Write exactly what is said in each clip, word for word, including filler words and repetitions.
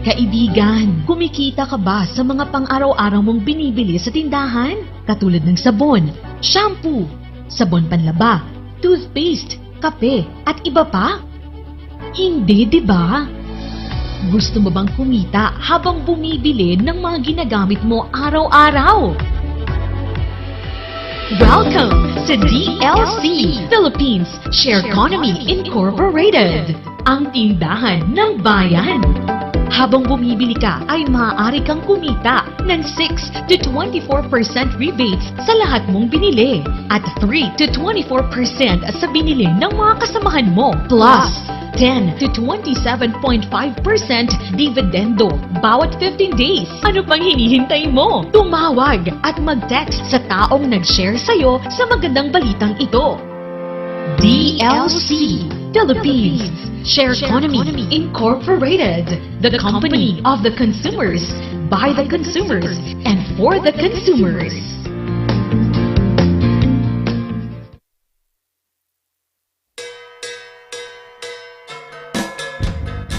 Kaibigan, kumikita ka ba sa mga pang-araw-araw mong binibili sa tindahan? Katulad ng sabon, shampoo, sabon panlaba, toothpaste, kape, at iba pa? Hindi, di ba? Gusto mo bang kumita habang bumibili ng mga ginagamit mo araw-araw? Welcome to D L C Philippines Share Economy Incorporated, ang tindahan ng bayan. Habang bumibili ka ay maaari kang kumita ng six to twenty-four percent rebates sa lahat mong binili at three to twenty-four percent sa binili ng mga kasamahan mo, plus ten to twenty-seven point five percent dividendo bawat fifteen days. Ano pang hinihintay mo? Tumawag at mag-text sa taong nag-share sa'yo sa magandang balitang ito. D L C Philippines Share Economy Incorporated, the company of the consumers, by the consumers, and for the consumers.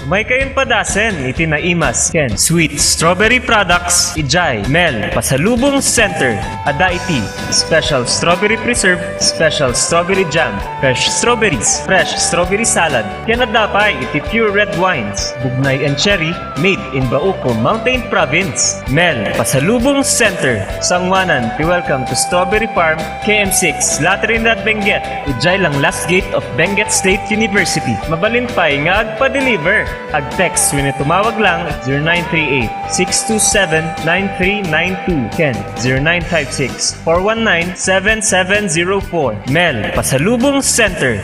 Umay kayon padasen iti naimas ken sweet strawberry products idiay Mel Pasalubong Center. Adda iti special strawberry preserve, special strawberry jam, fresh strawberries, fresh strawberry salad, ken adda pay iti pure red wines, bugnay and cherry, made in Bauco, Mountain Province. Mel Pasalubong Center. Sangoanan ti Welcome to Strawberry Farm, K M six, La Trinidad, Benguet. Idiay lang last gate of Benguet State University. Mabalin pay nga agpa-deliver. Ag-text wenno tumawag lang zero nine three eight, six two seven, nine three nine two ken zero nine five six, four one nine, seven seven zero four. Mel Pasalubong Center.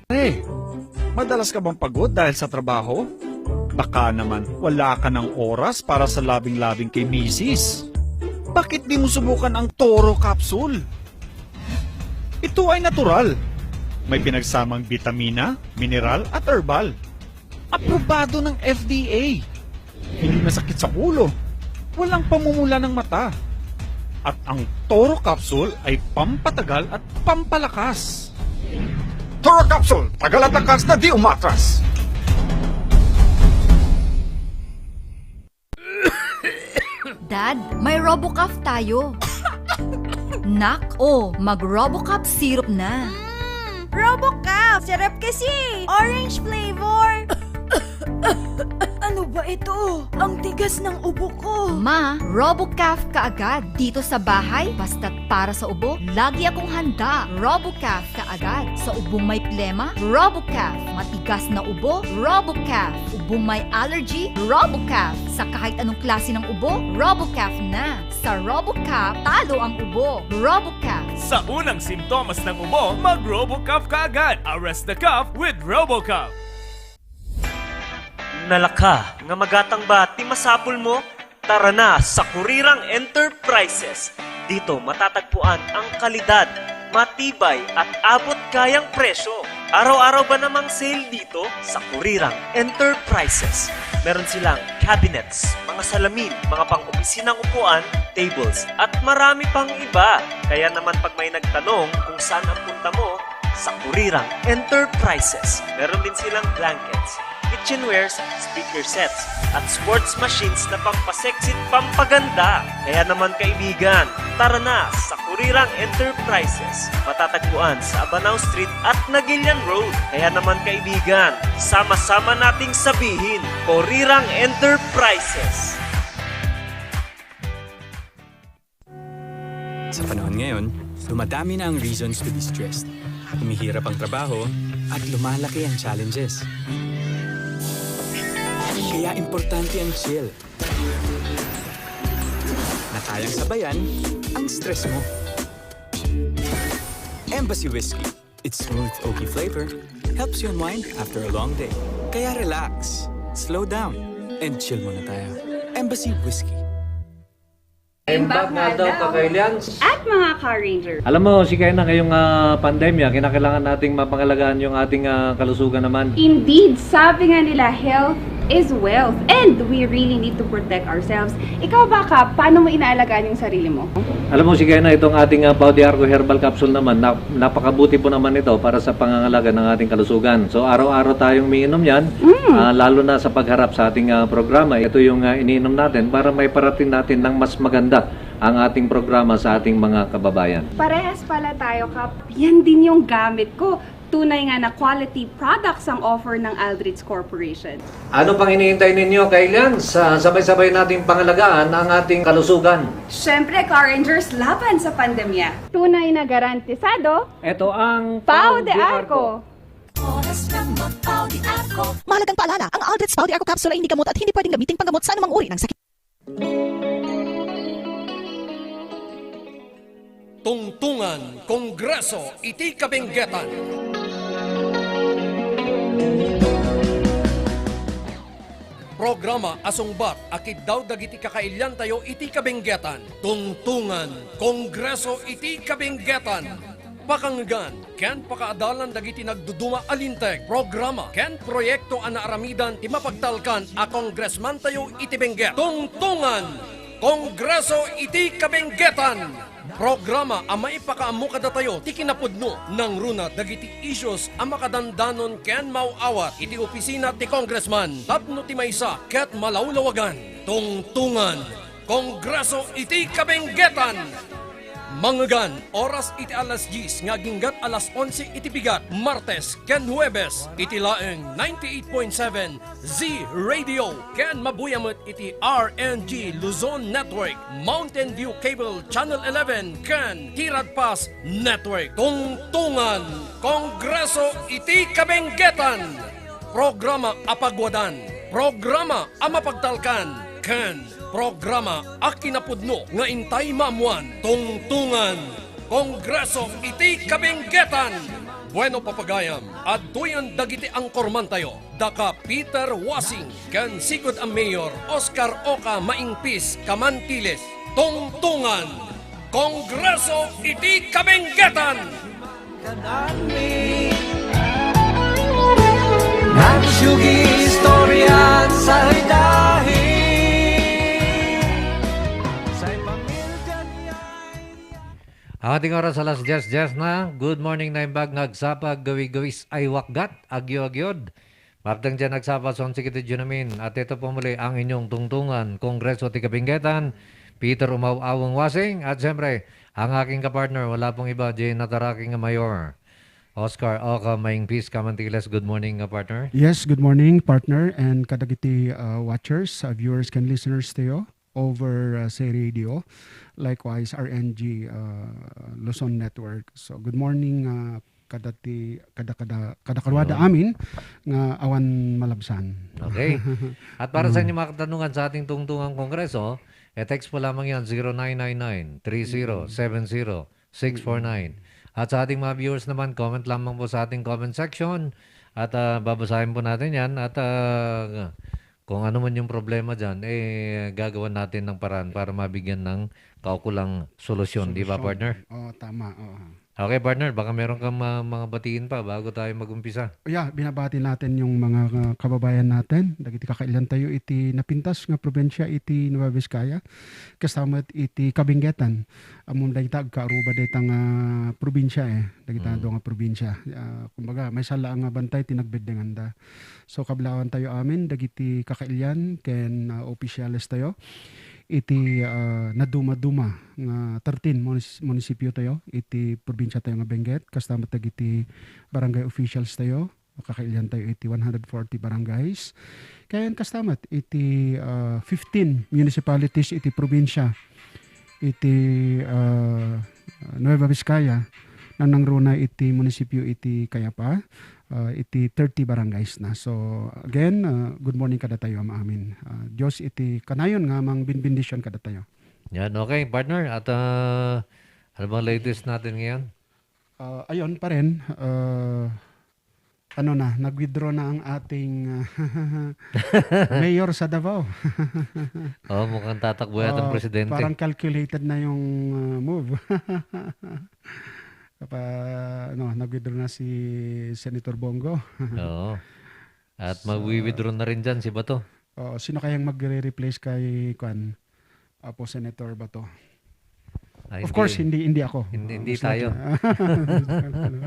Hey, madalas ka bang pagod dahil sa trabaho? Baka naman wala ka ng oras para sa labing-labing kay misis. Bakit di mo subukan ang Toro Capsule? Ito ay natural. May pinagsamang bitamina, mineral at herbal. Aprobado ng F D A. Hindi masakit sa ulo. Walang pamumula ng mata. At ang Toro Capsule ay pampatagal at pampalakas. Toro Capsule, tagal at lakas na di umatras. Dad, may Robocough tayo. Nak, o, mag-Robocup syrup na. Mm, Robocup! Sarap kasi! Orange flavor! Ano ba ito? Ang tigas ng ubo ko! Ma, Robocup ka agad. Dito sa bahay, basta't para sa ubo, lagi akong handa. Robocup ka agad. Sa ubong may plema, Robocup. Matigas na ubo, Robocup. Ubong may allergy, Robocup. Sa kahit anong klase ng ubo, Robocup na. Sa Robocup, talo ang ubo. Robocup. Sa unang simptomas ng ubo, mag-Robocup ka agad. Arrest the cough with Robocup. Nalaka nga magatang ba ti masapul mo? Tara na sa Kurirang Enterprises. Dito matatagpuan ang kalidad, matibay at abot kayang presyo. Araw-araw ba namang sale dito? Sa Kurirang Enterprises, meron silang cabinets, mga salamin, mga pang-opisinang upuan, tables, at marami pang iba. Kaya naman pag may nagtanong kung saan ang punta mo, sa Kurirang Enterprises, meron din silang blankets, kitchenwares, speaker sets, at sports machines na pampasexy at pampaganda. Kaya naman kaibigan, tara na sa Kurirang Enterprises. Matatagpuan sa Abanao Street at Naguilian Road. Kaya naman kaibigan, sama-sama nating sabihin, Kurirang Enterprises. Sa panahon ngayon, dumadami na ang reasons to be stressed. Humihirap ang trabaho at lumalaki ang challenges. Kaya importante ang chill na kayang sabayan ang stress mo. Embassy Whiskey. Its smooth oaky flavor helps you unwind after a long day. Kaya relax, slow down, and chill muna tayo. Embassy Whiskey. Imbag nga aldaw, Kakailians. At mga Ka-Ranger. Alam mo, si Kena ngayong, ah, pandemya, kinakailangan nating mapangalagaan yung ating, ah, kalusugan naman. Indeed, sabi nga nila, health is wealth, and we really need to protect ourselves. Ikaw ba, Kap, paano mo inaalagaan yung sarili mo? Alam mo, Shekinah, itong ating uh, Pau de Arco Herbal Capsule naman, na, napakabuti po naman ito para sa pangangalaga ng ating kalusugan. So, araw-araw tayong umiinom yan, Mm. ah, lalo na sa pagharap sa ating ah, programa. Ito yung ah, iniinom natin para may parating natin ng mas maganda ang ating programa sa ating mga kababayan. Parehas pala tayo, Kap. Yan din yung gamit ko. Tunay nga na quality products ang offer ng Aldrich Corporation. Ano pang hinihintay ninyo, kailian? Sa sabay-sabay nating pangalagaan ang ating kalusugan. Siyempre, Ka-Rangers, laban sa pandemya. Tunay na garantisado. Ito ang Pau de Arco. Oras ng magpau di ako. Mahalagang paalala, ang Aldrich Pau di Arco Capsule ay hindi gamot at hindi pwedeng gamitin panggamot sa anumang uri ng sakit. Tungtungan, Kongreso iti Kabenggetan. Programa a sungbat a kiddaw dagiti kakailiantayo iti Kabenggetan. Tungtungan, Kongreso iti Kabenggetan. Pakangegan ken pakaadalan dagiti nagduduma a linteg, programa, ken proyekto a naaramidan ti mapagtalkan a kongresmantayo iti Benguet. Tungtungan, Kongreso iti Kabenggetan. Programa a maipakaammo kadatayo ti kinapudno, nangruna dagiti issues a makadandanon ken maaw-awat iti opisina ti congressman tapno ti maysa ket malawlawagan. Tungtungan, Kongreso iti Kabenggetan. Mangegan, oras iti alas dies nga aginggat alas onse iti bigat, Martes ken Huwebes, iti laeng ninety-eight point seven Z Radio, ken mabuya met iti R N G Luzon Network, Mountain View Cable Channel eleven, ken Tirad Pass Network. Tungtungan, Kongreso iti Kabenggetan. Programa a pagwadan, programa a mapagtalkan, ken programa a kinapudno nga intay maammuan. Tungtungan, Kongreso iti Kabenggetan. Bueno, papagayam, adtoyen dagiti angkormantayo, daka Peter Wasing ken sigud a Mayor Oscar Oca Maingpis Camantiles. Tungtungan, Kongreso iti Kabenggetan. Nagsugi istorya sa idahi. Say pamilya niya. Ang ating oras alas dies dies na. Good morning, Naimbag nga agsapa, gawi-gawis ay wakgat, agyo-agyod. Mapteng diay agsapa, Sonsi iti Junamin. At ito po muli ang inyong tungtungan, Kongreso ti Kabinggetan, Peter Umaw-awang Wasing, at siyempre, ang aking kapartner, wala pong iba, Jay Nataraki nga Mayor. Oscar Oka Maingpis Camantiles, good morning, nga partner. Yes, good morning, partner, and kadagiti uh, watchers, uh, viewers, ken listeners tayo over uh, say radio. Likewise, R N G uh, Luzon Network. So, good morning uh, kada ti kada kada kada karuada amin nga awan malabsan. Okay. At para sa inyong mga katanungan sa ating tungtungang kongreso, e-text po lamang yan, zero nine nine nine, three zero seven zero, six four nine. At sa ating mga viewers naman, comment lamang po sa ating comment section at ah, babasahin po natin yan at ah, kung ano man yung problema dyan, eh, gagawan natin ng paraan para mabigyan ng kaukulang solusyon, di ba, partner? Oo, tama. Oo. Okay, partner, baka meron kang ma- mga batiin pa bago tayo mag-umpisa. Yeah, binabati natin yung mga uh, kababayan natin. Dagiti kakailian tayo iti napintas nga probinsya iti Nueva Vizcaya. Kasta met iti Kabinggetan. Ammom dagita agkaaruba dayta nga probinsya eh. Dagita nga dua nga probinsya. Ah, kumbaga, maysa la nga bantay ti nagbeddenganda. So, kablawan tayo amin, dagiti kakailian ken ah, opisyales tayo. Iti ah, naduma-duma nga thirteen munis- munisipyo tayo iti probinsya tayo nga Benguet, kasta met dagiti barangay officials tayo, kakailian tayo iti one hundred forty barangays. Ken kasta met iti ah, fifteen municipalities iti probinsya iti ah, Nueva Vizcaya, nanangruna iti munisipyo iti Cayapa, ah, iti thirty barangays na. So again, ah, good morning kadatayo, Ama amin. Ah, Dios iti kanayon nga mangbinbendisyon kadatayo. Yan, okay, partner. At ah, ano bang latest natin ngayon? Ah, ayun pa rin, ah, ano na, nag-withdraw na ang ating ah, mayor sa Davao. Oh, mukhang tatakbo yata ang Ah, presidente. Parang calculated na yung ah, move. Kapa, ano, nag-withdraw na si Senator Bongo. Oo. At So, magwi-withdraw na rin dyan si Bato. Oo, sino kayang magre-replace kay, kwan, Apo Senator Bato? Ah, Of hindi. course, hindi, hindi ako. Hindi, Oo, hindi mas tayo. likely.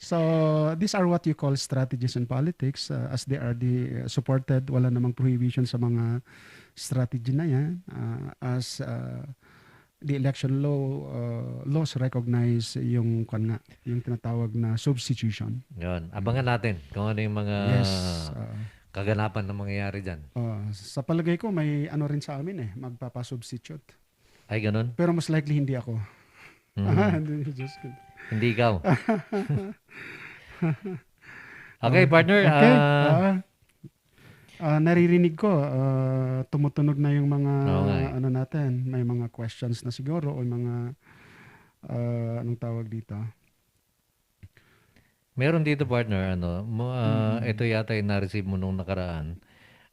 So, these are what you call strategies in politics, uh, as they are the, uh, supported, wala namang prohibition sa mga strategy na yan, uh, as, uh, the election law, uh, laws recognize yung, kwan nga, yung tinatawag na substitution. Yun. Abangan Mm. natin kung ano yung mga Yes, oo. kaganapan na mangyayari dyan. Oo. Sa palagay ko, may ano rin sa amin eh, magpapasubstitute. Ay, ganun? Pero mas likely hindi ako. Mhm. Hindi, just kidding. Hindi ikaw. Okay, Oo. partner, Okay, ah, ah, ah, naririnig ko, ah, tumutunog na yung mga Oo nga eh. ano natin, may mga questions na siguro o yung mga, ah, anong tawag dito? Meron dito, partner, ano, mo, ah, Mm. ito yata yung na-receive mo nung nakaraan.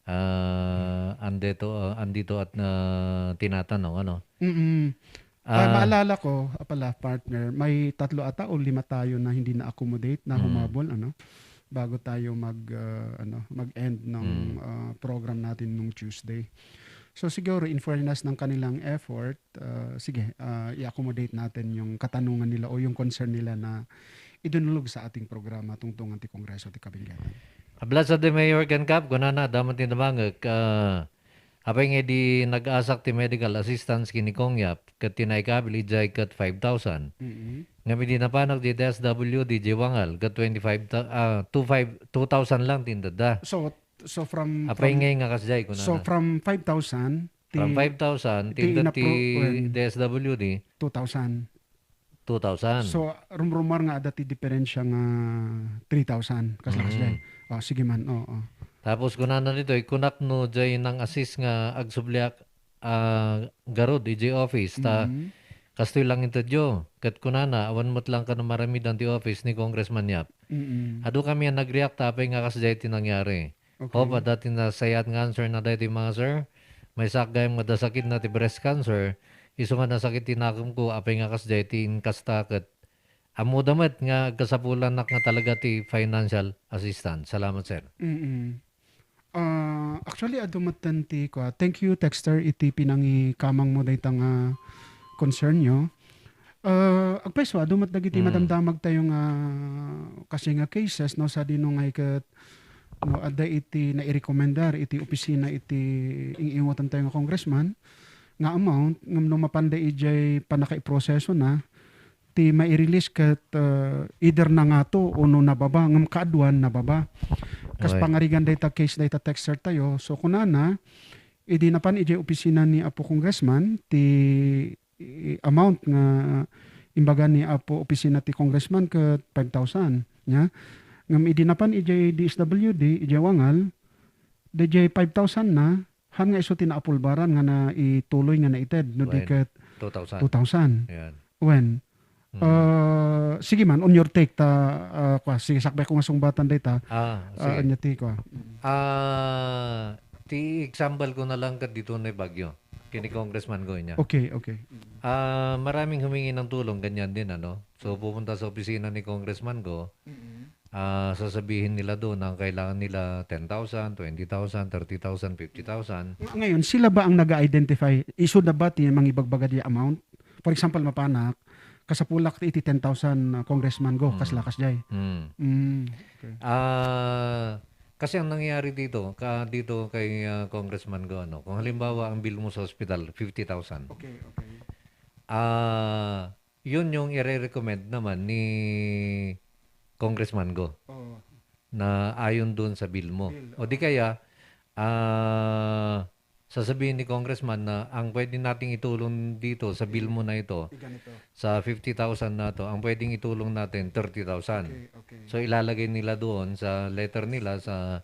Ah, andito, ah, andito at na tinatanong, ano? Mm. Ah, Ah. maalala ko, ah, pala, partner, may tatlo ata o lima tayo na hindi na-accommodate, na Mm. humabol, ano, bago tayo mag, ah, ano, mag-end ng, Mm. ah, program natin nung Tuesday. So, siguro, in fairness ng kanilang effort, ah, sige, ah, i-accommodate natin yung katanungan nila o yung concern nila na idunulog sa ating programa, Tungtungan ti Kongreso ti Kabilgatan. Abla sa di Mayor ken Kap, kunana, damot ti namangek, ah, apay nga idi nag-asak ti medical assistance ken ni Kong Yap, ket ti naikabil idiay ket five thousand. Mm-mm. Ngem idi napanak di D S W D, di Wangal, ket twenty-five ta-, ah, two five, two thousand lang ti indada. So, so from, Apay from, ngay nga kasdiay, so kunana. from five thousand, From ti, five thousand, ti tinda ti inapro-, wen. D S W D. Two thousand. Two thousand. So, rumrumar nga adda ti diferensya nga three thousand, kasla Mm. kasdiay. Oh, sige man, oo. Tapos kunana ditoy, kunak no diay nang-assist nga agsubliak, ah, garud idiay office, ta Mm. kastoy lang intedyo. Ket kunana, awan met lang kano maramidan ti office ni Congressman Yap. Mm. Adu kami a nag-react, apay nga kasdiay ti nangyari. Okay. Hope adda ti nasayaat nga answer na daytoy, mga sir. Maysaak gayam nga adda sakit na ti breast cancer, isu nga nasakit ti nakemko, apay nga kasdiay ti inkasta ket ammoda met nga agkasapulanak nga talaga ti financial assistance. Salamat, sir. Mm-mm. Ah, actually, adu metten ti kua. Thank you, texter, iti pinangikamangmo dayta nga concernyo. Ah, agpayso, adu met dagiti Mm. madamdamagtayo nga kasi nga cases, no, sadino ngay ket, no, adda iti nairekomendar iti opisina iti ing-iwatentayo nga congressman nga amount, ngem no mapanda idiay pannakaiprosesona, ti mai-release ket, ah, either nangato ono nababa, ngem kaaduan nababa. Kas Oy. pangarigan dayta case dayta texter tayo, so kunana, idi napan idiay opisina ni Apo Congressman, ti i-, amount nga imbaga ni Apo opisina ti Congressman ket five thousand, nya? Ngem idi napan idiay D S W D, idiay Wangal, daydiay five thousand na, han nga isu ti naapulbaran nga naituloy nga naited, no di Wen. ket Two thousand. two thousand. Ayan. Wen. Mm. Ah, sige man, on your take ta, ah, kua, sige, sakbay ko nga sungbatan dayta. Ah, Ah, sige. anya ti kua. Ah, ti example ko na lang ket dito ni Baguio. Kini Congressman ko inya. Okay, okay. Ah, maraming humingi ng tulong, ganyan din, ano? So, pupunta sa opisina ni Congressman ko, Mm-mm. ah, sasabihin nila doon na ang kailangan nila ten thousand, twenty thousand, thirty thousand, fifty thousand. Ng-, ngayon, sila ba ang nag-identify? Isu na ba ti mangibagbaga di amount? For example, mapanak, kasapulak ti iti ten thousand, ah, congressman go, Mm. kasla kasdiay. Mm. Mm, okay. Ah, kasi ang nangyayari dito, ka-, dito kay, ah, Congressman go, ano, kung halimbawa ang bill mo sa ospital, fifty thousand. Okay, okay. Ah, yun yung ire-recommend naman ni Congressman go Oo. na ayon doon sa bill mo. Bill, O di oo. kaya, ah, sasabihin ni Congressman na ang pwede nating itulong dito sa bill mo na ito, Di ganito. sa fifty thousand na to, ang pwedeng itulong natin, thirty thousand. Okay, okay. So, ilalagay nila doon sa letter nila, sa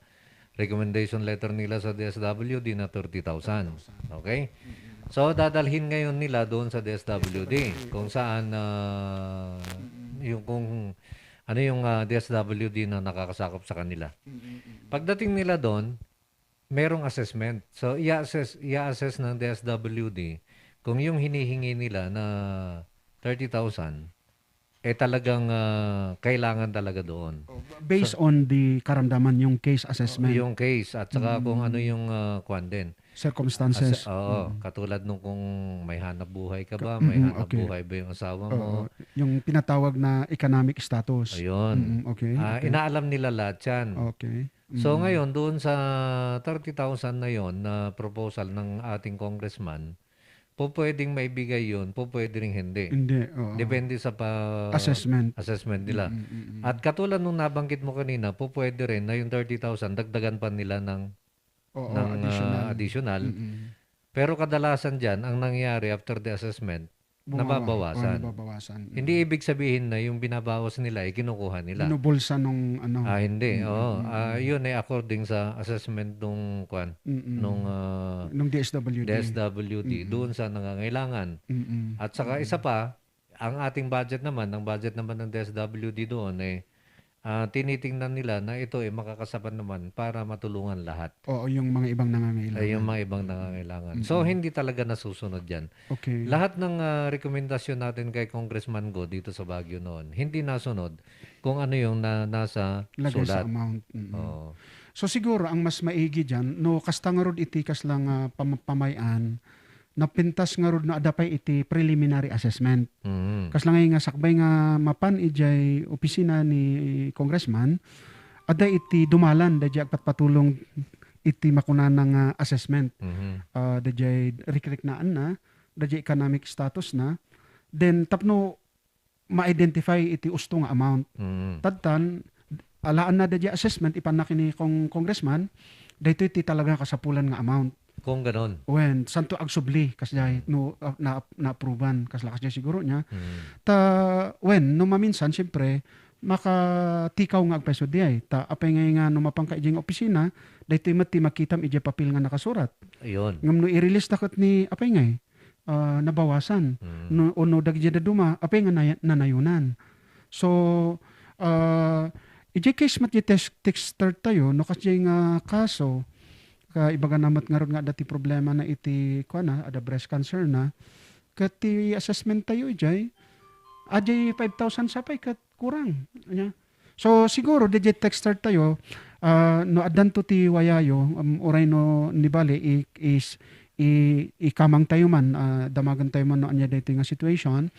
recommendation letter nila sa D S W D na thirty thousand. Thirty thousand. Okay? Mm-mm. So, dadalhin ngayon nila doon sa D S W D, D S W D, kung oo. saan, ah, Mm-mm. yung kung ano yung, ah, D S W D na nakakasakop sa kanila. Mm-mm, mm-mm. Pagdating nila doon, merong assessment. So, i-assess, i-assess ng D S W D kung yung hinihingi nila na thirty thousand, eh, talagang, ah, kailangan talaga doon. Oh, based So on the karamdaman, yung case assessment. Yung case at saka kung ano Mm. yung, ah, kwan din. Circumstances. As-, oo, Mm. katulad nung kung may hanap buhay ka ba, Mm, may mm, hanap okay. buhay ba yung asawa mo. Oo, yung tinatawag na economic status. Ayun. Mm, okay, Ah, okay. inaalam nila lahat yan. Okay. So, Mm. ngayon, doon sa thirty thousand na yon na proposal ng ating congressman, pupwedeng maibigay yun, pupwede ring hindi. Hindi, oo. Depende sa pa-, Assessment. assessment nila. Mm, mm, mm. At katulad nung nabanggit mo kanina, pupwede rin na yung thirty thousand, dagdagan pa nila ng, Oo, ng, ah, additional. additional. Mm, mm. Pero kadalasan dyan, ang nangyayari after the assessment, Bumaba-, nababawasan. oh, nababawasan. Mm. Hindi ibig sabihin na yung binabawas nila ay kinukuha nila. Binubulsa nung ano. Ah, hindi. Mm, Oo. mm, Ah, mm. yun ay according sa assessment nung, kwan, Mm, mm. nung, ah, Nung D S W D. D S W D, Mm, mm. doon sa nangangailangan. Mm, mm. At saka Mm, isa mm. pa, ang ating budget naman, ang budget naman ng D S W D doon, eh, ah, tinitingnan nila na ito, eh, makakasapat naman para matulungan lahat. Oo, yung mga ibang nangangailangan. Ay, yung mga ibang Mm, mm. nangangailangan. So, Mm, mm. hindi talaga nasusunod yan. Okay. Lahat ng, ah, rekomendasyon natin kay Congressman Go dito sa Baguio noon, hindi nasunod kung ano yung na-, nasa Lagay sa sulat. amount. Mm. Oo. So, siguro, ang mas maigi dyan, no, kasta ngarud iti kasla nga pam-, pamay-an, napintas ngarud no adda pay iti preliminary assessment. Mm. Kasla ngay nga sakbay nga mapan idiay opisina ni Congressman, adda iti dumalan daydiay agpatpatulong iti makunana nga assessment. Mhm. Ah, daydiay rikriknaanna, daydiay economic status na. Then, tapno ma-identify iti usto nga amount. Mm. Tadtan, alaanna daydiay assessment, ipanna ken ni Cong-, Congressman, daytoy ti talaga kasapulan nga amount. Kung ganon. Wen, santo agsubli, kasdiay, Mm. no, ah, na, na-approvean, kasla kasdiay siguro niya. Mm. Ta, wen, no maminsan, siyempre, makatikaw nga agpayso diay. Ta, apay ngay nga no mapanka idiay nga opisina, daytoy met ti makitam idiay papel nga nakasurat. Ayun. Ngem no i-release ta ket ni, apay ngay, ah, nabawasan. Mm. No, o no dagiti dadduma, apay nga nay-, nanayonan. So, ah, idiay case met ti tex-, texter tayo, no, kasdiay nga kaso, kaibagana met ngarud nga adda ti problema na iti, kuana, adda breast cancer na, ket ti assessment tayo idiay, adiay five thousand sa pay ket kurang. Ania? So, siguro, diay texter tayo, ah, no addanto ti wayayo, um, uray no nibali, i-, is-, i-, ikamang tayo man, ah, damagan tayo man no ania daytoy nga situation.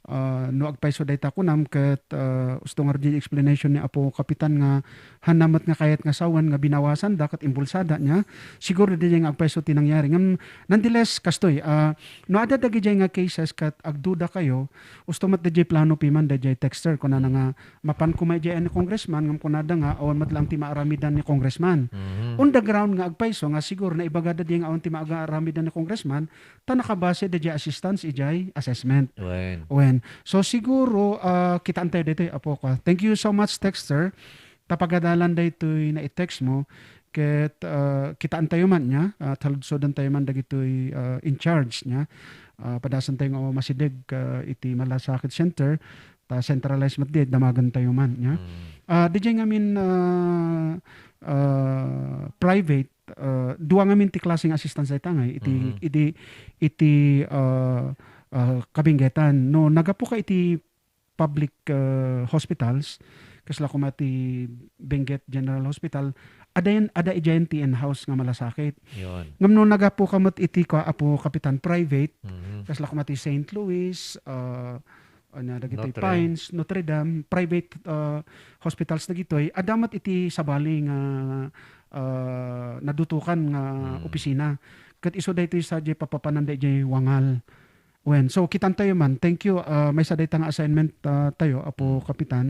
Ah, no agpayso dayta kunam ket, ah, usto nga diay explanation ni Apo Kapitan nga hanna met nga kayat nga sawen nga binawasan da ket imbulsada niya. Siguro diay nga agpayso ti nangyari. Ngem, nonetheless, kastoy, ah, no adda dagidiay nga cases ket agduda kayo, usto met daydiay plano piman daydiay texter, kunana nga, mapan koma idiay ni Congressman, ngem kunada nga, awan met lang ti maaramidan ni Congressman. Mhm. On the ground nga agpayso, nga siguro naibagada diay nga awan ti maaramidan ni Congressman, ta nakabase daydiay assistance idiay assessment. Wen. Wen. So, siguro, ah, kitaan tayo daytoy, Apo ka. Thank you so much, texter. Ta pagadalan daytoy na-text mo, ket, ah, kitaan tayo man niya, ah, taludsodan tayo man dagitoy, ah, in charge niya. Ah, padasan tayo nga masideg, ah, iti Malasakit Center, ta centralized met di, damagan tayo man niya. Mm. Ah, didiay ngamin, ah, ah, private, ah, dua ngamin ti klase nga assistance dayta ngay, iti, Mhm. iti, iti, ah, ah, kabinggetan. No, nagapu ka iti public, ah, hospitals, kasla koma ti Benguet General Hospital, adda yan, adda idiayen ti in-house nga malasakit. Yon. Ngem no nagapu ka met iti kua, Apo Kapitan, private, Mhm. kasla koma ti Saint Louis, ah, ania dagiti Notre. Pines, Notre Dame, private, ah, hospitals dagitoy, adda met iti sabali nga, ah, nadutokan nga Hmm. opisina. Ket isu daytoy sadiay papapananda idiay Wangal. Wen, so, kitaan tayo man. Thank you. Ah, maysa dayta nga assignment, ah, tayo, Apo Hmm. Kapitan.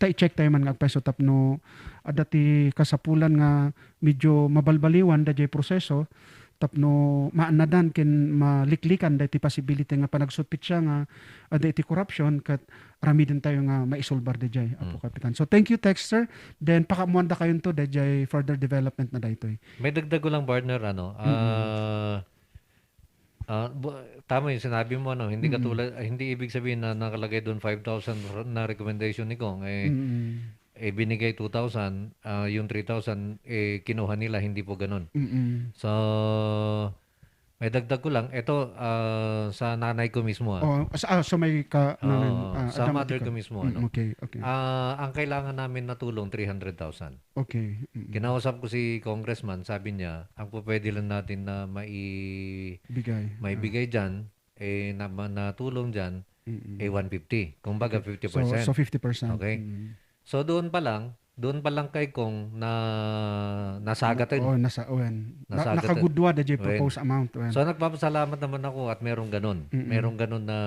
Ta i-check tayo man nga agpayso tapno adda ti kasapulan nga medyo mabalbaliwan daydiay proseso tapno maannadan ken maliklikan daytoy possibility nga panagsutpetsa nga adda iti corruption ket aramiden tayo nga maisulbar daydiay, Apo Hmm. Kapitan. So, thank you, texter. Then, pakaammoandakayonto daydiay further development na daytoy. May dagdag ko lang, partner, ano, Mm-mm. ah, Ah, bu-, tama yung sinabi mo, ano, hindi Mm. katulad, ah, hindi ibig sabihin na nakalagay doon five thousand r-, na recommendation ni Cong, eh, Mm. eh, binigay two thousand, ah, yung three thousand, eh, kinuha nila, hindi po ganun. Mm. So, Maidagdag ko lang, eto, ah, sa nanay ko mismo, ah. Oh, sa, ah, so may ka-, Oo, nanay mo, ah, sa adda mother ko mismo, Mm, ano. okay, okay. Ah, ang kailangan namin na tulong, three hundred thousand. Okay, mm. Kinausap ko si congressman, sabi niya, ang pupwede lang natin na mai-, Bigay, ah. maibigay diyan, eh, na, na tulong diyan, Mm-mm. eh, one fifty. Kumbaga, Okay. fifty percent. So, so fifty percent. Okay. Mm. So, doon pa lang, doon pa lang kay Cong na nasagad, eh. Oo, nasa-, wen. Na-, Nasagad, eh. nakagudua da jay Wen. proposed amount, wen. So, nagpapasalamat naman ako at merong ganun. Mm-mm. Merong ganun na,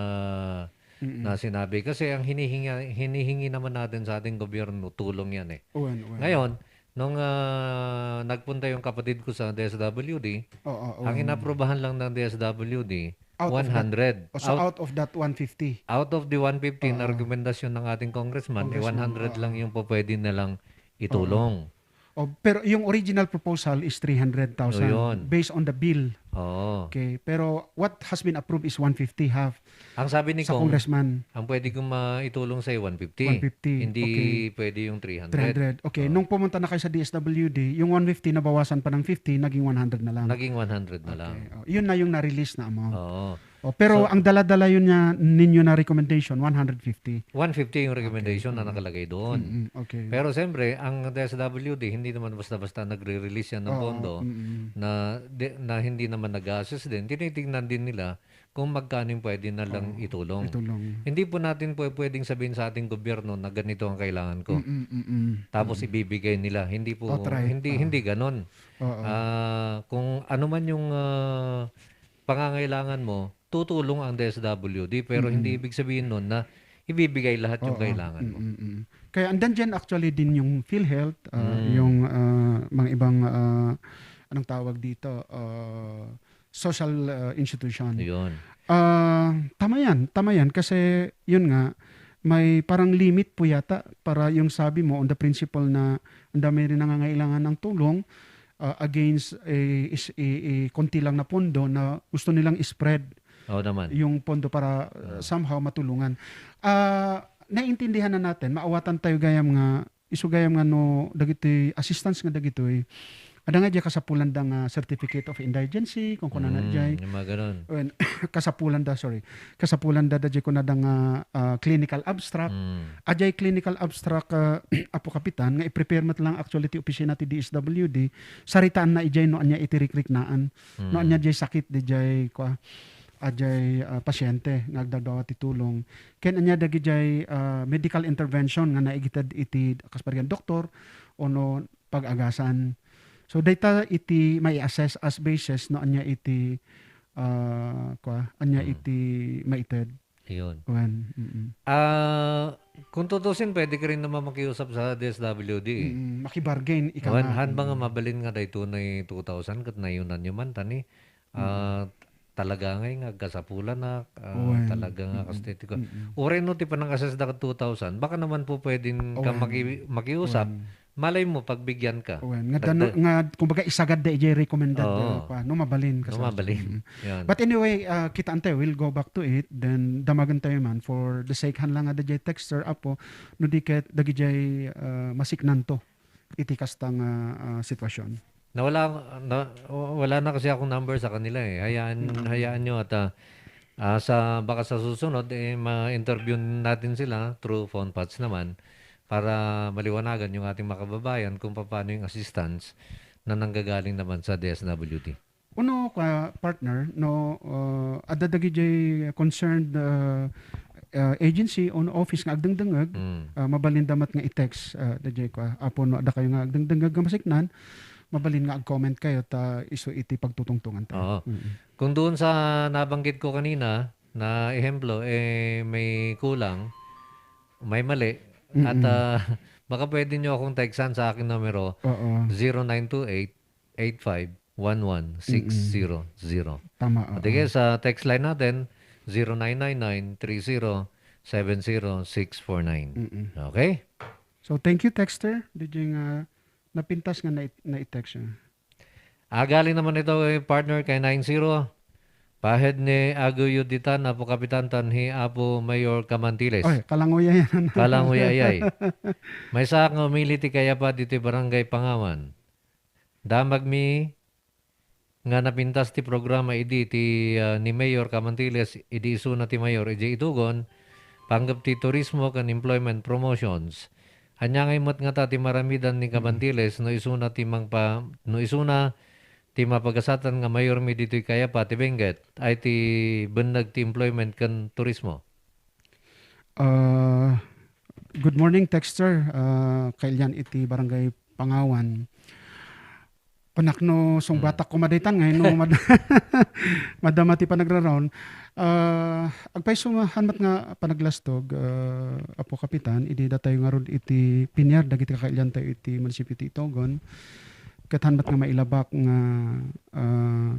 Mm-mm. na sinabi. Kasi ang hinihingi, hinihingi naman natin sa ating gobyerno, tulong yan, eh. Wen, wen. Ngayon, nung, ah, nagpunta yung kapatid ko sa D S W D, Oo, ang oo. inaprubahan lang ng D S W D, Out of that one hundred. Oh, so Out out of that one fifty. Out of the one fifty na Oo. rekomendasyon ng ating congressman, eh, Congressman, one hundred oo. lang yung pupwede nilang itulong. Oo. Oh, pero yung original proposal is three hundred thousand O, yun. based on the bill. Oo. Okay, pero what has been approved is one fifty, half Ang sabi ni sa Cong, congressman. ang pwede kong maitulong sa'yo, one fifty. One fifty, Hindi okay. pwede yung three hundred. Three hundred. Okay, Oo. nung pumunta na kayo sa D S W D, yung one fifty nabawasan pa ng fifty, naging one hundred na lang. Naging one hundred na lang. Okay. Oh, yun na yung na-release na amount. Oo. Oh, pero So, ang dala-dala yun niya, ninyo na recommendation, one hundred fifty. One fifty yung Okay, recommendation na mm. nakalagay doon. Mm, okay. Pero siyempre, ang D S W D, hindi naman basta-basta nagre-release yan ng Oo, pondo mm. na, di, na hindi naman nag-assess din. Tinitingnan din nila kung magkano yung pwede na lang Oo, itulong. itulong. Hindi po natin pwe-, pwedeng sabihin sa ating gobyerno na ganito ang kailangan ko. Mm, mm, mm. Tapos Mm. ibibigay nila. Hindi po, Outright, hindi, oo. hindi ganon. Oo. Ah, kung ano man yung, ah, pangangailangan mo, tutulong ang D S W D, pero hindi Mm. ibig sabihin nun na ibibigay lahat yung Oo. kailangan mo. Mm, mm, mm. Kaya andan dyan actually din yung PhilHealth, ah, Mm. yung, ah, mga ibang, ah, anong tawag dito, ah, social, ah, institution. Yun. Ah, tama yan, tama yan. Kasi, yun nga, may parang limit po yata para yung sabi mo on the principle na ang dami rin nangangailangan ng tulong, ah, against, eh, is, eh, eh, konti lang na pondo na gusto nilang spread Oo naman. yung pondo para, ah, Oo. somehow matulungan. Ah, naiintindihan na natin, maawatan tayo gayam nga, isu gayam nga no, dagiti assistance nga dagitoy, adda nga diay kasapulan da nga certificate of indigency, kung kuna na Mm, diay. yung mga ganun. Wen, kasapulan da, sorry. Kasapulan da, da diay kuna da nga, ah, clinical abstract. Mm. Adiay clinical abstract, ah, Apo Kapitan, nga i-prepare met lang actually ti opisina ti D S W D, saritaan na idiay no ania iti rikriknaan. No Mm. ania diay sakit diay, kua, adiay, ah, pasyente nga agdawdawa ti tulong. Ken ania dagidiay, ah, medical intervention nga naigited iti kas parigan doktor ono pag-agasan. So, dayta iti mai-assess as basis no ania iti, ah, kua, ania Mm. iti maited. Ayun. Wen, mm. Ah, kung tutusin, pwede ka rin naman makiusap sa D S W D eh. Mm, makibargain, ika Wen, nga. han ba nga Mm. mabalin nga daytoy two thousand ket nayunan yo man, tani? Mm. Ah, talaga ngay nga agkasapulan na, ah, Wen. talaga nga Mm. kas ti ko. Mm. Uray no ti panang-assess da ket two thousand, baka naman po pwedeng ka Wen. maki-, makiusap, Wen. malay mo, pagbigyan ka. Wen. Nga Dagdag- dano-, nga, kumbaga, isagad da idiay recommended, Oo. ah, pa, no mabalin, No kas-, mabalin. Mm. Yan. But anyway, ah, kitaan tayo, we'll go back to it, then damagan tayo man, for the sake, han lang nga da jay texter, Apo, no di ket, dagidiay, ah, masiknanto iti kasta nga, ah, sitwasyon. Nawala, na, wala na kasi akong number sa kanila eh. Hayaan, Mm. hayaan nyo at, ah, ah, sa, baka sa susunod, eh, ma-interview natin sila through phone patch naman para maliwanagan yung ating mga kababayan kung paano yung assistance na nanggagaling naman sa D S W D. Uno ka, partner, no, uh, adda dagidiay concerned, uh, uh, agency o office nga agdengdengeg, Mm. uh, mabalin da met nga i-text, uh, daydiay kua, Apo, no adda kayo nga agdengdengeg nga masiknan, mabalin nga ag-comment kayo ta isu iti pagtutungtongan tayo. Oo. Mm. Kung doon sa nabanggit ko kanina na ehemplo, eh, may kulang, may mali, Mm-mm. at, ah, baka pwede nyo akong textan sa aking numero, Oo. zero nine two eight, eight five one one six zero zero. Mm-mm. Tama, O, oo. sige, sa text line natin, zero nine nine nine three zero seven zero six four nine. Mm-mm. Okay? So, thank you, texter. Daydiay nga napintas nga nai-, nai-text, ah. Agaling naman ito, eh, partner, kay nine zero. Pahed ni Aguyo ditan, Apo Kapitan, tan hi Apo Mayor Camantiles. Oy, kalanguya yan. Kalanguya, ayay. Maysa nga umili ti kayapa ditoy Barangay Pangawan. Damagmi nga napintas ti programa idi ti, ah, ni Mayor Camantiles idi isuna ti mayor idiay Itogon, panggep ti turismo ken employment promotions. Ania ngay met ngata ti maramidan ni Camantiles no isuna ti mangpa-, no isuna ti mapagasatan nga mayormi ditoy Cayapa ti Benguet ay ti benneg ti employment ken turismo? Ah, good morning, Texter. Ah, kailian iti Barangay Pangawan. Panakno sungbatak koma daytan nga no mad-, madama ti panagraron. Ah, agpayso nga han met nga panaglastog, ah, Apo Kapitan, idi datayo ngarud iti piniar dagiti kakailiantayo iti munisipio ti Itogon. Ket han met nga mailabak nga, ah,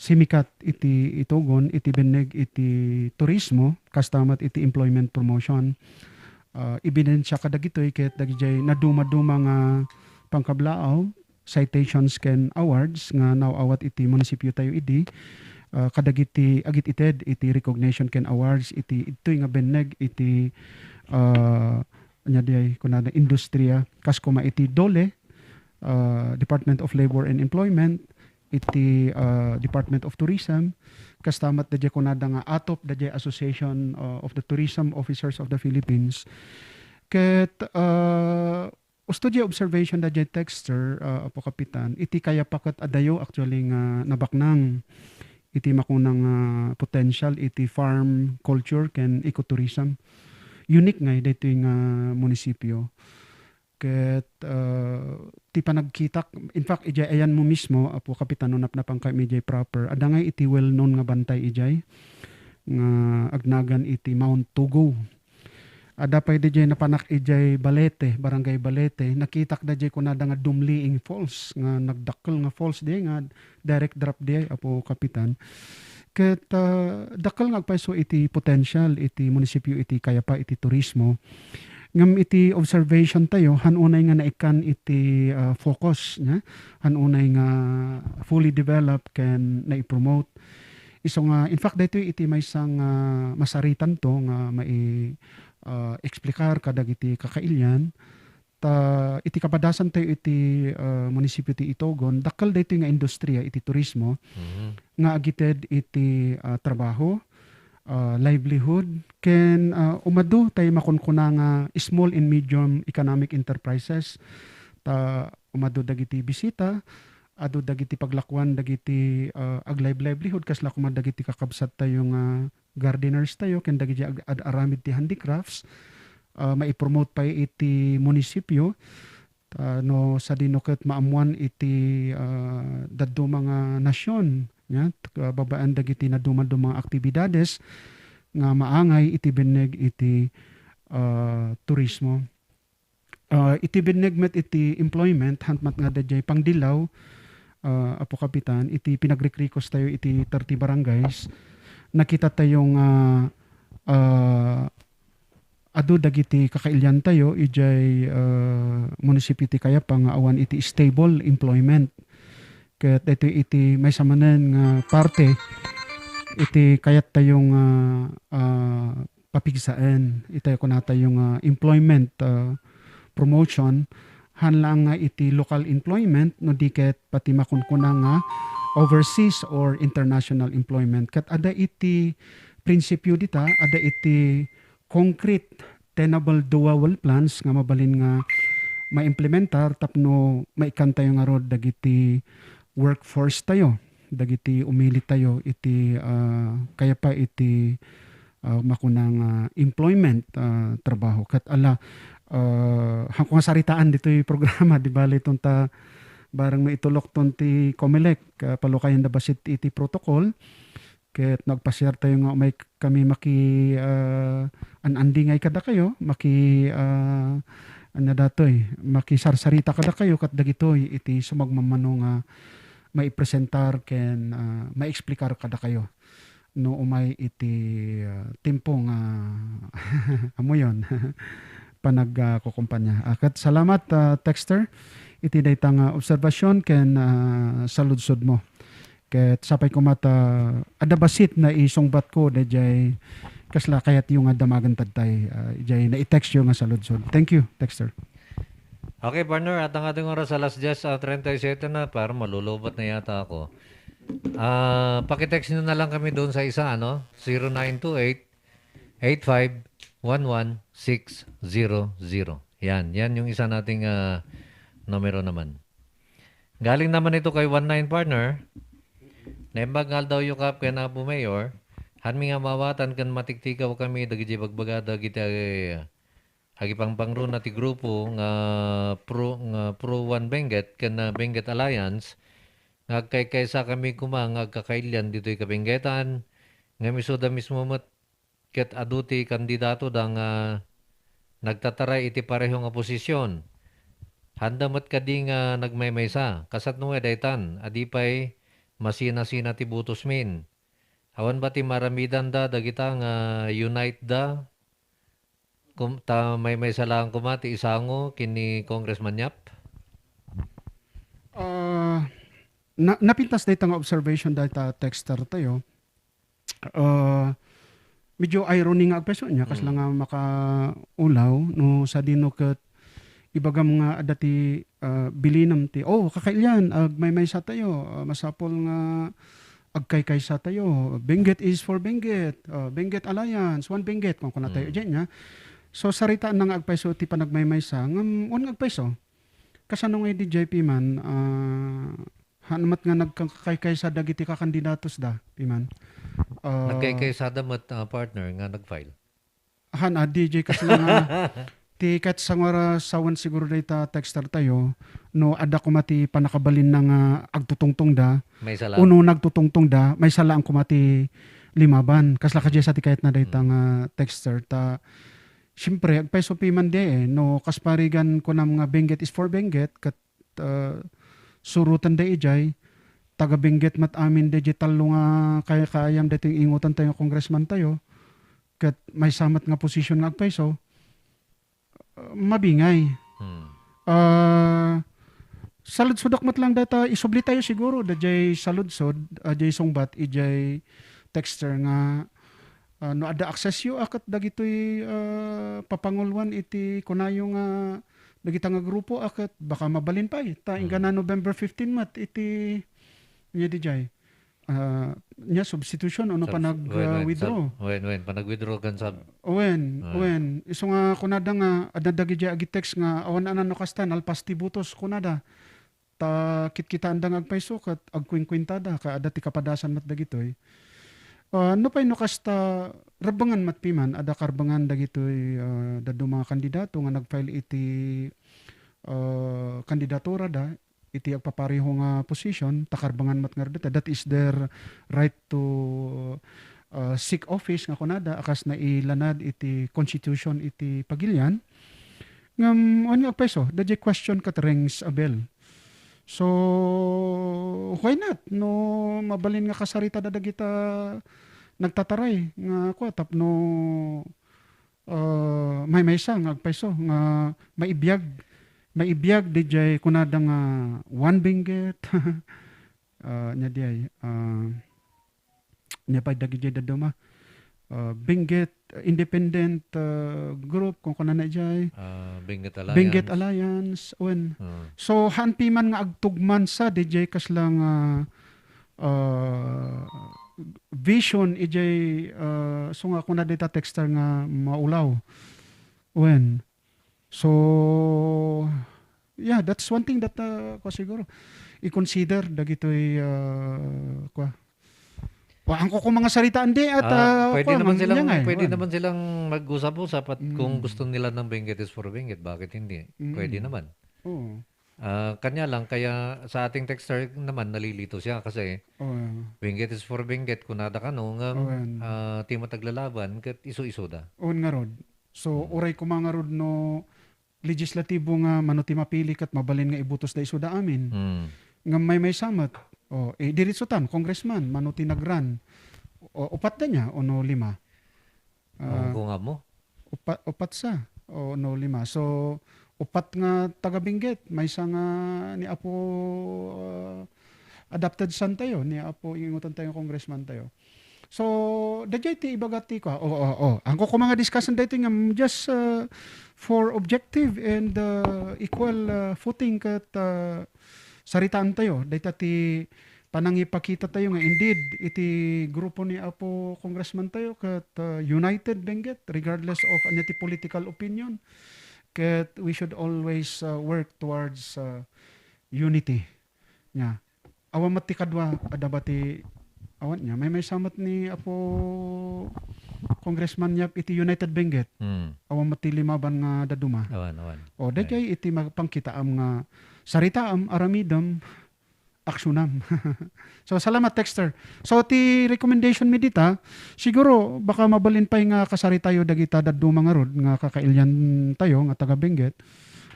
simikat iti Itogon, iti benneg iti turismo, kasta met iti employment promotion. Ah, ebidensya kadagitoy ket dagidiay nadumaduma nga pangkablaaw, citations ken awards nga naaw-awat iti munisipiotayo idi, ah, kadagiti agit-ited iti recognition ken awards iti idtoy nga benneg iti, ah, ania diay kunada industriya. Kas koma iti DOLE, ah, Department of Labor and Employment, iti, ah, Department of Tourism, kasta met daydiay kunada nga ATOP, daydiay Association, ah, of the Tourism Officers of the Philippines. Ket, ah, usto diay observation daydiay Texter, ah, Apo Kapitan, iti Cayapa ket adayo actually nga nabaknang iti makuna nga potential iti farm culture ken ecotourism. Unique ngay daytoy nga munisipio. Ket, ah, ti panagkitak, in fact, idiay ayanmo mismo, Apo Kapitan, no napnapankami idiay proper, adda ngay iti well-known nga bantay idiay nga agnagan iti Mount Tugo. Adda pay diay napanak idiay Balete, Barangay Balete. Nakitak daydiay kunada nga Dumliing Falls, nga nagdakkel nga falls diay nga direct drop diay, Apo Kapitan. Ket, ah, dakkel nga agpayso iti potential iti munisipio iti Cayapa iti turismo. Ngem iti observation tayo, han unay nga naikkan iti, ah, focus, nia? Han unay nga fully developed ken naipromote. Isu nga, in fact, daytoy iti maysa nga masaritanto nga mai-, ah, explicar kadagiti kakailian. Ta iti kapadasantayo iti, ah, munisipio ti Itogon, dakkel daytoy nga industriya iti turismo Mhm. nga agited iti, ah, trabaho, ah, livelihood, ken, ah, umadu tay makunkuna nga small and medium economic enterprises. Ta umadu dagiti bisita, adu dagiti paglakuan dagiti, ah, aglive-livelihood, kasla koma dagiti kakabsattayo nga gardeners tayo ken dagiti ag-, ad-aramid ti handicrafts, ah, maipromote pay iti munisipio. Ta no sadino ket maammuan iti, ah, dadduma nga nasion, nia, t-, ah, babaen dagiti nadumaduma nga aktibidades nga maangay iti binneg iti, ah, turismo. Ah, iti binneg met iti employment, han met nga daydiay pangdilaw, ah, Apo Kapitan, iti pinagrikrikos tayo iti thirty barangays, nakita tayo nga, ah, adu dagiti kakailian tayo idiay, ah, munisipio ti Cayapa nga awan iti stable employment. Ket daytoy iti maysa manen nga parte iti kayat tayo nga, ah, papigsaen. Itay kunatayo nga employment, ah, promotion, han laeng nga iti local employment, no di ket pati makunkuna nga overseas or international employment. Ket adda iti prinsipio dita, adda iti concrete, tenable, doable plans nga mabalin nga maimplementar tapno maikkantayo ngarud dagiti workforce tayo, dagiti umili tayo iti, ah, kayapa iti, ah, makuna nga employment, ah, trabaho. Ket ala, ah, hanko nga saritaan ditoy programa, di bali ton ta bareng maitulokton ti Comelec, ah, palukayen da bassit iti protocol. Ket no agpasiar tayo nga umay kami maki, ah, an-andingay kadakayo, maki, ah, ania datoy, makisarsarita kadakayo ket dagitoy iti sumagmamano nga maipresentar ken, ah, maieksplicar kadakayo no umay iti, ah, timpo nga, amoyon, panag, ah, kukumpanya. Ah, ket salamat, ah, Texter, iti dayta nga obserbasion ken, ah, saludsodmo. Ket sapay koma ta adda bassit naisungbatko daydiay kasla kayatyo nga damagen tattay, ah, idiay naitextyo nga saludsod. Thank you, Texter. Okay, partner, at ang ating oras alas diyes, ah, treinta y siete na, parang malulobot na yata ako. Ah, pakitext nyo na lang kami doon sa isa, ano? Zero nine two eight, eight five one one six zero zero. Yan, yan yung isa nating, ah, numero naman. Galing naman ito kay One Nine Partner. Naimbag nga aldaw, Yukap, ken Apo Mayor. Hanmi nga maawatan ken matiktigaw kami dagiti bagbagada dagiti, ah, agipangpangruna ti grupo nga pro, nga Pro One Benguet ken, ah, Benguet Alliance, nga agkaykaysakami koma nga agkakailian ditoy kabenggetan, ngem isuda mismo met ket adu ti kandidatoda nga nagtataray iti pareho nga posisyon. Handa met kadi nga nagmaymaysa, kasano nga daytan, a di pay masinasina ti butosmin. Awan ba ti maaramidanda dagita nga unite da? Kum-, ta maymaysa laeng koma ti isango ken ni Congressman Yap? Ah, na-, napintas dayta nga observation dayta texter tayo. Ah, medyo irony nga agpayso niya, kasla Mm. nga makaulaw no sadino ket ibagam nga adda ti, ah, bilinem ti, "Oh, kakailian, agmaymaysa tayo, ah, masapul nga agkaykaysa tayo. Benguet is for Benguet, ah, Benguet Alliance, one Benguet," kunkuna tayo Mm. diay niya. So, saritaan na nga agpayso ti panagmaymaysa, ngem, wen nga agpayso, kasano nga idi jay piman, ah, haan met nga nagkakaykaysa dagiti kakandidatos da, piman? Ah, Nagkaykaysada met, ah, partner, nga nag-file. Haan, ah, D J, kasla nga, ti ket sanguara sawen siguro dayta texter tayo, no adda koma ti pannakabalinna nga agtutungtongda, Maysa laeng. Uno nagtutungtongda, maysa laeng koma ti limaban. Kasla kadiay sa ti kayatna dayta Mm. nga texter. Ta, siyempre, agpayso piman di eh, no, kas parigan kunam nga Benguet is for Benguet, ket ah, suroten da idiay, taga Benguet met amin da idiay tallo nga kay-, kaayam daytoy ingutan tayo nga congressman tayo, ket maysa met nga posisyon nga agpayso, ah, mabingay. Hmm. Ah, saludsodek met lang dayta, isubli tayo siguro, da jay saludsod, ah, jay sungbat, idiay texter nga, ah, no adda access yo, a ket dagitoy, ah, papanguloan iti kunayo nga dagita nga grupo a ket baka mabalin pay. Ta Mm. inggana November fifteen met iti, nia dijay, ah, nia substitution ono Subs-, panag, wen, ah, wen, withdraw. Sub-, wen, wen, panag-withdraw ken sub-, Wen, Ah. wen. Isu nga kunada nga adda dagidiay agi-text nga awan anan no kasta, nalpas ti butos kunada. Ta kitkitaanda nga agpayso ket agkuinkuintada, ket adda ti kapadasan met dagitoy. Ah, nupay no kasta, rebbengan met piman, adda karbengan dagitoy, ah, dadduma nga kandidato nga nag-file iti, ah, kandidaturada iti agpapareho nga position, ta karbengan met ngarud dayta. That is their right to, ah, seek office nga kunada, a kas nailanad iti constitution iti pagilian. Ngem, wen nga agpayso, dayjay question ket rings a bell. So, why not? No mabalin nga kasaritada dagita nagtataray nga kua, tapno, ah, maymaysa nga agpayso nga maibiag, maibiag dayjay kunada nga one Benguet. Ah, nia diay, ah, nia pay dagidiay dadduma. Ah, Benguet, ah, independent, ah, group, kunkunana idiay. Ah, Benguet Benguet Alliance. Alliance, wen. Ah. So, haan piman nga agtugmansa didiay kasla nga, ah, vision idiay, ah, so nga kuna dita texter nga maulaw. Wen. So, yeah, that's one thing that, ah, kua siguro, i-consider dagitoy, ah, kua. Wa, angko ko mga saritaan di at, Ah, ah, pwede kua, naman mang-, silang, yan nga eh, pwede kua. naman silang mag-usap-usap at kung Mm. gusto nila ng Benguet is for Benguet, bakit hindi? Pwede Mm. naman. Oo. Ah, kanya lang, kaya sa ating texter naman, nalilito siya kasi Oo. Benguet is for Benguet, kunada kano nga, Oo, yan. ah, ti met aglalaban, ket isu-isu da. Oo, ngarud. So, Mm. uray kuma ngarud no legislatibo nga mano ti mapili ket mabalin nga ibutosda isuda amin. Mm. Ngem maymaysa met, o, eh, diretsotan, congressman, mano ti nag-run? O, upatda nia, ono lima? Ah, Nungko nga mo? upa-, upat sa, ono lima. So, upat nga taga Benguet, maysa nga ni Apo, ah, adopted son tayo, ni Apo, ingutan tayo, congressman tayo. So, dayjay ti ibaga ti kua. O, o, o. Angko ko mga discussion daytoy nga, mm, just, uh, for objective and, uh, equal, uh, footing ket, uh, saritaan tayo. Dayta ti panangipakita tayo nga indeed iti grupo ni Apo Congressman tayo ket, uh, united, Benguet, regardless of ania ti political opinion. Ket we should always, uh, work towards, uh, unity. Nya, awan met ti kadua, adda ba ti, awan nya, maymaysa met ni Apo Congressman Yap iti United Benguet. Hmm. Awan met ti limaban nga dadduma. Awan, awan. O, daydiay iti ma-, pangkitaam nga saritaam, aramidem, aksyonam. So, salamat, Texter. So, ti recommendation mi dita, siguro, baka mabalin pay nga kasaritayo dagita dadduma ngarud nga kakailian tayo nga taga Benguet.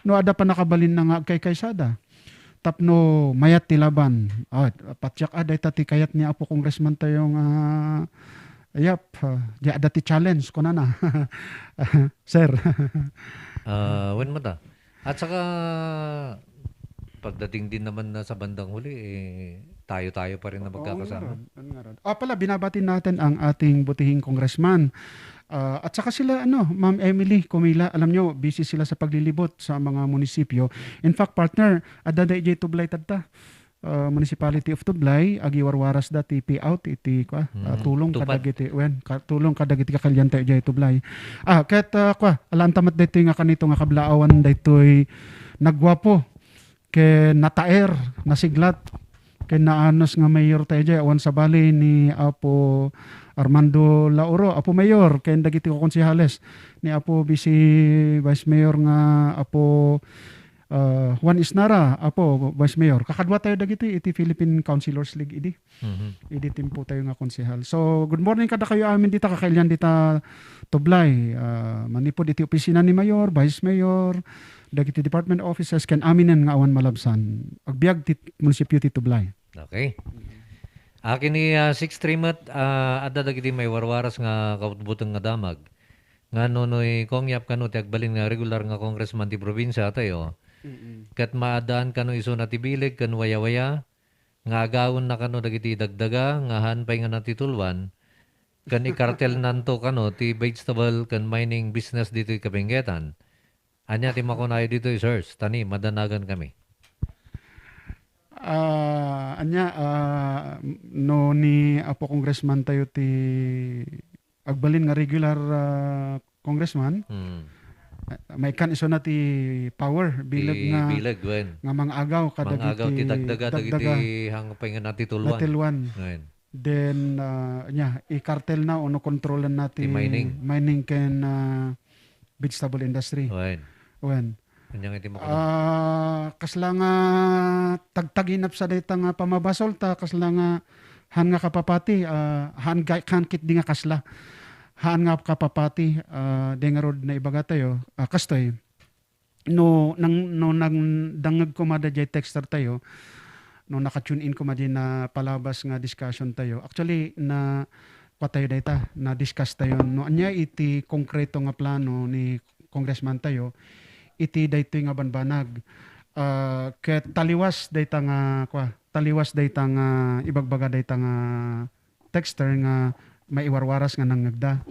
No, adda pannakabalinna nga agkaykaysada. Tapno mayat ti laban. Ah, patiak a, dayta ti kayat ni Apo Congressman tayo nga, yap, ah, di adda ti challenge, kunana. Sir. Ah, wen met a. At saka, pagdating din naman na sa bandang huli, eh, tayo-tayo pa rin na Oo, magkakasama. Ngarud, ngarud. Ah, pala, binabati natin ang ating butihing congressman. Ah, at saka sila, ano, Ma'am Emily Comila, alam nyo, busy sila sa paglilibot sa mga munisipyo. In fact, partner, adda da idiay Tublay tadta. Ah, Municipality of Tublay, agiwarwaras da ti payout iti, kwa, ah, Mm, tulong tupad. Kadagiti, wen, ka-, tulong kadagiti kakalian tayo idiay Tublay. Ah, ket, ah, kwa, alaanta met daytoy nga kanito nga kablaawan daytoy nagguapo ken nataer, nasiglat, ken naanos nga mayor tayo diay, awan sabali ni Apo Armando Lauro, Apo Mayor, ken dagiti konsehales ni Apo Vice, Vice Mayor nga Apo, ah, Juan Isnara, Apo Vice Mayor. Kakadua tayo dagiti iti Philippine Councilors League idi. Mhm. Idi timpo tayo nga konsehal. So, good morning kadakayo amin dita, kakailian dita Tublay. Ah, manipud iti opisina ni Mayor, Vice Mayor, dagiti department offices, ken aminen nga awan malabsan. Agbiag ti munisipyo ti Tublay. Okay. Akin ni, ah, six three met, ah, adda dagiti maiwarwaras nga kabutbuteng nga damag. Nga no, noy Kong Yap kano ti agbalin nga regular nga congressman ti probinsia tayo, Mm-mm. ket maaddaan kano isuna ti bileg ken wayawaya, nga agawenna kano dagiti dagdaga nga haan pay nga natitulwan, ken ikartelnanto kano ti vegetable ken mining business ditoy Kabenguetan. Ania ti makunayo ditoy, sirs? Ta ni, madanagan kami. Ah, ania, ah, no ni Apo Congressman tayo ti agbalin nga regular, ah, congressman, Hmm. ah, maikkan isuna ti power, bileg Ti nga, bileg, wen. nga mangagaw kadagiti Mangagaw ti dagdaga, dagiti dagdaga. Hangpay nga natitulwan. Natitulwan. Wen. Then, ah, nia, ikartelna ono kontrolenna ti Ti mining. mining ken, ah, vegetable industry. Wen. Wen. Ania nga iti makunak? Ah, kasla nga tagtaginapsa dayta nga pamabasol ta, kasla nga haan nga kapapati, ah, haan ga-, haan ketdi nga kasla. Haan nga kapapati, ah, dayta ngarud naibaga tayo. Ah, kastoy, no, nang, no, nang dangeg koma daydiay texter tayo, no, naka-tune in koma diay napalabas nga discussion tayo. Actually, na, kua tayo dayta, na-discuss tayo. No, ania iti konkreto nga plano ni Congressman tayo, iti daytoy nga banbanag. Ah, ket taliwas dayta nga, kua, taliwas dayta nga ibagbaga dayta nga texter nga maiwarwaras nga nangngegda.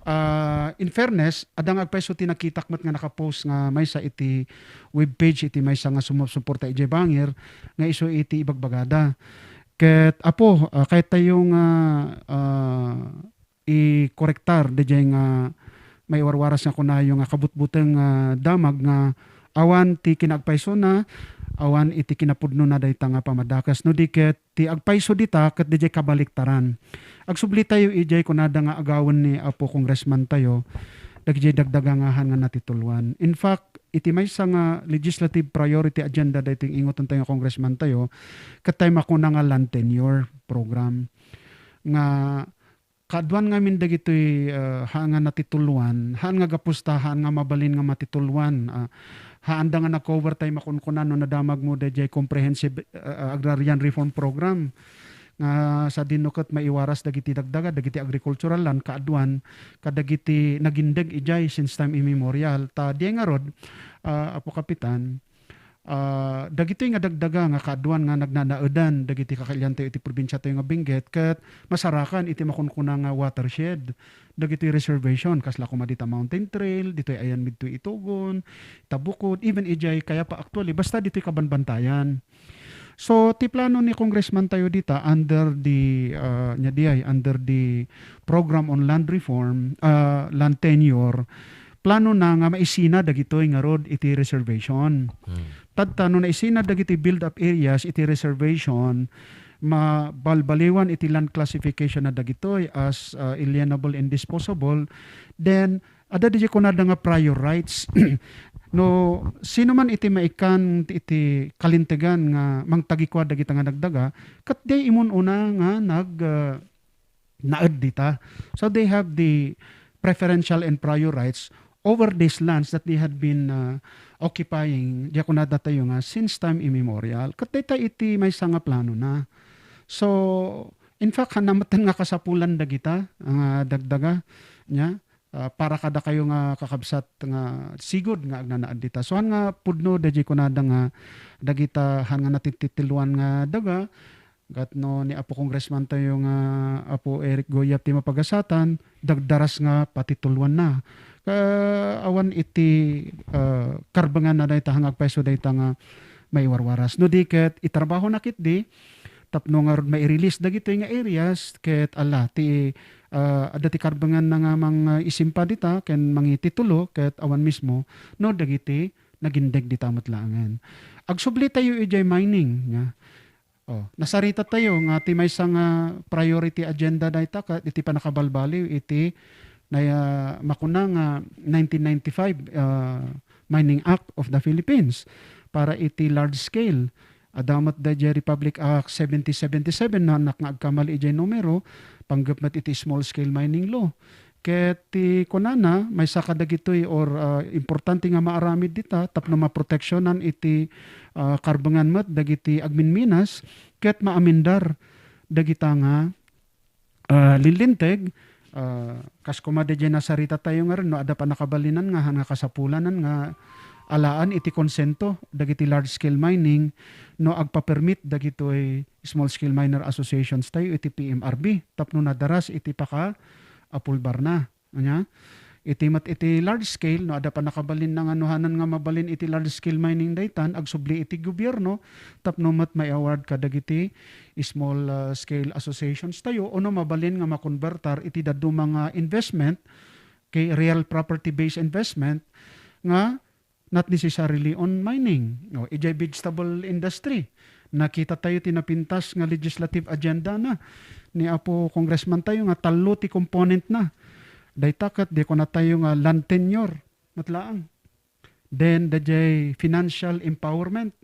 Ah, in fairness, adda nga agpayso ti nakitak met nga nakapost nga maysa iti webpage iti maysa nga sumupsuporta idiay bangir nga isu iti ibagbagada. Ket, Apo, ah, kayat tayo nga, ah, ikorektar daydiay nga maiwarwaras nga kunayo nga kabutbuteng nga damag nga awan ti kinaagpaysona, awan iti kinapudnona dayta nga pamadakes. No di ket ti agpayso dita ket daydiay kabaliktaran. Agsubli tayo idiay kunada nga agawen ni Apo Congressman tayo, dagdiay dagdaga nga haan nga natitulwan. In fact, iti maysa nga legislative priority agenda daytoy inguton tayo nga congressman tayo, ket tayo makuna nga land tenure program nga kaaduan ngamin dagitoy, ah, haan nga natitulwan, haan nga gapusta, haan nga mabalin nga matitulwan, ah, haanda nga na-cover tay makunkuna no nadamagmo daydiay Comprehensive, ah, Agrarian Reform Program. Nga sadino ket maiwaras dagiti dagdaga, dagiti agricultural land, kaaduan, kadagiti nagindeg idiay since time immemorial. Ta diay ngarud, ah, Apo Kapitan, Ah, dagitoy nga dagdaga nga kaaduan nga nagnanaedan dagiti kakailiantayo iti probinsiatayo nga Benguet ket masarakan iti makunkuna nga watershed. Dagitoy reservation, kasla koma dita Mountain Trail, ditoy Ayanmid toy Itogon, Tabukod, even idiay Cayapa actually, basta ditoy kabanbantayan. So, ti plano ni Congressman tayo dita under the, ah, nya di ay, under the program on land reform, ah, land tenure, plano na nga maisina dagitoy ngarud iti reservation. Hmm. Tatta, no naisina dagiti build-up areas iti reservation, mabalbaliwan iti land classification na dagitoy as, ah, alienable and disposable, then, adda diay kunada nga prior rights. No, sino man iti maikkan iti kalintegan nga mangtagikua dagita nga dagdaga, ket diay imun-una nga nag, ah, naed dita. So they have the preferential and prior rights over these lands that they had been, ah, occupying, diay kunada tayo nga since time immemorial. Ket dayta iti maysa nga plano na. So, in fact, han nametten nga kasapulan dagita nga dagdaga, nya, ah, para kadakayo nga kakabsat nga sigud nga agnanaed dita. So, han nga pudno daydiay kunada nga dagita han nga natititiluan nga daga, ket no ni Apo Congressman tayo nga Apo Eric Goyap ti mapagasatan, dagdaras nga patituloanna. Ka-, awan iti, ah, karbenganna dayta nga agpayso dayta nga maiwarwaras. No di ket itrabahona ketdi tapno ngarud mai-release dagitoy nga areas ket ala ti, ah, adda ti karbenganna nga mangisimpa dita ken mangititulo ket awan mismo no dagiti nagindeg dita met laengen. Agsubli tayo idiay mining, nya. Oh, nasarita tayo nga ti maysa nga priority agenda dayta ket iti pannakabalbaliw iti nay-, ah, makuna nga nineteen ninety-five, ah, Mining Act of the Philippines para iti large scale. Adda met daydiay Republic Act seventy seventy-seven, no, annak nga agkamali idiay numero, panggep met iti small scale mining law. Ket ti kunana, maysa kadagitoy or, ah, importante nga maaramid dita tapno maproteksionan iti, ah, karbengan met dagiti agminminas ket maamendar dagita nga, ah, linlinteg, ah, kas koma daydiay nasarita tayo ngarud, no, adda pannakabalinan nga han nga kasapulanan nga alaan iti konsento dagiti large scale mining no agpa-permit dagitoy small scale miner associations tayo iti P M R B tapno nadaras iti pakaapulbarna. Ania? Iti met iti large scale, no, adda pannakabalinna nga no hanan nga mabalin iti large scale mining daytan, agsubli iti gobierno tapno met mai-award kadagiti small, ah, scale associations tayo, ono mabalin nga makonbertar iti dadduma nga investment, kay real property-based investment, nga not necessarily on mining. O, idiay vegetable industry, nakita tayo ti napintas nga legislative agenda na ni Apo Congressman tayo nga tallo ti component na. Dayta ket di kuna tayo nga land tenure, met laeng. Then, daydiay financial empowerment.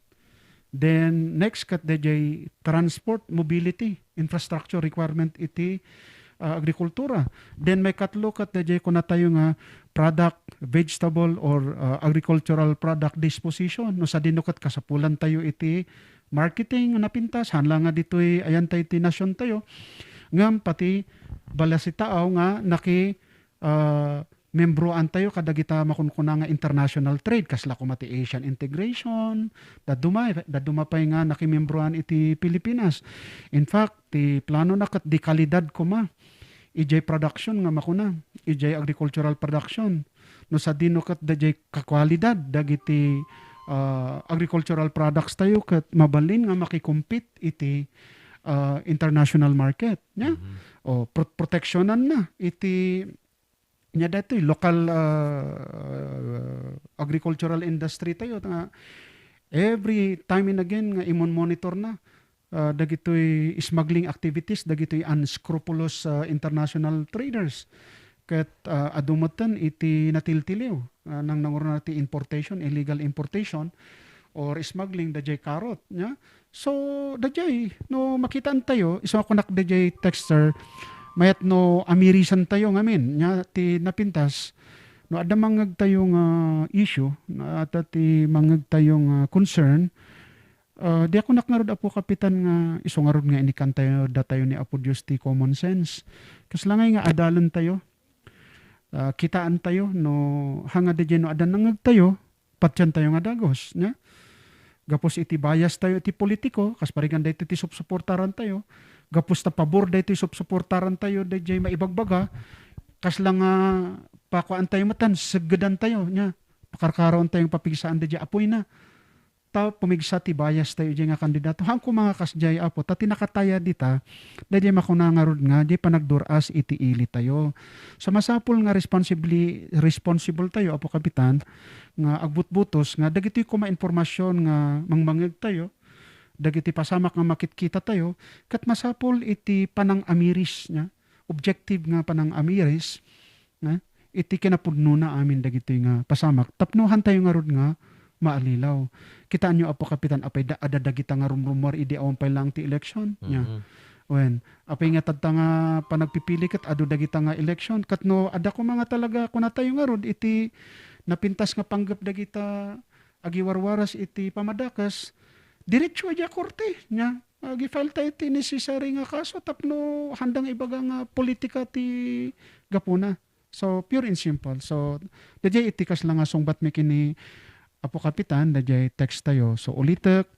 Then, next ket daydiay transport, mobility, infrastructure requirement iti, ah, agrikultura. Then, maikatlo ket daydiay kuna tayo nga product, vegetable, or, ah, agricultural product disposition. No sadino ket kasapulan tayo iti marketing nga napintas, han la nga ditoy ayan tayo ti nasion tayo. Ngem pati balasitaaw nga naki, ah, membroan tayo kadagita makunkuna nga international trade, kasla koma ti Asian integration, dadduma, dadduma pay nga nakimembroan iti Pilipinas. In fact, ti plano na ket di kalidad koma idiay production nga makuna, idiay agricultural production. No sadino ket daydiay kakwalidad dagiti, ah, agricultural products tayo ket mabalin nga makikompete iti, ah, international market, nya? Mhm. O, pro-, proteksyonan na iti nya daytoy local, ah, agricultural industry tayo nga every time and again nga imon-monitor na, ah, dagitoy smuggling activities dagitoy unscrupulous, ah, international traders. Ket, ah, adu metten iti natiltiliw, ah, nang nangurna ti importation, illegal importation or smuggling daydiay karot, nya? So, daydiay, no makitaan tayo, isu nga kunak daydiay texter, mayat no amirisan tayo ngamin, nya ti napintas, no adda mangngeg tayo nga issue, no adda ti mangngeg tayo nga concern, ah, di ako nak ngarud, Apo Kapitan, nga isu ngarud nga inikkan tayo, datayo ni Apo Dios ti common sense. Kasla ngay nga adalen tayo, ah, kitaan tayo, no, hanga daydiay no adda nangngeg tayo, patian tayo nga dagus, nya? Gapus iti bias tayo iti politiko, kas parigan daytoy ti supsuportaran tayo, gapus ta pabor daytoy supsuportaran tayo, daydiay maibagbaga, kasla nga pakuan tayo metten, seggedan tayo, nya? Pakarkaraon tayo nga papigsaan daydiay apoy na. ta pumigsa ti bias tayo diay nga kandidato. Haan ko nga kasdiay, Apo, ta ti nakataya dita, daydiay makuna ngarud nga, diay panagdur-as iti ili tayo. So, masapul nga responsibli-, responsible tayo, Apo Kapitan, nga agbutbutos nga dagitoy koma impormasyon nga mangmangngeg tayo, dagiti pasamak nga makitkita tayo, ket masapul iti panangamiris, nia, objective nga panangamiris, nia, iti kinapudnona amin dagitoy nga pasamak tapno hantayo ngarud nga maalilaw. Kitaenyo, Apo Kapitan, apay da-, adda dagita nga rumrumuar idi awan pay laeng ti election, nia. Mhm. Wen, apay nga tadta nga panagpipili ket adu dagita nga election. Ket no adda koma nga talaga kunatayo ngarud iti napintas nga panggep dagita agiwarwaras iti pamadakes, diretso idiay korte, nia. Agi-file tayo iti necessary nga kaso tapno handang ibaga nga politika ti gapuna. So, pure and simple. So, daydiay iti kasla nga sungbatmi ken ni Apo Kapitan, daydiay text tayo. So, ulitek,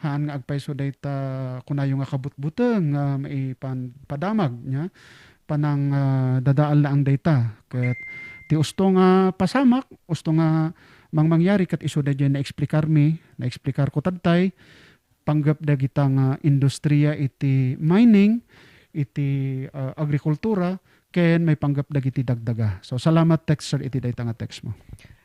haan nga agpayso dayta kunayo nga kabutbuteng nga maipan-, padamag, nia. Panang, ah, dadaal laeng dayta. Ket ti usto nga pasamak, usto nga mangmangyari ket isu daydiay naeksplikarmi, naeksplikarko tadtay, panggep dagita nga industriya iti mining, iti, ah, agrikultura, ken maipanggep dagiti dagdaga. So, salamat, texter, iti dayta nga text mo.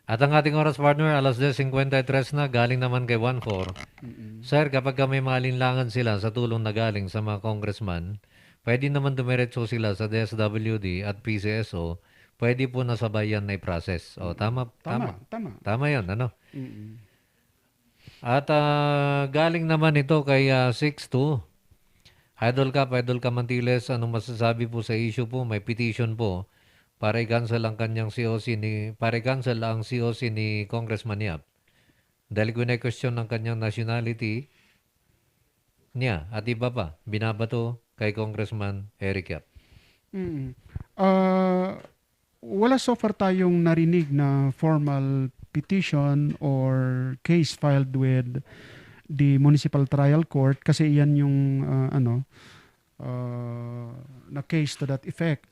At ang ating oras, partner, alas diez cincuenta y tres na, galing naman kay one four. Mm-mm. Sir, kapag ka may mga alinlangan sila sa tulong na galing sa mga congressman, pwede naman dumiretso sila sa D S W D at P C S O, pwede po na sabayan na i-process. O, Mm. tama, Tama, tama. tama. Tama yun, ano? Mm-mm. At, ah, galing naman ito kay, ah, six two. Idol Kap, Idol Kamantiles, anong masasabi po sa issue po? May petition po para i-cancel ang kanyang C O C ni, para i-cancel ang C O C ni Congressman Yap. Dahil kine-question ang kanyang nationality niya at iba pa, binabato kay Congressman Eric Yap. Mm. Ah, wala so far tayong narinig na formal petition or case filed with the Municipal Trial Court kasi iyan yung, ah, ano, ah, na case to that effect.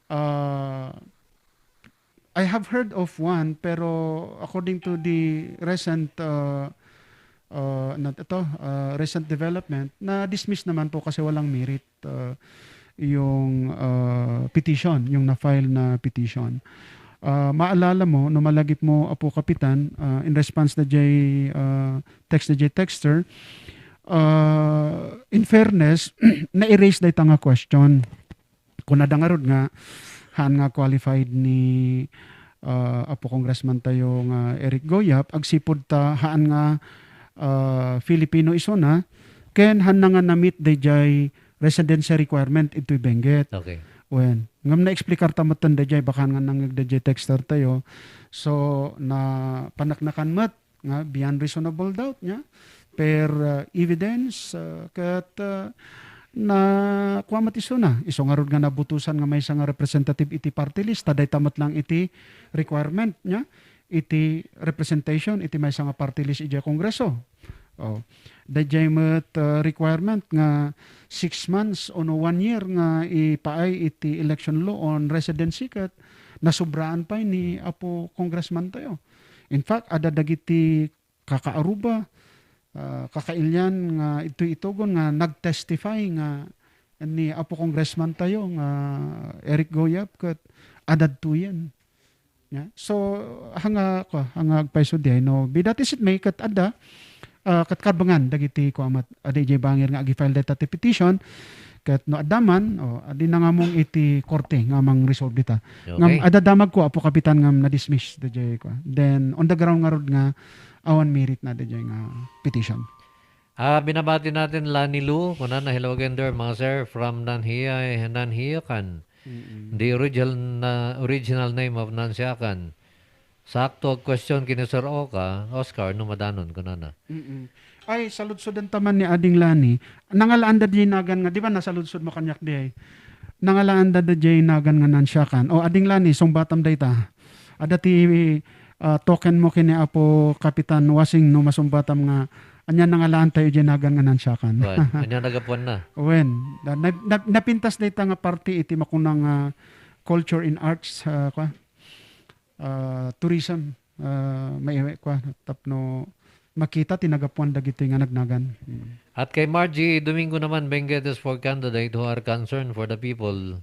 Ah, I have heard of one, pero according to the recent, ah, ah, na, ito, ah, recent development, na-dismiss naman po kasi walang merit, ah, yung, ah, petition, yung na-file na petition. Ah, maalala mo, no malagip mo, Apo Kapitan, ah, in response na jay, ah, text na jay texter, ah, in fairness, na-erase dayta nga question. Kunada ngarud nga, haan nga qualified ni, ah, Apo Congressman tayo nga Eric Goyap, agsipud ta haan nga, ah, Filipino isuna, ken haan na nga na-meet dayjay residency requirement itoy Benguet. Okay. Wen, ngem naeksplikar ta metten dayjay, baka nga nangngeg dayjay texter tayo. So, napaneknekan met nga beyond reasonable doubt, nia, per, uh, evidence, uh, ket, uh, na kua met isuna, isu ngarud nga nabutosan nga maysa nga representative iti party list, ta dayta met lang iti requirement, nia, iti representation iti maysa nga party list idiay Kongreso. Oh. Dayjay met, uh, requirement nga six months ono one year nga ipaay iti election law on residency ket nasubraan pay ni Apo Congressman tayo. In fact, adda dagiti kaka-Aruba, ah, kaka-Ilian nga itoy itugon nga nag-testify nga ni Apo Congressman tayo nga Eric Goyap ket adda daytoyen. Ya. So, hanga, ko, hanga agpayso diay, no, be that as it may, ket adda, ah, ket karbengan dagiti kua met, adi jay bangir nga agi-file dayta ti petition, ket no adda man, o, adi na nga mong iti korte nga mang-resolve dita. Ngem okay. Adda damag ko, Apo Kapitan, ngem na-dismiss dayjay kua. Then, on the ground ngarud nga awan merit na dayjay nga petition. Ah, binabati natin Lani Lu, kunana, "Hello again there, mga sir, from Nanhia, Nanhiakan." Mm-mm. The original na, original name of Nansiakan. Sakto, question kini Sir Oka, Oscar, no madanon, kunana. Mm-mm. Ay, saludsoden ta man ni Ading Lani. Nangalaanda di nagan nga, di ba nasaludsod mo kaniak di ay? Nangalaanda di jay nagan nga Nansiakan. O, Ading Lani, sungbatam dayta. Adda ti, ah, token mo kini Apo Kapitan Wasing no masungbatam nga ania nangalaan tayo jay nagan nga Nansiakan. Wen, ania nagapuan na? Wen, na, na, na, napintas dayta nga parti iti makuna nga culture and arts, ah, kwa, ah, tourism, ah, may, kwa, tapno makita ti nagapuan dagitoy nga nagnagan. Mm. At kay Margie Domingo naman, Benguet is for candidate who are concerned for the people.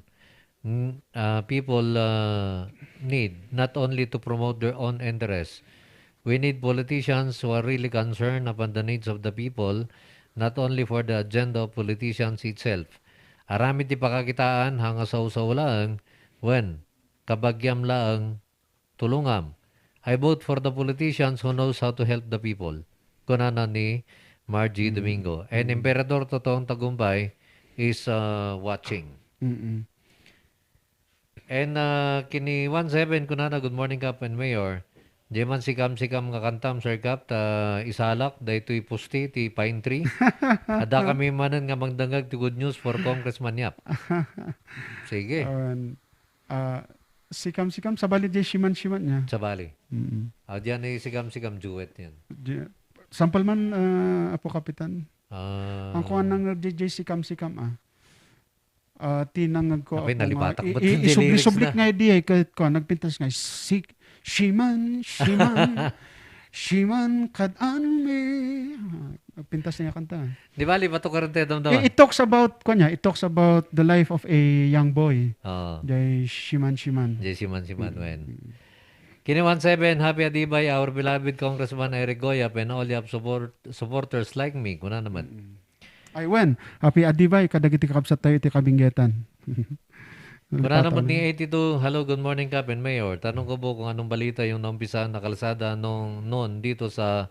N-, ah, people, ah, need not only to promote their own interests. We need politicians who are really concerned upon the needs of the people, not only for the agenda of politicians itself. Aramid ti pakakitaan, hanga sawsaw laeng, wen, kabagiam laeng, tulongam. I vote for the politicians who knows how to help the people, kunana ni Margie Mm. Domingo. And Mm. Emperador Totoong Tagumpay is, uh, watching. Mm-mm. And, uh, kini one seven, kunana, "Good morning, Kap and Mayor. Diay man sikam-sikam nga kantam, Sir Kap, ta isalak daytoy poste ti pine tree. Adda kami manen nga mangdengngeg ti good news for Congressman Yap." Sige. Awan, ah, sikam-sikam, sabali diay siman-siman niya. Sabali. Mm-mm. Ah, diyan ay sikam-sikam, duet yan. Di-, sampal man, ah, Apo Kapitan. Ah. Ang kuwan nang diay sikam-sikam, ah. Ah, ti nangagko Apay, ako nga, nalipatak i-, met i-, yung isubli-subli lyrics na. Nga idi, eh, kahit kuwan, nagpintas nga, si-, siman, siman, siman, kad-an mi. Ah, pintas niya kanta. Di ba, libato ka rin tayo, damdaman? It, it talks about, kuwan niya, it talks about the life of a young boy. Oo. Jay Shiman Shiman. Jay Shiman Shiman, Mm. wen. Kini one seven, happy Adibay, our beloved Congressman Eric Goyap, and all your support-, supporters like me. Kuna naman. Mm. Ay, wen, happy Adibay, kadagiti kakabsat tayo iti Kabinggetan. Kuna naman ni eighty-two, "Hello, good morning, Kap and Mayor. Tanong ko po kung anong balita yung naumpisaan na kalsada nung, noon dito sa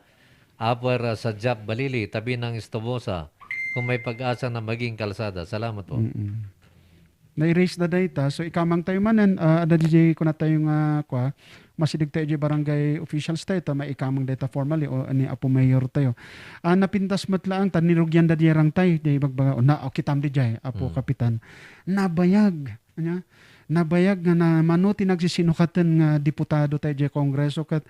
Upper, ah, sa Jap Balili, tabi ng Estobosa, kung may pag-asa na maging kalsada. Salamat po." Mm-mm. Na-erase da dayta. So, ikamang tayo manen, ah, adda diay kuna tayo nga, kwa, masidig tayo diay barangay officials tayo, ta maikamang dayta formally o ni Apo Mayor tayo. Ah, napintas met laeng, ta nirugian da diay rangtay, diay bagbaga, o na, o kitam diay, Apo Mm. Kapitan. Nabayag, anya? Nabayag nga na, mano ti nagsisinukaten nga diputado tayo diay Kongreso, ket,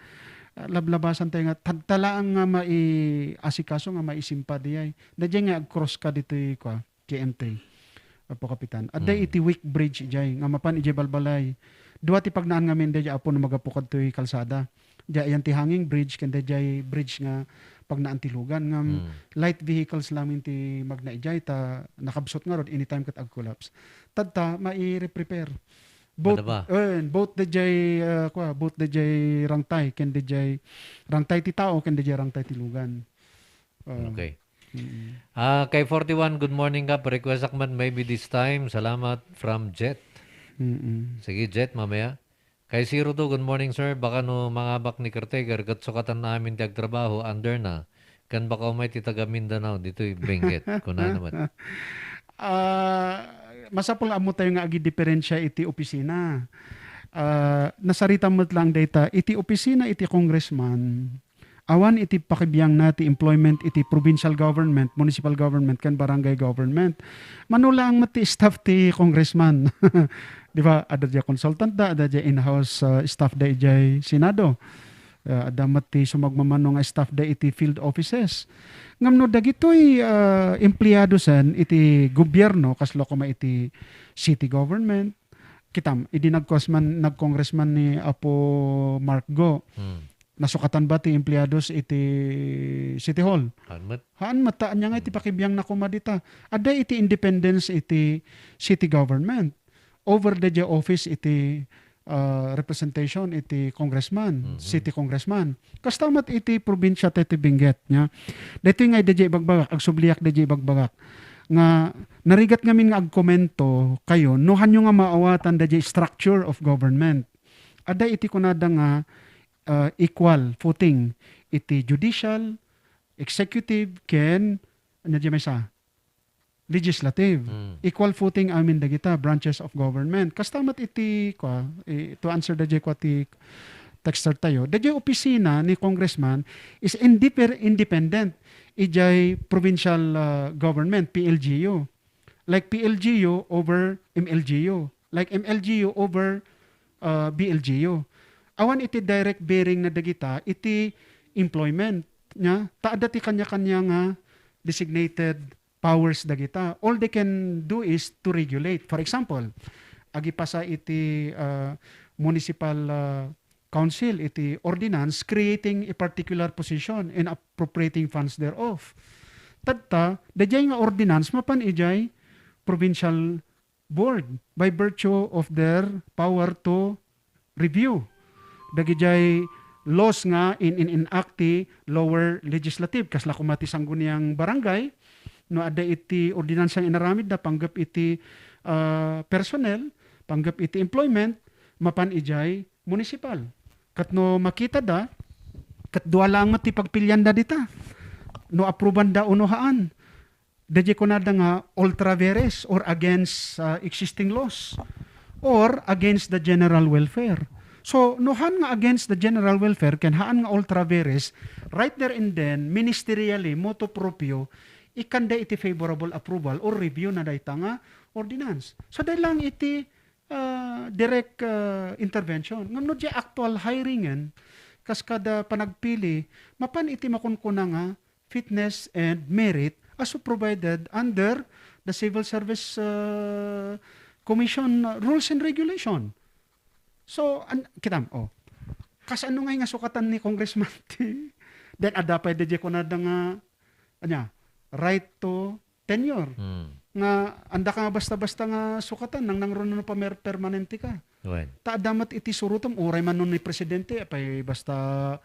ah, lablabasan tayo nga, tadta laeng nga maiasikaso nga maisimpa diay. Da diay nga ag-cross ka ditoy, kwa, K M T, Apo Kapitan. Adda Mm. iti weak bridge ijay, nga mapan ijay balbalay. Dua ti pagnaan ngamin dayjay, Apo, no magapu kadtoy kalsada. Diay ayan ti hanging bridge, ken dayjay bridge nga pagnaan ti lugan. Ngam, Mm. light vehicles lamin ti magna ijay, ta nakabsut ngarud, anytime ket ag-collapse. Tadta, mai-reprepare. Both, Madaba. eh, both dayjay, ah, kwa, both dayjay rangtay, ken dayjay rangtay ti tao, ken dayjay rangtay ti lugan. Ah, Okay. mm. Ah, kay forty-one, "Good morning, Kap. Request ak man maybe this time. Salamat from Jet." Mm-mm. Sige, Jet, mamaya. Kay zero two, "Good morning, sir. Baka no mangabak ni caretaker, ket sukatan amin ti agtrabaho under na. Ken baka umay ti taga Mindanao, ditoy Benguet." Kuna naman. Ah, masapul ammo tayo nga agidiperensya iti opisina. Ah, nasarita met lang dayta, iti opisina iti congressman, awan iti pakibiangna ti employment iti provincial government, municipal government, ken barangay government. Mano laeng met ti staff ti congressman. Di ba? Adda diay consultant da, adda diay in-house, uh, staff da idiay Senado. Uh, adda met ti sumagmamano nga staff da iti field offices. Ngem no dagitoy, uh, empleado sen iti gobierno, kasla koma iti city government, kitam, idi nagkosman-, nag-congressman ni Apo Mark Go, Hmm. nasukatan ba ti empleados iti City Hall? Haan met. Haan met, ta anya nga iti Hmm. pakibiangna koma dita. Adda iti independence iti city government over the office iti, ah, representation iti congressman, Mhm. city congressman. Kasta met iti probinsia tayo ti Benguet, nya. Daytoy nga dayjay ibagbagak, agsubliak dayjay ibagbagak. Nga narigat ngamin nga agkomento kayo, no hanyo nga maawatan dayjay structure of government. Adda iti kunada nga, ah, equal footing iti judicial, executive, ken, ano di maysa? Legislative. Mm. Equal footing amin dagita branches of government. Kasta met iti, kwa, eh, to answer dayjay kwa ti texter tayo, dayjay opisina ni congressman is indiper-, independent ijay provincial, ah, government, P L G U. Like P L G U over M L G U. Like M L G U over, ah, B L G U. Awan iti direct bearing na dagita iti employment niya. Ta adda ti kanya-kanya nga designated powers dagita. All they can do is to regulate. For example, agipasa iti, ah, municipal, ah, council iti ordinance creating a particular position and appropriating funds thereof. Tatta, daydiay nga ordinance mapan idiay provincial board by virtue of their power to review dagidiay laws nga in, in, enact ti lower legislative. Kasla koma ti sangguniang barangay, no adda iti ordinansa nga inaramidda panggep iti, ah, personnel, panggep iti employment, mapan idiay municipal. Ket no makitada, ket dua laeng met ti pagpilianda dita. No aprobanda o no haan. Daydiay kunada nga ultra vires or against, uh, existing laws or against the general welfare. So, no haan nga against the general welfare ken haan nga ultra vires, right there and then, ministerially, motu proprio, ikkanda iti favorable approval or review na dayta nga ordinance. So, dahil lang iti, uh, direct, uh, intervention. Ngem no di actual hiringen, kas kada panagpili, mapan iti makunkuna nga fitness and merit as provided under the Civil Service, uh, Commission, uh, rules and regulation. So, an-, kitam, oh. Kasano ngay nga sukatan ni Congressman ti? Then, adda pay daydiay kunada nga, anya, right to tenure. Hmm. Nga, anda ka nga basta-basta nga sukatan, nang nangruna no pamer-, permanente ka. Wen. Ta adda met iti surotem, uray man no ni presidente, apay basta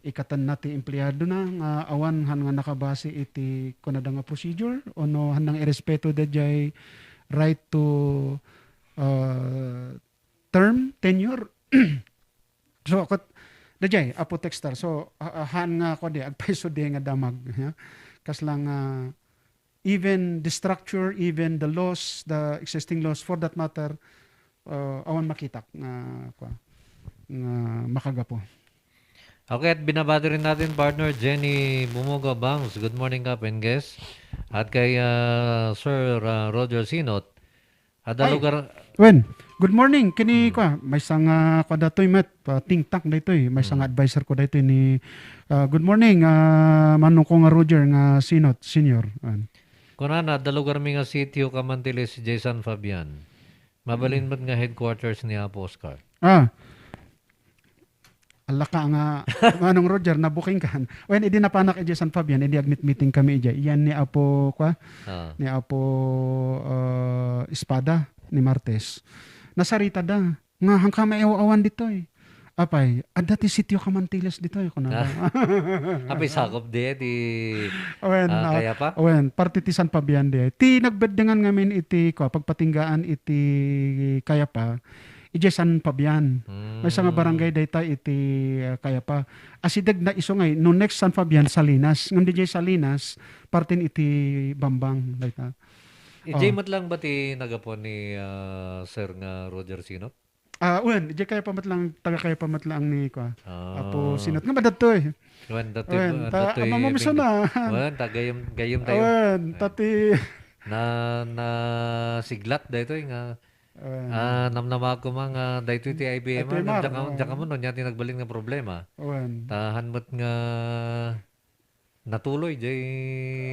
ikatenna ti empleadona nga awan han nga nakabase iti kunada nga procedure, o no han nga irespeto daydiay right to, uh, term, tenure. So, ket, daydiay, Apo Texter, so, ha-, ha-, han nga, kuwan di, agpayso di nga damag, ya? Kasla nga, even the structure, even the laws, the existing laws, for that matter, uh, awan makitak nga, kuwan, nga makagapu. Okay, at binabati rin natin, partner Jenny Bumugo Bangs. Good morning, Kap and guest. At kay, ah, Sir, ah, Roger Sinot. Ada Ay. lugar Wen, good morning. Kini Hmm. kwa, maysa nga kwa datoy met, ah, think tank daytoy. Maysa nga Hmm. adviser ko daytoy ni, ah, good morning, ah, manong ko nga Roger nga Sinot, Senior. Wen. Kunana, adda lugar mi nga sitio Camantiles, San Fabian. Mabalin Hmm. met nga headquarters ni Apo Oscar. Ah. Alaka nga, Manong Roger, nabuking kan. Wen, idi napanak idiay San Fabian, idi agmeet-meeting kami idiay. Iyan ni Apo, kwa? Ah. Ni Apo, uh, Espada, ni Martes. Nasarita da. Nga, hangka maiaw-awan ditoy. Apay, adda ti sitio Camantiles ditoy, kuna da. Ah. Apay, sakop di, ti, Wen, ah, ah, Kayapa? Wen, parte ti San Fabian di. Ti nagbeddengan ngamin iti, kwa, pagpatinggaan iti Kayapa, idiay San Fabian. Hmm. Maysa nga barangay dayta iti, ah, Kayapa. Asideg na isu ngay, no next San Fabian, Salinas. Ngem diay Salinas, partin iti Bambang, dayta. Idiay Oh. met lang ba ti nagapuan ni, ah, Sir nga Roger Sinot? Ah, wen, idiay Kayapa met lang, taga Kayapa met lang ni, kwa, Ah. Apo Sinot. Nga madadtoy. Wen, datoy Wen, ba, ta-, datoy amam mo bing-, misuna. Wen, ta gayyem, gayyem tayo. Wen, Wen. tati. Na, na siglat daytoy nga Ah. Ah, namnama ko man nga daytoy ti I B M R, I B M R, diak, oh. Diak mo, no, nia ti nagbalin nga problema. Wen. Ta han met nga natuloy, diay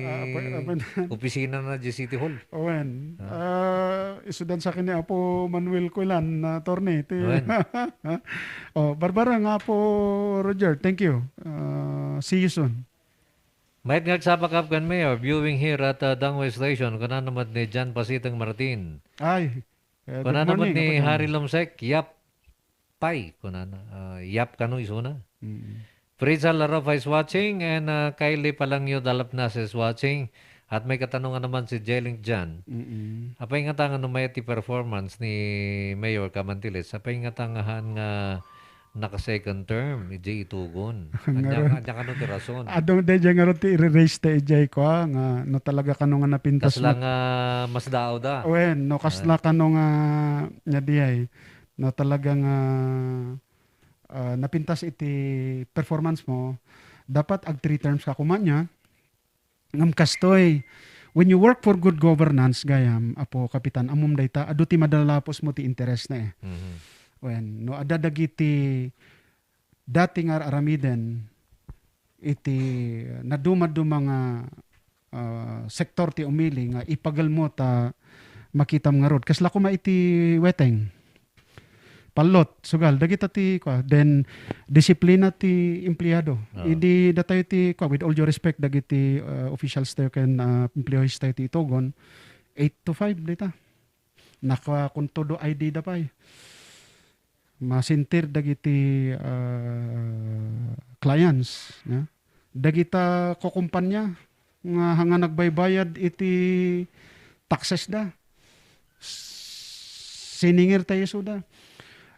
Ah, apa, apa na? opisina na, diay City Hall. Wen. Ah. Ah, isudan sa akin ni Apo Manuel Kulan, attorney, ti Wen. Oh, Barbara nga Apo Roger, thank you. Ah, see you soon. Mayat nga agsapa, Kap ken Mayor, viewing here at, uh, Dangway Station, kunana met ni John Pasiteng Martin. Ay, Eh, good morning, Apo John. Kunana met ni Harry Lumsek, yap pay, kunana, ah, yap kano isuna. Mm. Friza Larofa is watching, and, ah, Kylie Palangio Dalapnas is watching. At may katanungan naman si Jelling Jan. Mm. Apay nga ta nga no mayat ti performance ni Mayor Camantiles, apay nga ta nga han nga naka-second term, idiay Itugon. Ania, Ngarud. Ania kano ti rason? Adun daydiay ngarud ti ire-raise ta idiay kua, nga no talaga kano nga napintas Kasla mo. Nga mas daaw da. Wen, no kasla Ah. kano nga, nga diay, no talaga nga, ah, napintas iti performance mo, dapat ag three terms ka koma nia. Ngem kastoy, when you work for good governance, gayam, Apo Kapitan, ammom dayta, adu ti madalapos mo ti interes na eh. Mhm. Wen, no adda dagiti dati nga ar-aramiden iti naduma-duma nga, ah, sektor ti umili nga ipagel mo ta makitam ngarud. Kasla koma iti weteng. Pallot, sugal. Dagita ti, kua, then, disiplina ti empleyado. Oo. Idi datayo ti, kua, with all due respect, dagiti, uh, officials tayo ken, uh, employees tayo ti Itogon, eight to five dita. Naka-, kun todo I D da pay. Masentir dagiti, uh, clients, ya. Dagita kukumpanya nga, nga nagbaybayad iti taxes da. Siningir tayo isuda.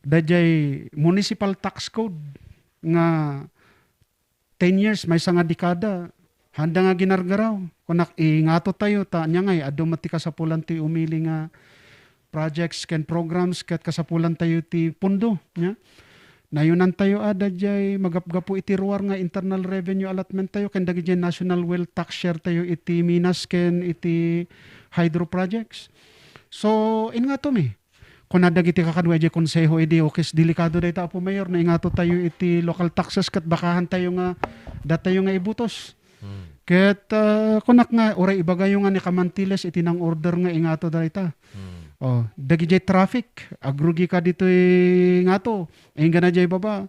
Dayjay municipal tax code nga ten years, maysa nga dekada, handa nga ginargaraw. Kunak, ingato tayo, ta ania ngay, adu met ti kasapulan ti umili nga projects ken programs ket kasapulan tayo ti pundo, nia? Nayunan tayo a dayjay magapgapu iti ruar nga internal revenue allotment tayo ken dagiti national wealth tax share tayo iti minas ken iti hydro projects. So, ingato mi. Kuna dagiti kakaduay jay konseho idi, okay, delikado dayta, Apo Mayor, no ingato tayo iti local taxes ket bakahan tayo nga datayo nga ibutos. Hmm. Ket, ah, kunak nga, uray ibagayo nga ni Kamantiles iti nang-order nga ingato dayta. Hmm. Oh, dagijay traffic, agrugi ka ditoy ngato, inggana jay baba.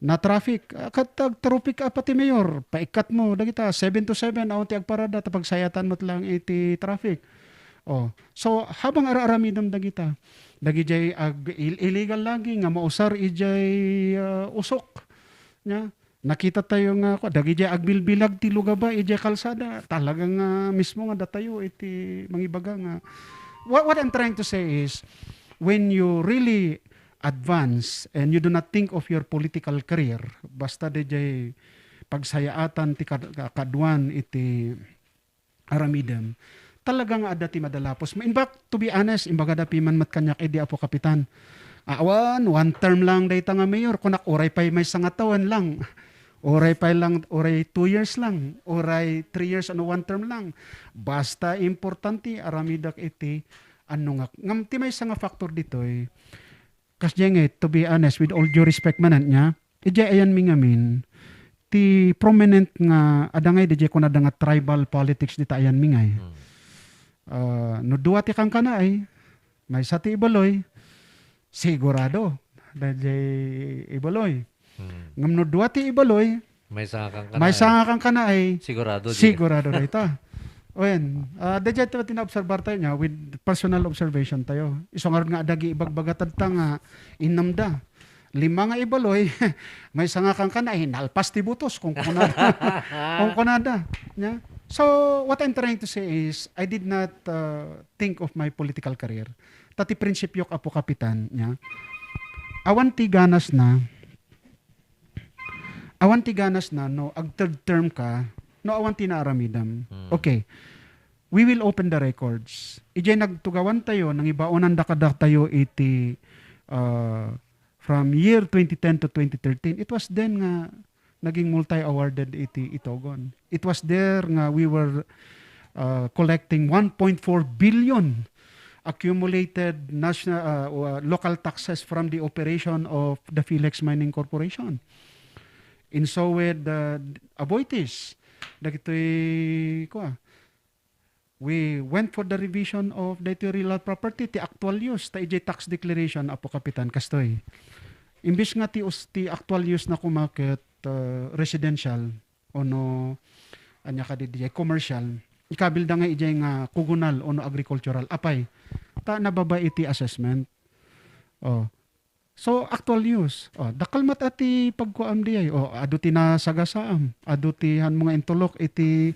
Na traffic, ah, ket agtraffic apa ti mayor, paikkat mo, dagita, seven to seven, awan ti agparada, ta pagsayatan met lang iti traffic. Oh, so, habang ara-aramidem dagita, dagijay ag-, il-, illegal logging nga mausar ijay, ah, usok. Nia? Nakita tayo nga, kua, dagijay agbilbilag ti lugaba ijay kalsada. Talaga nga mismo nga datayo iti mangibaga nga. What, what I'm trying to say is, when you really advance and you do not think of your political career, basta dayjay pagsayaatan ti kad-, ka-, kaduan iti aramidem, talaga nga adda ti madalapos. In fact, to be honest, imbagada piman met kaniak idi, Apo Kapitan. Awan, one term lang dayta nga mayor. Kunak, uray pay maysa nga tawen lang. Uray pay lang, uray two years lang. Uray three years, ano, one term lang. Basta importante, aramidek iti ano nga. Ngem ti maysa nga factor ditoy, Kasdiay ngay, to be honest, with all due respect manen, nia, idiay ayanmi ngamin, ti prominent nga, adda ngay, diay kunada nga tribal politics dita ayanmi ngay. Hmm. Ah, no dua ti kankanaay, maysa ti Ibaloy, sigurado, diay Ibaloy. Hmm. Ngem no dua ti Ibaloy, Maysa nga kankana maysa ay nga kankana ay sigurado di. Sigurado dayta. Wen, ah, dayjay ti naobserbar tayo nia, with personal observation tayo. Isu ngarud nga adda giibagbaga tatta nga innem da. Lima nga Ibaloy, maysa nga kankana ay nalpas ti butos, kun kunada. Kun kunada, nia? So, what I'm trying to say is, I did not, uh, think of my political career. Ta ti prinsipyok, Apo Kapitan, nia? Awan ti ganas na, Awan ti ganas na no ag-third term ka, no awan ti naaramidem. Hmm. Okay. We will open the records. Idiay nagtugawan tayo, nangibaonan da kadatayo iti, uh, from year twenty ten to twenty thirteen. It was then nga naging multi-awarded iti Itogon. It was there nga we were, uh, collecting one point four billion accumulated national, uh, uh, local taxes from the operation of the Philex Mining Corporation. And so with, uh, Aboitiz, dagitoy, kua, we went for the revision of daytoy real property, ti actual use, ta idiay tax declaration, Apo Kapitan, kastoy. Imbis nga ti us-, ti actual use na koma ket, uh, residential, ono, ania kadi diay, commercial, ikabilda nga idiay nga kogonal ono agricultural. Apay, ta nababa iti assessment. Oh. So, actual use. Oh, dakkel met a ti pagkuam diay. Oh, adu ti nasagasaam. Adu ti hanmo nga intulok iti,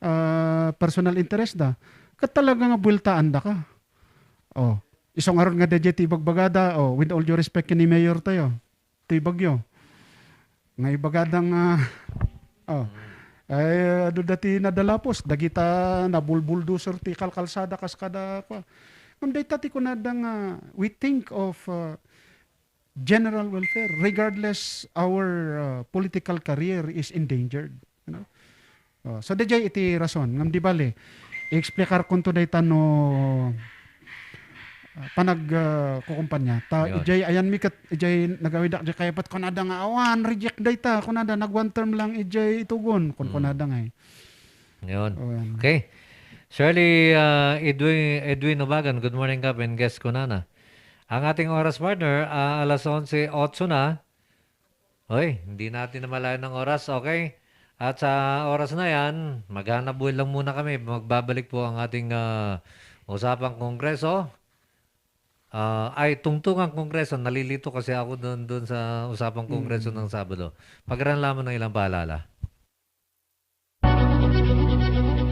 ah, personal interest da. Ket talaga nga bueltaan da ka. Oh, isu ngarud nga dayjay ti ibagbagada. Oh, with all due respect ken ni Mayor tayo, ti Baguio. Nga ibagada nga, oh, ay, adu da ti nadalapos, dagita nabulbuldoser ti kalkalsada kas kada, kua. Ngem dayta ti kunada nga, we think of, uh, general welfare, regardless our, uh, political career is endangered, you know? Oh, so, dayjay iti rason. Ngem di bali, i-explikarkonto dayta no, ah, panag, ah, kukumpanya. Ta, Yun. Ijay ayanmi ket, ijay nagawidak, ijay kayapet, kunada nga, "Awan, reject dayta," kunada, "Nag one term lang ijay Itogon," kun, Mm. kunada ngay. Yun. Awan. Okay. Shirley, ah, Edwin, Edwin Ubagan, good morning, Kap and guest, kunana. Ang ating oras, partner, ah, alas onse otso na. Hoy, hindi natin namalayan ang oras, okay? At sa oras na yan, maghanap buhay lang muna kami. Magbabalik po ang ating, ah, usapang kongreso. Ah, ay, tungtungang kongreso. Nalilito kasi ako doon, doon sa usapang kongreso ng Sabado. Pagkaraan lamang ng ilang paalala.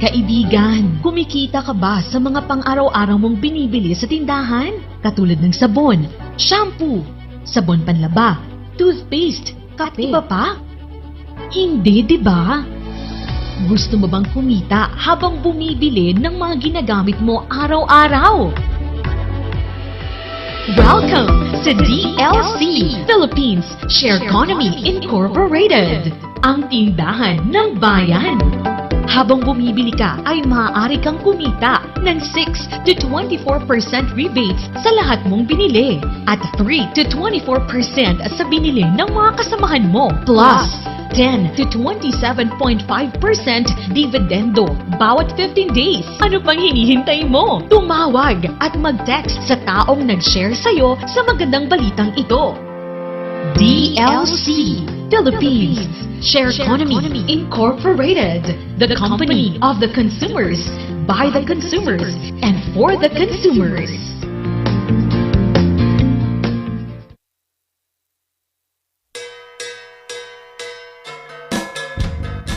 Kaibigan, kumikita ka ba sa mga pang-araw-araw mong binibili sa tindahan? Katulad ng sabon, shampoo, sabon panlaba, toothpaste, at iba pa? Hindi, di ba? Gusto mo bang kumita habang bumibili ng mga ginagamit mo araw-araw? Welcome to D L C Philippines Share Economy Incorporated, ang tindahan ng bayan. Habang bumibili ka ay maaari kang kumita ng six to twenty-four percent rebates sa lahat mong binili at three to twenty-four percent sa binili ng mga kasamahan mo. Plus, ten to twenty-seven point five percent dividendo bawat fifteen days. Ano pang hinihintay mo? Tumawag at mag-text sa taong nag-share sa'yo sa magandang balitang ito. D L C Philippines Share Economy Incorporated, the company of the consumers, by the consumers, and for the consumers.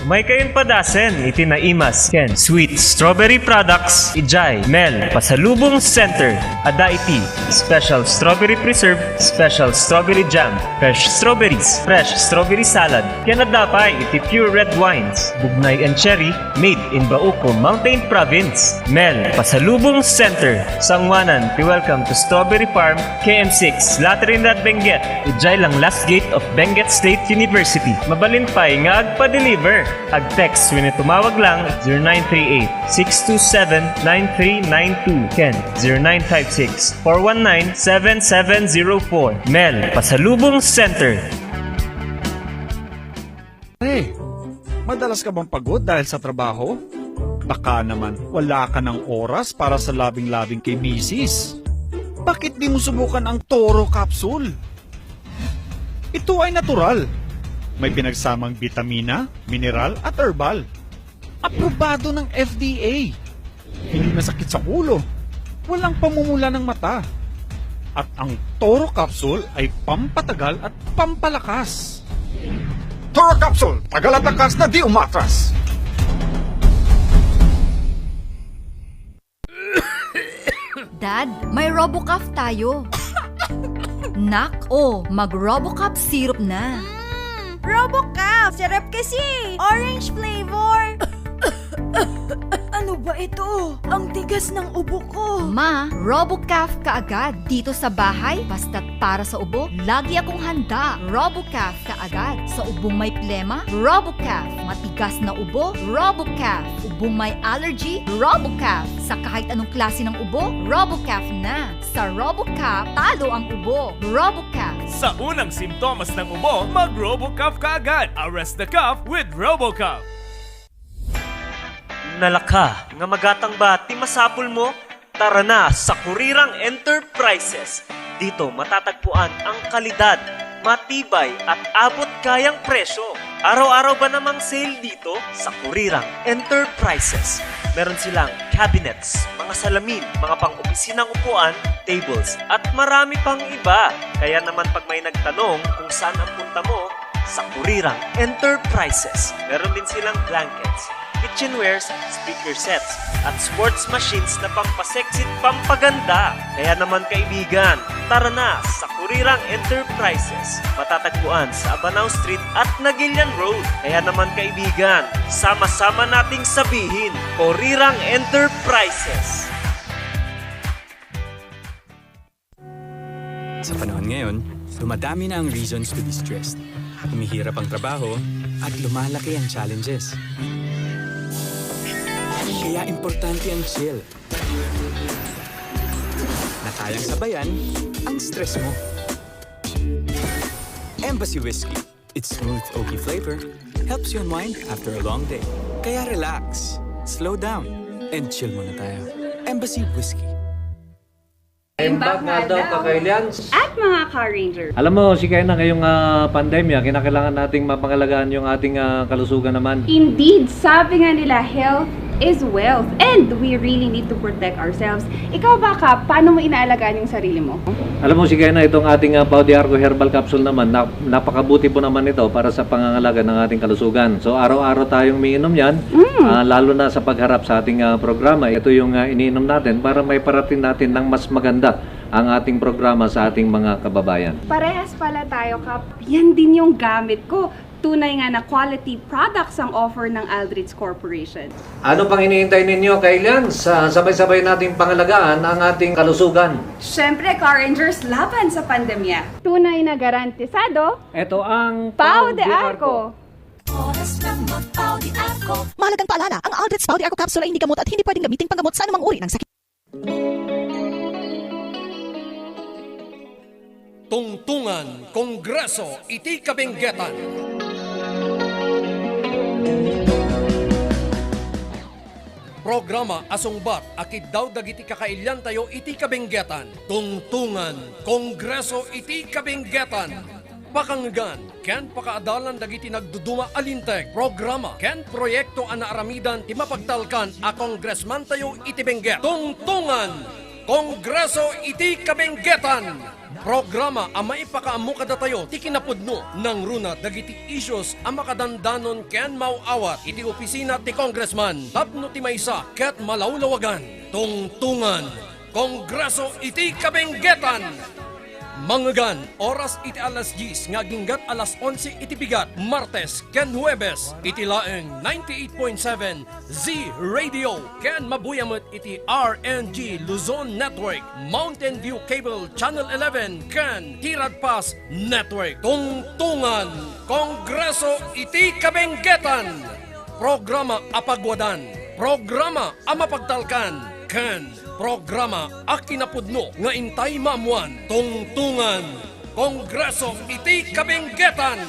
Umay kayon padasen iti naimas ken sweet strawberry products idiay Mel Pasalubong Center. Adda iti special strawberry preserve, special strawberry jam, fresh strawberries, fresh strawberry salad, ken adda pay iti pure red wines, bugnay and cherry, made in Bauco, Mountain Province. Mel Pasalubong Center, sanguanan ti Welcome to Strawberry Farm, K M six, La Trinidad, Benguet, idiay lang last gate of Benguet State University. Mabalin pay nga agpa-deliver. Ag-text wenno tumawag lang zero nine three eight, six two seven, nine three nine two ken zero nine five six, four one nine, seven seven zero four. Mel Pasalubong Center. Pre, madalas ka bang pagod dahil sa trabaho? Baka naman wala ka ng oras para sa labing-labing kay misis. Bakit di mo subukan ang Toro Capsule? Ito ay natural. May pinagsamang bitamina, mineral at herbal. Aprobado ng F D A. Hindi masakit sa ulo. Walang pamumula ng mata. At ang Toro Capsule ay pampatagal at pampalakas. Toro Capsule, tagal at lakas na di umatras. Dad, may Robocough tayo. Nak, oh, mag-Robocough syrup na. Mm, Robocough syrup kasi. Orange flavor. Ano ba ito? Ang tigas ng ubo ko. Ma, Robocough ka agad. Dito sa bahay, basta't para sa ubo, lagi akong handa. Robocough ka agad. Sa ubong may plema, Robocough. Matigas na ubo, Robocough. Ubong may allergy, Robocough. Sa kahit anong klase ng ubo, Robocough na. Sa Robocough, talo ang ubo. Robocough. Sa unang simptomas ng ubo, mag-Robocough ka agad. Arrest the cough with Robocough. Nalaka nga magatang ba ti masapul mo? Tara na sa Kurirang Enterprises. Dito matatagpuan ang kalidad, matibay at abot kayang presyo. Araw-araw ba namang sale dito sa Kurirang Enterprises? Meron silang cabinets, mga salamin, mga pang-opisinang upuan, tables, at marami pang iba. Kaya naman pag may nagtanong kung saan ang punta mo, sa Kurirang Enterprises. Meron din silang blankets, kitchenwares, speaker sets, at sports machines na pampasexy at pampaganda. Kaya naman kaibigan, tara na sa Kurirang Enterprises. Matatagpuan sa Abanao Street at Nagilian Road. Kaya naman kaibigan, sama-sama nating sabihin, Kurirang Enterprises. Sa panahon ngayon, dumadami na ang reasons to be stressed. Humihirap ang trabaho at lumalaki ang challenges. Kaya importante ang chill na kayang sabayan ang stress mo. Embassy Whiskey. Its smooth oaky flavor helps you unwind after a long day. Kaya relax, slow down, and chill muna tayo. Embassy Whiskey. Imbag nga aldaw, kakailians. At mga ka-Ranger. Alam mo, si Kena ngayong, ah, pandemya, kinakailangan nating mapangalagaan yung ating, ah, kalusugan naman. Indeed, sabi nga nila, health is wealth. And we really need to protect ourselves. Ikaw ba, Kap, paano mo inaalagaan yung sarili mo? Alam mo, si Kena, itong ating, ah, Pau de Arco Herbal Capsule naman, na-, napakabuti po naman ito para sa pangangalaga ng ating kalusugan. So, araw-araw tayong umiinom yan, Mm. ah, lalo na sa pagharap sa ating, ah, programa. Ito yung, ah, iniinom natin para may parating natin ng mas maganda ang ating programa sa ating mga kababayan. Parehas pala tayo, Kap. Yan din yung gamit ko. Tunay nga na quality products ang offer ng Aldrich Corporation. Ano pang hinihintay ninyo, kailians? Sa sabay-sabay nating pangalagaan ang ating kalusugan. Siyempre, Ka-Rangers, laban sa pandemya. Tunay na garantisado. Ito ang Pau de Arco. Oras ng mag-Pau de Arco. Mahalagang paalala, ang Aldrich Pau de Arco Capsule ay hindi gamot at hindi pwedeng gamitin panggamot sa anumang uri ng sakit. Tungtungan, Kongreso iti Kabenggetan. Programa a sungbat a kiddaw dagiti kakailiantayo iti kabenggetan. Tungtungan, Kongreso iti Kabenggetan. Pakangngegan ken pakaadalan dagiti nagduduma a linteg, programa, ken proyekto a naaramidan ti mapagtalkan a kongresmantayo iti Benguet. Tungtungan, Kongreso iti Kabenggetan. Programa a maipakaammo kadatayo ti kinapudno, nangruna dagiti issues a makadandanon ken maaw-awat iti opisina ti kongresman tapno ti maysa ket malawlawagan. Tungtungan, Kongreso iti Kabenggetan. Mangngegan, oras iti alas dies nga aginggat alas onse iti bigat, Martes ken Huwebes, iti laeng ninety-eight point seven Z Radio, ken mabuya met iti R N G Luzon Network, Mountain View Cable Channel eleven, ken Tirad Pass Network. Tungtungan, Kongreso iti Kabenggetan. Programa a pagwadan, programa a mapagtalkan, ken programa a kinapudno nga intay maammuan. Tungtungan, Kongreso iti Kabenggetan.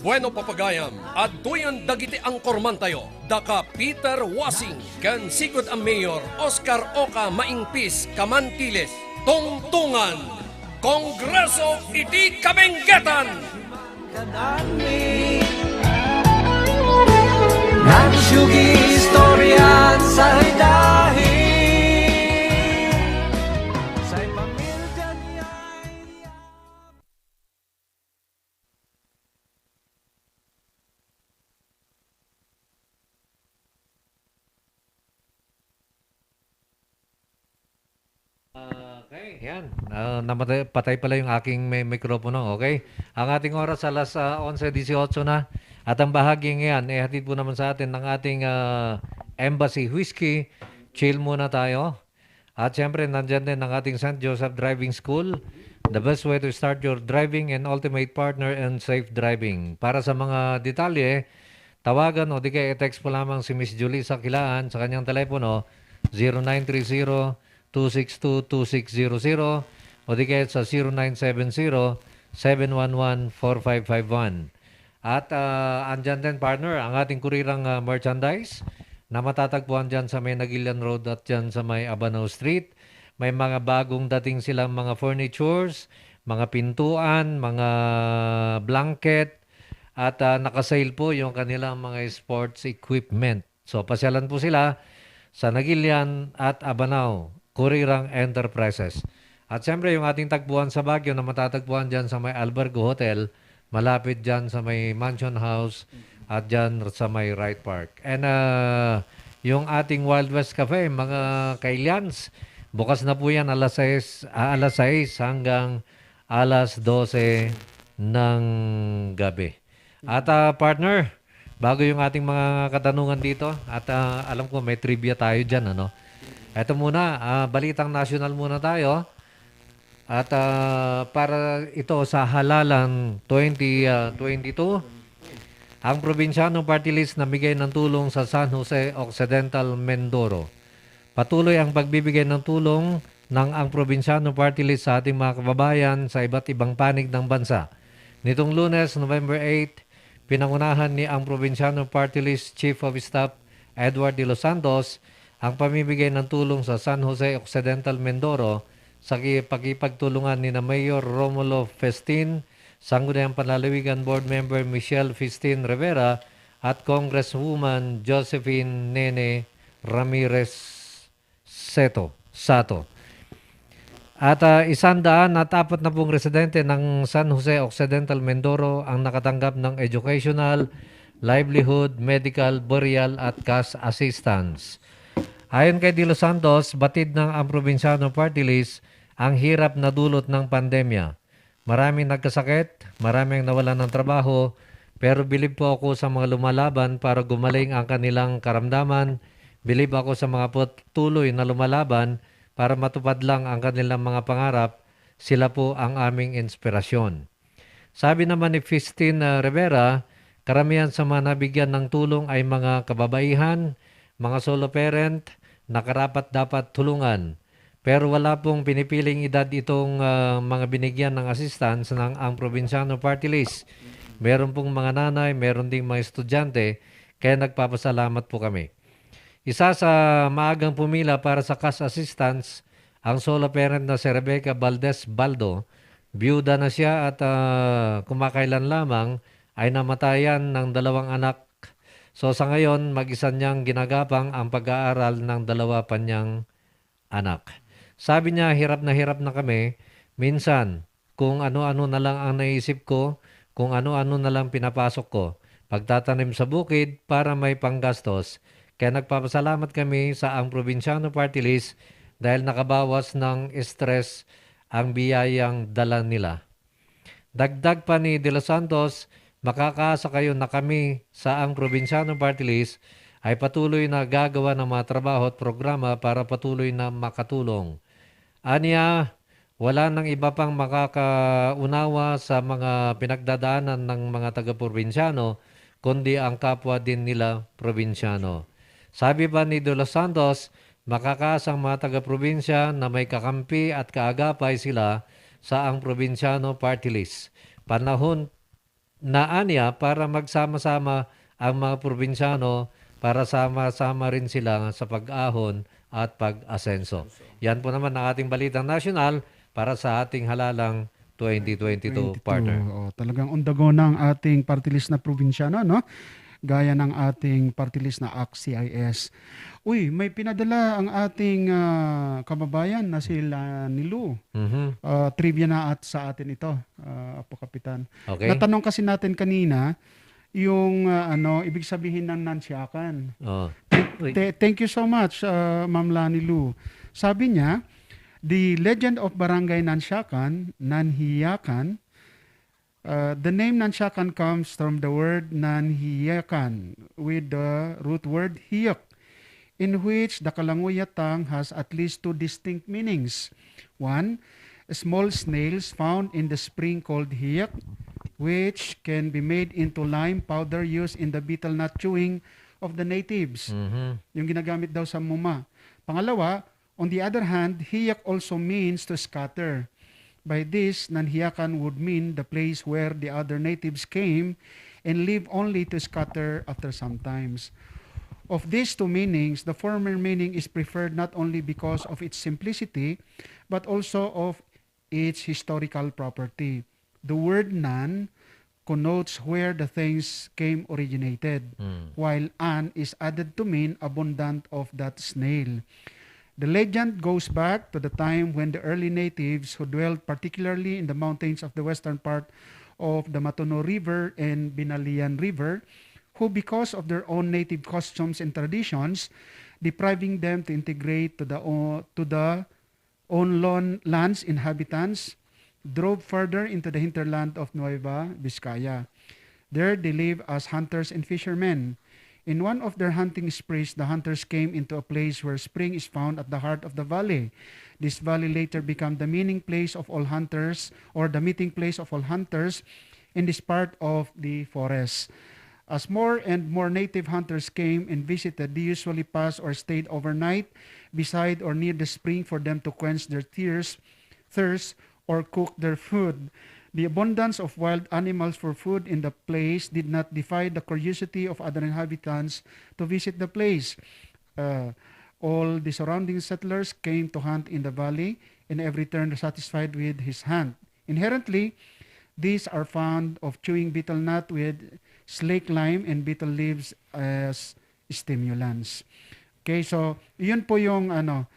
Bueno, papagayam, adtoyen dagiti angkormantayo, daka Peter Wasing ken sigud a Mayor Oscar Oca Maingpis Camantiles. Tungtungan, Kongreso iti Kabenggetan. Nagsugi istorya sa idahi. Sa pamilya niya. Okay, yan. Ah, namatay, patay pala yung aking may mikropono. Okay. Ang ating oras alas, ah, onse dieciocho na. At ang bahagi ngayon, eh, hatid po naman sa atin ng ating, ah, Embassy Whiskey. Chill muna tayo. At siyempre, nandyan din ang ating Saint Joseph Driving School. The best way to start your driving and ultimate partner in safe driving. Para sa mga detalye, tawagan o di kaya i-text po lamang si Miss Julissa Kilaan sa kanyang telepono, zero nine three zero, two six two, two six zero zero, o di kaya sa zero nine seven zero, seven one one, four five five one. At, ah, andyan din, partner, ang ating kurirang, ah, merchandise na matatagpuan dyan sa may Nagilian Road at dyan sa may Abanao Street. May mga bagong dating silang mga furnitures, mga pintuan, mga blanket, at, ah, naka-sale po yung kanilang mga sports equipment. So, pasyalan po sila sa Nagilian at Abanao, Kurirang Enterprises. At siyempre, yung ating tagpuan sa Baguio na matatagpuan dyan sa may Albergo Hotel, malapit dyan sa may Mansion House at dyan sa may Wright Park. And, ah, yung ating Wild West Cafe, mga kailians, bukas na po yan alas sais, ah, alas sais hanggang alas dose ng gabi. At, ah, partner, bago yung ating mga katanungan dito, at, ah, alam ko may trivia tayo dyan, ano? Eto muna, ah, balitang nasyonal muna tayo. At, ah, para ito sa halalan twenty, ah, twenty-two, ang Probinsyano Party List namigay ng tulong sa San Jose Occidental, Mindoro. Patuloy ang pagbibigay ng tulong ng ang Probinsyano Party List sa ating mga kababayan sa iba't ibang panig ng bansa. Nitong Lunes, November eight, pinangunahan ni ang Probinsyano Party List Chief of Staff Edward De Los Santos ang pamimigay ng tulong sa San Jose Occidental, Mindoro sa ki-, pakipagtulongan ni na Mayor Romulo Festin, Sangguniang Panlalawigan Board Member Michelle Festin Rivera, at Congresswoman Josephine Nene Ramirez Seto, Sato. At, ah, isandaan at apat na pung residente ng San Jose Occidental Mindoro ang nakatanggap ng educational, livelihood, medical, burial at cash assistance. Ayon kay De Los Santos, batid ng ang Probinsyano Party List ang hirap na dulot ng pandemya. Maraming nagkasakit, maraming nawalan ng trabaho, pero bilib po ako sa mga lumalaban para gumaling ang kanilang karamdaman. Bilib ako sa mga patuloy na lumalaban para matupad lang ang kanilang mga pangarap. Sila po ang aming inspirasyon. Sabi naman ni Fistin, ah, Rivera, karamihan sa mga nabigyan ng tulong ay mga kababaihan, mga solo parent na karapat-dapat tulungan. Pero wala pong pinipiling edad itong, ah, mga binigyan ng assistance ng ang Probinsyano Party List. Meron pong mga nanay, meron ding mga estudyante, kaya nagpapasalamat po kami. Isa sa maagang pumila para sa cash assistance ang solo parent na si Rebecca Valdez Baldo. Biyuda na siya at, ah, kumakailan lamang ay namatayan ng dalawang anak. So, sa ngayon, mag-isa niyang ginagapang ang pag-aaral ng dalawa pa niyang anak. Sabi niya, "Hirap na hirap na kami. Minsan, kung ano-ano na lang ang naisip ko, kung ano-ano na lang pinapasok ko. Pagtatanim sa bukid para may panggastos." Kaya nagpapasalamat kami sa ang Probinsyano Party List dahil nakabawas ng stress ang biyayang dala nila. Dagdag pa ni De Los Santos, "Makakaasa kayo na kami sa ang Probinsyano Party List ay patuloy na gagawa ng mga trabaho at programa para patuloy na makatulong." Aniya, wala nang iba pang makakaunawa sa mga pinagdadaanan ng mga taga-probinsyano, kundi ang kapwa din nila probinsyano. Sabi pa ni De Los Santos, makakaasang mga taga-probinsya na may kakampi at kaagapay sila sa ang Probinsyano Party List. Panahon na aniya para magsama-sama ang mga probinsyano para sama-sama rin sila sa pag-ahon at pag-asenso. Yan po naman ang ating balitang nasyonal para sa ating halalang twenty twenty-two, partner. Oh, talagang undago na ang ating party list na probinsyano, no? Gaya ng ating party list na ACT-CIS. Uy, may pinadala ang ating, ah, kababayan na si Lani Lu. Mhm. Ah, trivia na at sa atin ito, ah, Apo Kapitan. Okay. Natanong kasi natin kanina, yung, ah, ano, ibig sabihin ng Nansyakan. Oh. Thank, Uy. th-, thank you so much, ah, Ma'am Lani Lu. Sabi niya, "The legend of Barangay Nansyakan, Nanhiyakan, uh, the name Nansyakan comes from the word Nanhiyakan, with the root word hiyek, in which the Kalangoya tongue has at least two distinct meanings. One, small snails found in the spring called hiyek, which can be made into lime powder used in the betel nut chewing of the natives." Mhm. Yung ginagamit daw sa muma. Pangalawa, on the other hand, hiyek also means to scatter. By this, Nanhiyakan would mean the place where the other natives came and live only to scatter after some times. Of these two meanings, the former meaning is preferred not only because of its simplicity, but also of its historical property. The word nan connotes where the things came originated, Mm. while an is added to mean abundant of that snail. The legend goes back to the time when the early natives who dwelt particularly in the mountains of the western part of the Matuno River and Binalian River, who, because of their own native customs and traditions, depriving them to integrate to the o-, to the own lon-, land's inhabitants, drove further into the hinterland of Nueva Vizcaya. There they live as hunters and fishermen. In one of their hunting sprees, the hunters came into a place where spring is found at the heart of the valley. This valley later became the meeting place of all hunters, or the meeting place of all hunters in this part of the forest. As more and more native hunters came and visited, they usually passed or stayed overnight beside or near the spring for them to quench their tears, thirst, or cook their food. The abundance of wild animals for food in the place did not defy the curiosity of other inhabitants to visit the place. Uh, all the surrounding settlers came to hunt in the valley, and every turn satisfied with his hand. Inherently, these are found of chewing betel nut with slake lime and betel leaves as stimulants. Okay, so yun po yung ano,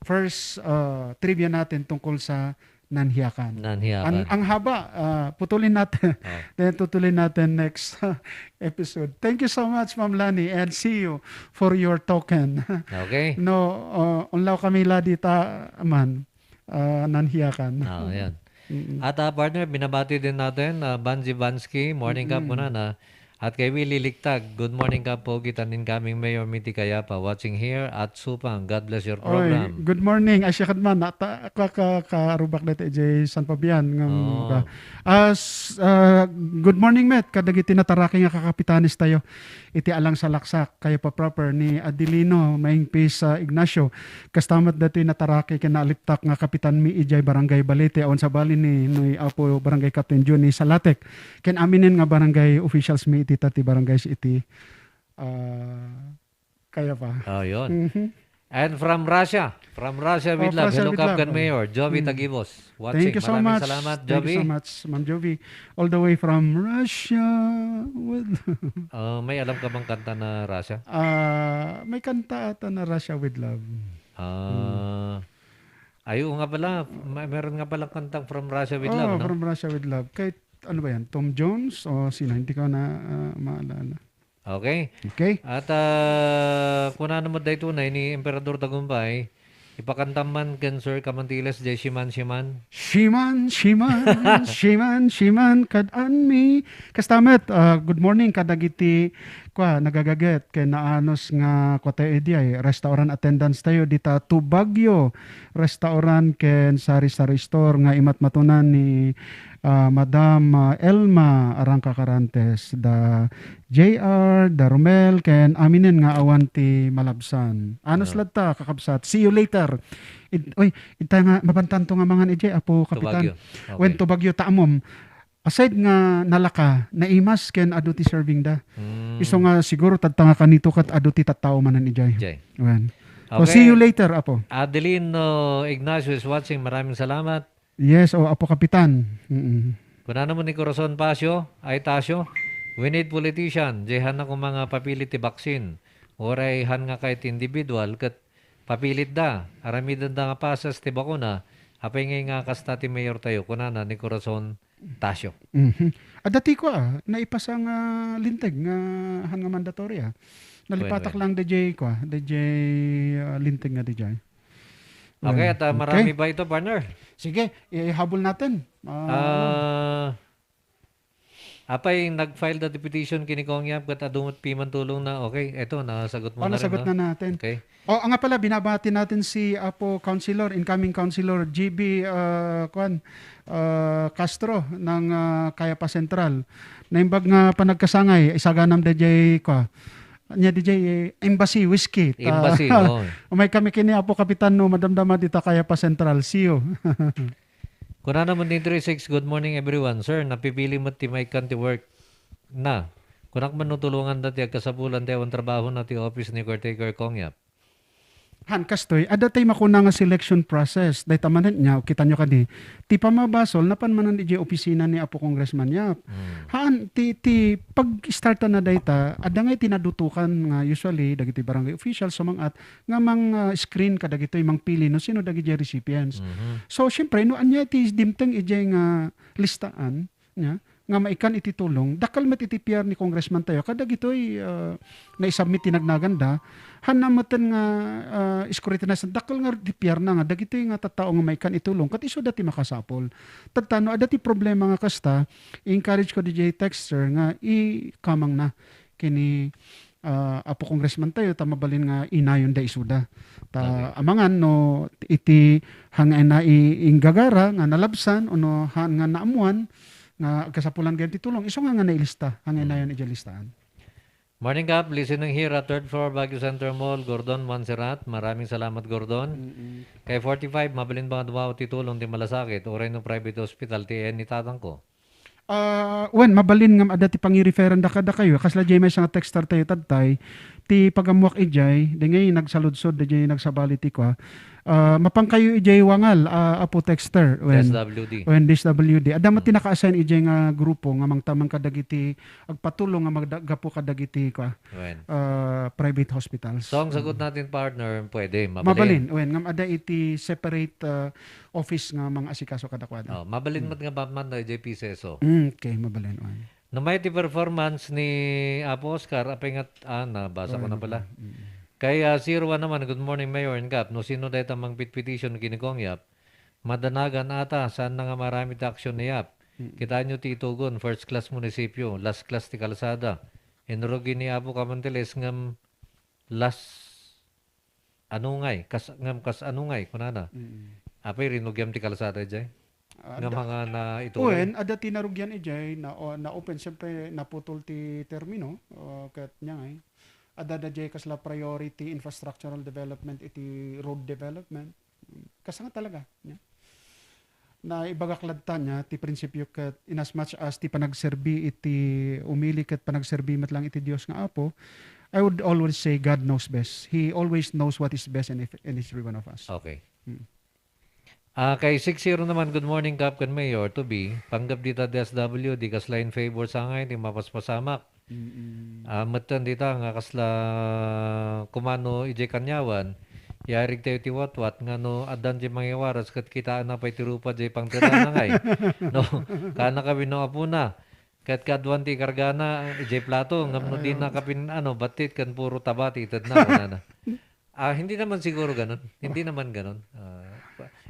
first uh, trivia natin tungkol sa nanhiyakan. Nanhiyakan. Ang, ang haba, uh, putulin natin. Oh. Then tutulin natin next episode. Thank you so much, Ma'am Lani, and see you for your token. Okay. No, uh, unlaw kami la dita man, uh, nanhiyakan. Oh, yan. Mm-mm. At, ah, partner, binabati din natin, ah, Banji Bansky, morning ka po na. At kay Willie Ligtag, good morning ka po, gitan incoming Mayor Mitty Cayapa, watching here at Supang. God bless your program. Oy, good morning. Ay, siya kadman, nata, ka, ka, karubak dito, J. San Fabian, ngam, oh, ka. As, ah, good morning, Met. Kadagiti nataraki nga kakapitanes tayo. Iti alang salaksak, Cayapa proper, ni Adelino Maingpis, ah, Ignacio. Kasta met datoy nataraki ken naaliptak nga kapitan mi idiay Barangay Balete, awan sabali ni, ni Apo Barangay Captain Johnny Salatek. Ken aminen nga barangay officials mi iti ta ti barangays iti, ah, Cayapa. Oh, yun. Mhm. And from Russia, from Russia with love. Hello, Kap, with love. Mayor Jovi Tagibos. Watching. Thank you so much. Maraming salamat, Jovi. Thank you so much, Ma'am Jovi. All the way from Russia with love. Ah, may alam ka bang kanta na Russia? Ah, may kanta ata na Russia with love. Ah, ayo nga pala. May, meron nga pala kantang From Russia with Love, no? From Russia with Love. Kay, ano ba yan? Tom Jones o sino? Hindi ko na, ah, maalala. Okay. Okay. At, ah, kunana met daytoy ni Emperador Tagumpay, ipakantam man ken Sir Kamantiles, jay Siman, Siman. Siman, Siman, Siman, Siman, kad-an mi. Kasta met, ah, good morning kadagiti, kua, nagagaget ken naanus nga kua tayo idiay, restaurant attendants tayo dita Tubagyo Restaurant ken Sari-Sari Store nga imatmatunan ni, ah, Madam, ah, Elma Arangca Carantes, da J R, da Romel, ken aminen nga awan ti malabsan. Anus latta, kakabsat. See you later. Id-, oy, ita nga, mapantanto nga mangan idiay, Apo Kapitan. Tubagyo. Okay. Wen, Tubagyo, ta ammom. Aside nga nalaka, naimas ken adu ti serving da. Mm. Isu nga siguro tadta nga kanito ket adu ti tattao manen idiay. Jay. Wen. So, okay. See you later, Apo. Adeline, uh, Ignacio is watching. Maraming salamat. Yes, o, Apo Kapitan. Mm-mm. Kunana mo ni Corazon Pasio, ay Tasio, "We need politician, jay hanna koma nga papilit ti baksin. Uray han nga kay ti individual, ket papilit da, aramiden da nga pasas ti bakuna, apay ngay nga kasta ti mayor tayo," kunana ni Corazon Tasio. Mhm. Adda ti kua, naipasa nga linteg nga han nga mandatory, ah. Nalipatak lang D J kua, D J, ah, linteg nga D J. Okay, well, at, ah, marami ba ito, partner? Sige, ihabol natin. Ah, ano? Ah, apay, nag-file da ti petition kini Kong Yap ket adu met piman tulongna. Okay, eto, nasagot mo na rin, nasagot na natin. Okay. O, nga pala, binabati natin si Apo Councilor, incoming Councilor G B, ah, kuan, ah, Castro ng, ah, Cayapa Central. Naimbag nga panagkasangay, isaganam D J, kua, nya D J, eh, Embassy Whiskey. Ta-, Embassy, oo. Umay kami kini Apo Kapitan no madamdama dita Cayapa Central. See you. Kunana met ni three six, "Good morning, everyone. Sir, napipili met ti maikkan ti work na. Kunak man no tulongan da ti agkasapulan ti awan trabaho na ti office ni caretaker Kong Yap." Han, kastoy, adda tay makuna nga selection process. Dayta manen nya, kitanyo kadi, ti pamabasol, napan manen idiay opisina ni Apo Congressman Yap. Mm. Han, ti, ti pag-startan na dayta, adda ngay ti nadutokan nga usually, dagiti barangay officials, sumang-at, nga mang, ah, screen kadagitoy, mangpili no sino dagiti recipients. Mhm. So, siyempre, no ania ti dimteng idiay nga listaan, nya, nga maikkan iti tulong, dakkel met iti piar ni Congressman tayo, kadagitoy, ah, naisubmit ti nagnaganda, han na metten nga, ah, scrutinize, dakkel nga ti piarna nga dagitoy nga tattao nga maikkan iti tulong, ket isuda ti makasapol. Tadta, no adda ti problema nga kasta, encourage ko D J Texter nga ikamangna kini, ah, Apo Congressman tayo, ta mabalin nga inayon da isuda. Ta, okay, amangan no iti han nga ina i-, inggagara nga nalabsan, ono han nga naammuan nga agkasapulan gayam ti tulong, isu nga nga nailista, han nga, hmm, inayon idiay listaan. Morning, Kap. Listening here at third floor, Baguio Center Mall, Gordon Montserrat. Maraming salamat, Gordon. Mm-mm. Kay forty-five, mabalin ba nga dumawa ti tulong ti malasakit? Uray no private hospital ti iyan ni tatangko. Ah, wen, mabalin ngem adda ti pangireferan da kadakayo. Kasla diay maysa nga texter tayo tadtay, ti pagammuak idiay, di ngay nagsaludsod, di ngay nagsabali ti kua. Ah, mapankayo idiay Wangal, ah, Apo Texter, wen, D S W D. Wen D S W D. Adda met ti naka-assign idiay nga grupo nga mangtamang kadagiti agpatulong nga magda-, gapu kadagiti, kua, Wen. ah, private hospitals. So, ang sagot Mm. natin, partner, pwede, mabalin. Mabalin, wen, ngem adda iti separate, ah, office nga mangasikaso kadakuada. Oh, mabalin Mm. met nga Batman no, idiay P C S O. Mm, okay, mabalin, wen. No, may ti performance ni Apo Oscar, apay nga, ah, nabasa ko na pala. Mm, mm. Kay, ah, zero one naman, "Good morning, Mayor and Kap. No sino dayta mangpitpetition ken ni Kong Yap? Madanagan ata, saan na nga maramid ti aksyon ni Yap? Mm. Kitaenyo ti Itugon, first class munisipyo, last class ti kalsada. Inurugi ni Apo Camanteles ngem last anungay, kas-, ngem kas anungay," kunana. Mm. Apay, rinugiam ti kalsada idiay? Ah, Ngem da-, nga na ituloy? Wen, adda ti narugian idiay, na, o, na-open, siyempre, naputol ti termino, o, ket nia ngay. Adda da jay kasla priority infrastructural development iti road development. Kasta nga talaga, nia. Naibagak latta nia ti prinsipio ket in as much as ti panagserbi iti umili ket panagserbi met lang iti Dios nga Apo, I would always say God knows best. He always knows what is best in, if, in every one of us. Okay. Mm. Ah, kay six zero naman, "Good morning, Kap ken Mayor to be. Panggep dita D S W D, kasla in favor sa ngay ti mapaspasamak." Mm-mm. Ah, metten dita nga kasla kumano idiay kaniawan, yarig tayo ti watwat nga no addan diay mangiwaras ket kitaenna pay ti rupa diay pangtedana ngay. No, kana kami no apuna. Ket kaduan ti ikargana idiay plato, ngem no dina kapin, ano, battit ken puro taba ti itedna, kunana. Ah, hindi naman siguro ganun. Hindi naman ganun. Ah,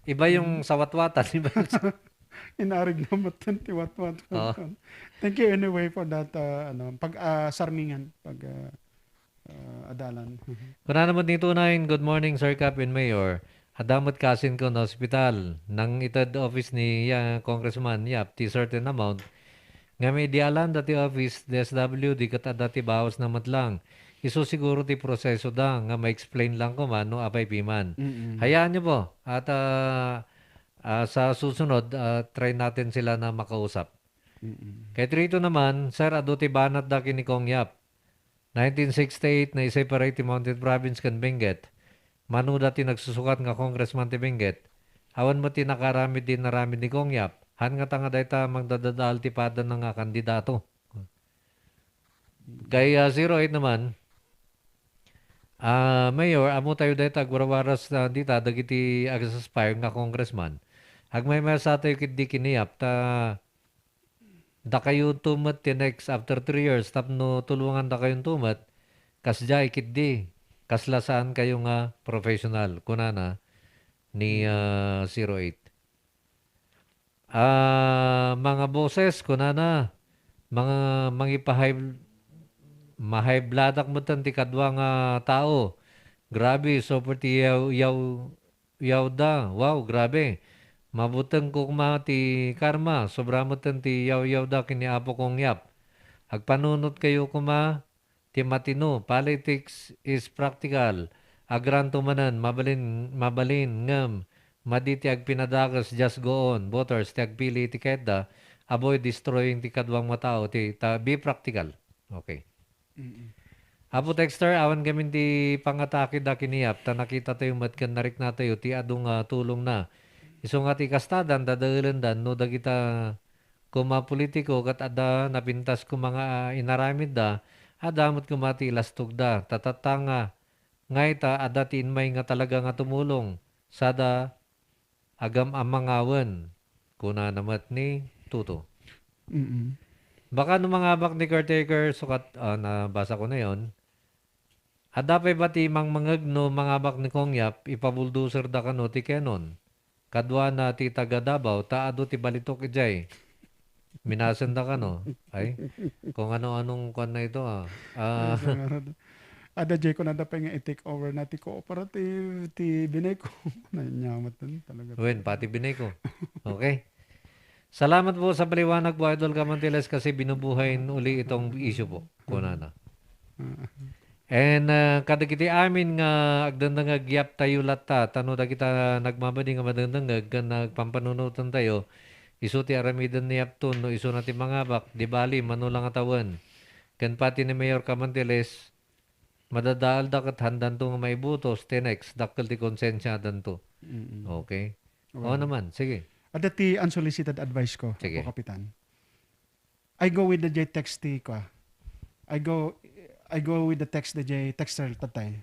iba yung sawatwatan, iba yung sa- Inarig na metten ti watwat. Oo. Thank you anyway for that, ah, ano, pag, ah, sarmingan, pag, ah, ah, adalan. Kuna naman dito na yun, "Good morning, Sir Cap and Mayor. Adda met kasin ko na ospital. Nang ited office ni, ah, Congressman Yap ti certain amount. Nga may dialan dati office, D S W D, ket adda ti bawas na met lang. Isu siguro ti proseso da, nga ma-explain lang ko man no apay piman." Mm-mm. Hayaan niyo po. At, ah, ah, sa susunod, ah, try natin sila na makausap. Mm-mm. Kay Trito naman, "Sir, adu ti banat da ken ni Kong Yap. Nineteen sixty-eight, na-separate ti Mountain Province ken Benguet. Mano da ti nagsusukat nga congressman ti Benguet. Awan met ti nakaramid di naramid ni Kong Yap. Han nga ta nga dayta mangdadadaal ti padana nga kandidato." Kay, ah, zero eight naman, ah, "Mayor, ammo tayo dayta agwarwaras, ah, dita dagiti ag-aspire nga congressman. Agmaymaysa tayo ketdi ken ni Yap ta dakayo to met ti next after three years tapno tulongan dakayo to met, kasdiay ketdi, kasla saan kayo nga professional," kunana ni, ah, zero eight. Ah, mga boses, kunana, mga mangipahay-, mahaybladak metten ti kadua nga tao. Grabe, super ti yaw-, yaw-, yawda. Wow, grabe. Mabuteng ko koma ti karma. Sobra metten ti yaw-, yawda ken ni Apo Kong Yap. Agpanunot kayo koma ti matino. Politics is practical. Agranto manen, mabalin, mabalin, ngem madi ti agpinadakes, just go on. Voters ti agpili iti kayatda, avoid destroying ti kaduam nga tao, ti, ta, be practical. Okay. Mm-mm. Apo Texter, awan gamin ti pangatake da ken ni Yap, ta nakita tayo met ken narikna tayo ti adu nga tulong na. Isu nga ti kastadan, dadaelen dan, no dagita koma politiko ket adda napintas koma nga inaramidda, adda met koma ti ilastogda. Ta tatta nga, ngay ta adda ti inmay nga talaga nga tumulong, sada agam-amangawen, kunana met ni Tuto. Mm-mm. Baka no mangabak ni caretaker, sukat, ah, nabasa ko na yon. Adda pay ba ti mangmangeg no mangabak ni Kong Yap, ipabuldoser da kano ti kenon? Kaduana ti taga Davao, ta adu ti balitok idiay. Minasen da kano? Ay, kung ano-anong kwan na ito, ah. Ah. Ay, sir. Ada jay ko na da pay nga i-take over na ti cooperative, ti Bineco. Nanyamot din talaga. Wen, pati Bineco. Okay. Salamat po sa paliwanag po, Idol Camantiles, kasi binubuhay uli itong issue po, kunana. Ah. And, ah, kadagiti amin nga agdengdengngeg, Yap tayo latta, tano dagita nagmamadi nga madengdengngeg ken nagpampanunoten tayo, isu ti aramiden ni Yapton no isuna ti mangabak, di bali, mano la nga tawen. Ken pati ni Mayor Camantiles, Madadaal da ket handanto nga maibutos, ti next, dakkel ti konsensiadanto. Mm-mm. Okay. Well, oo naman, sige. Adda ti unsolicited advice ko, sige, Apo Kapitan. I go with the J text ti, kwa. I go, I go with the text the J texter tatay.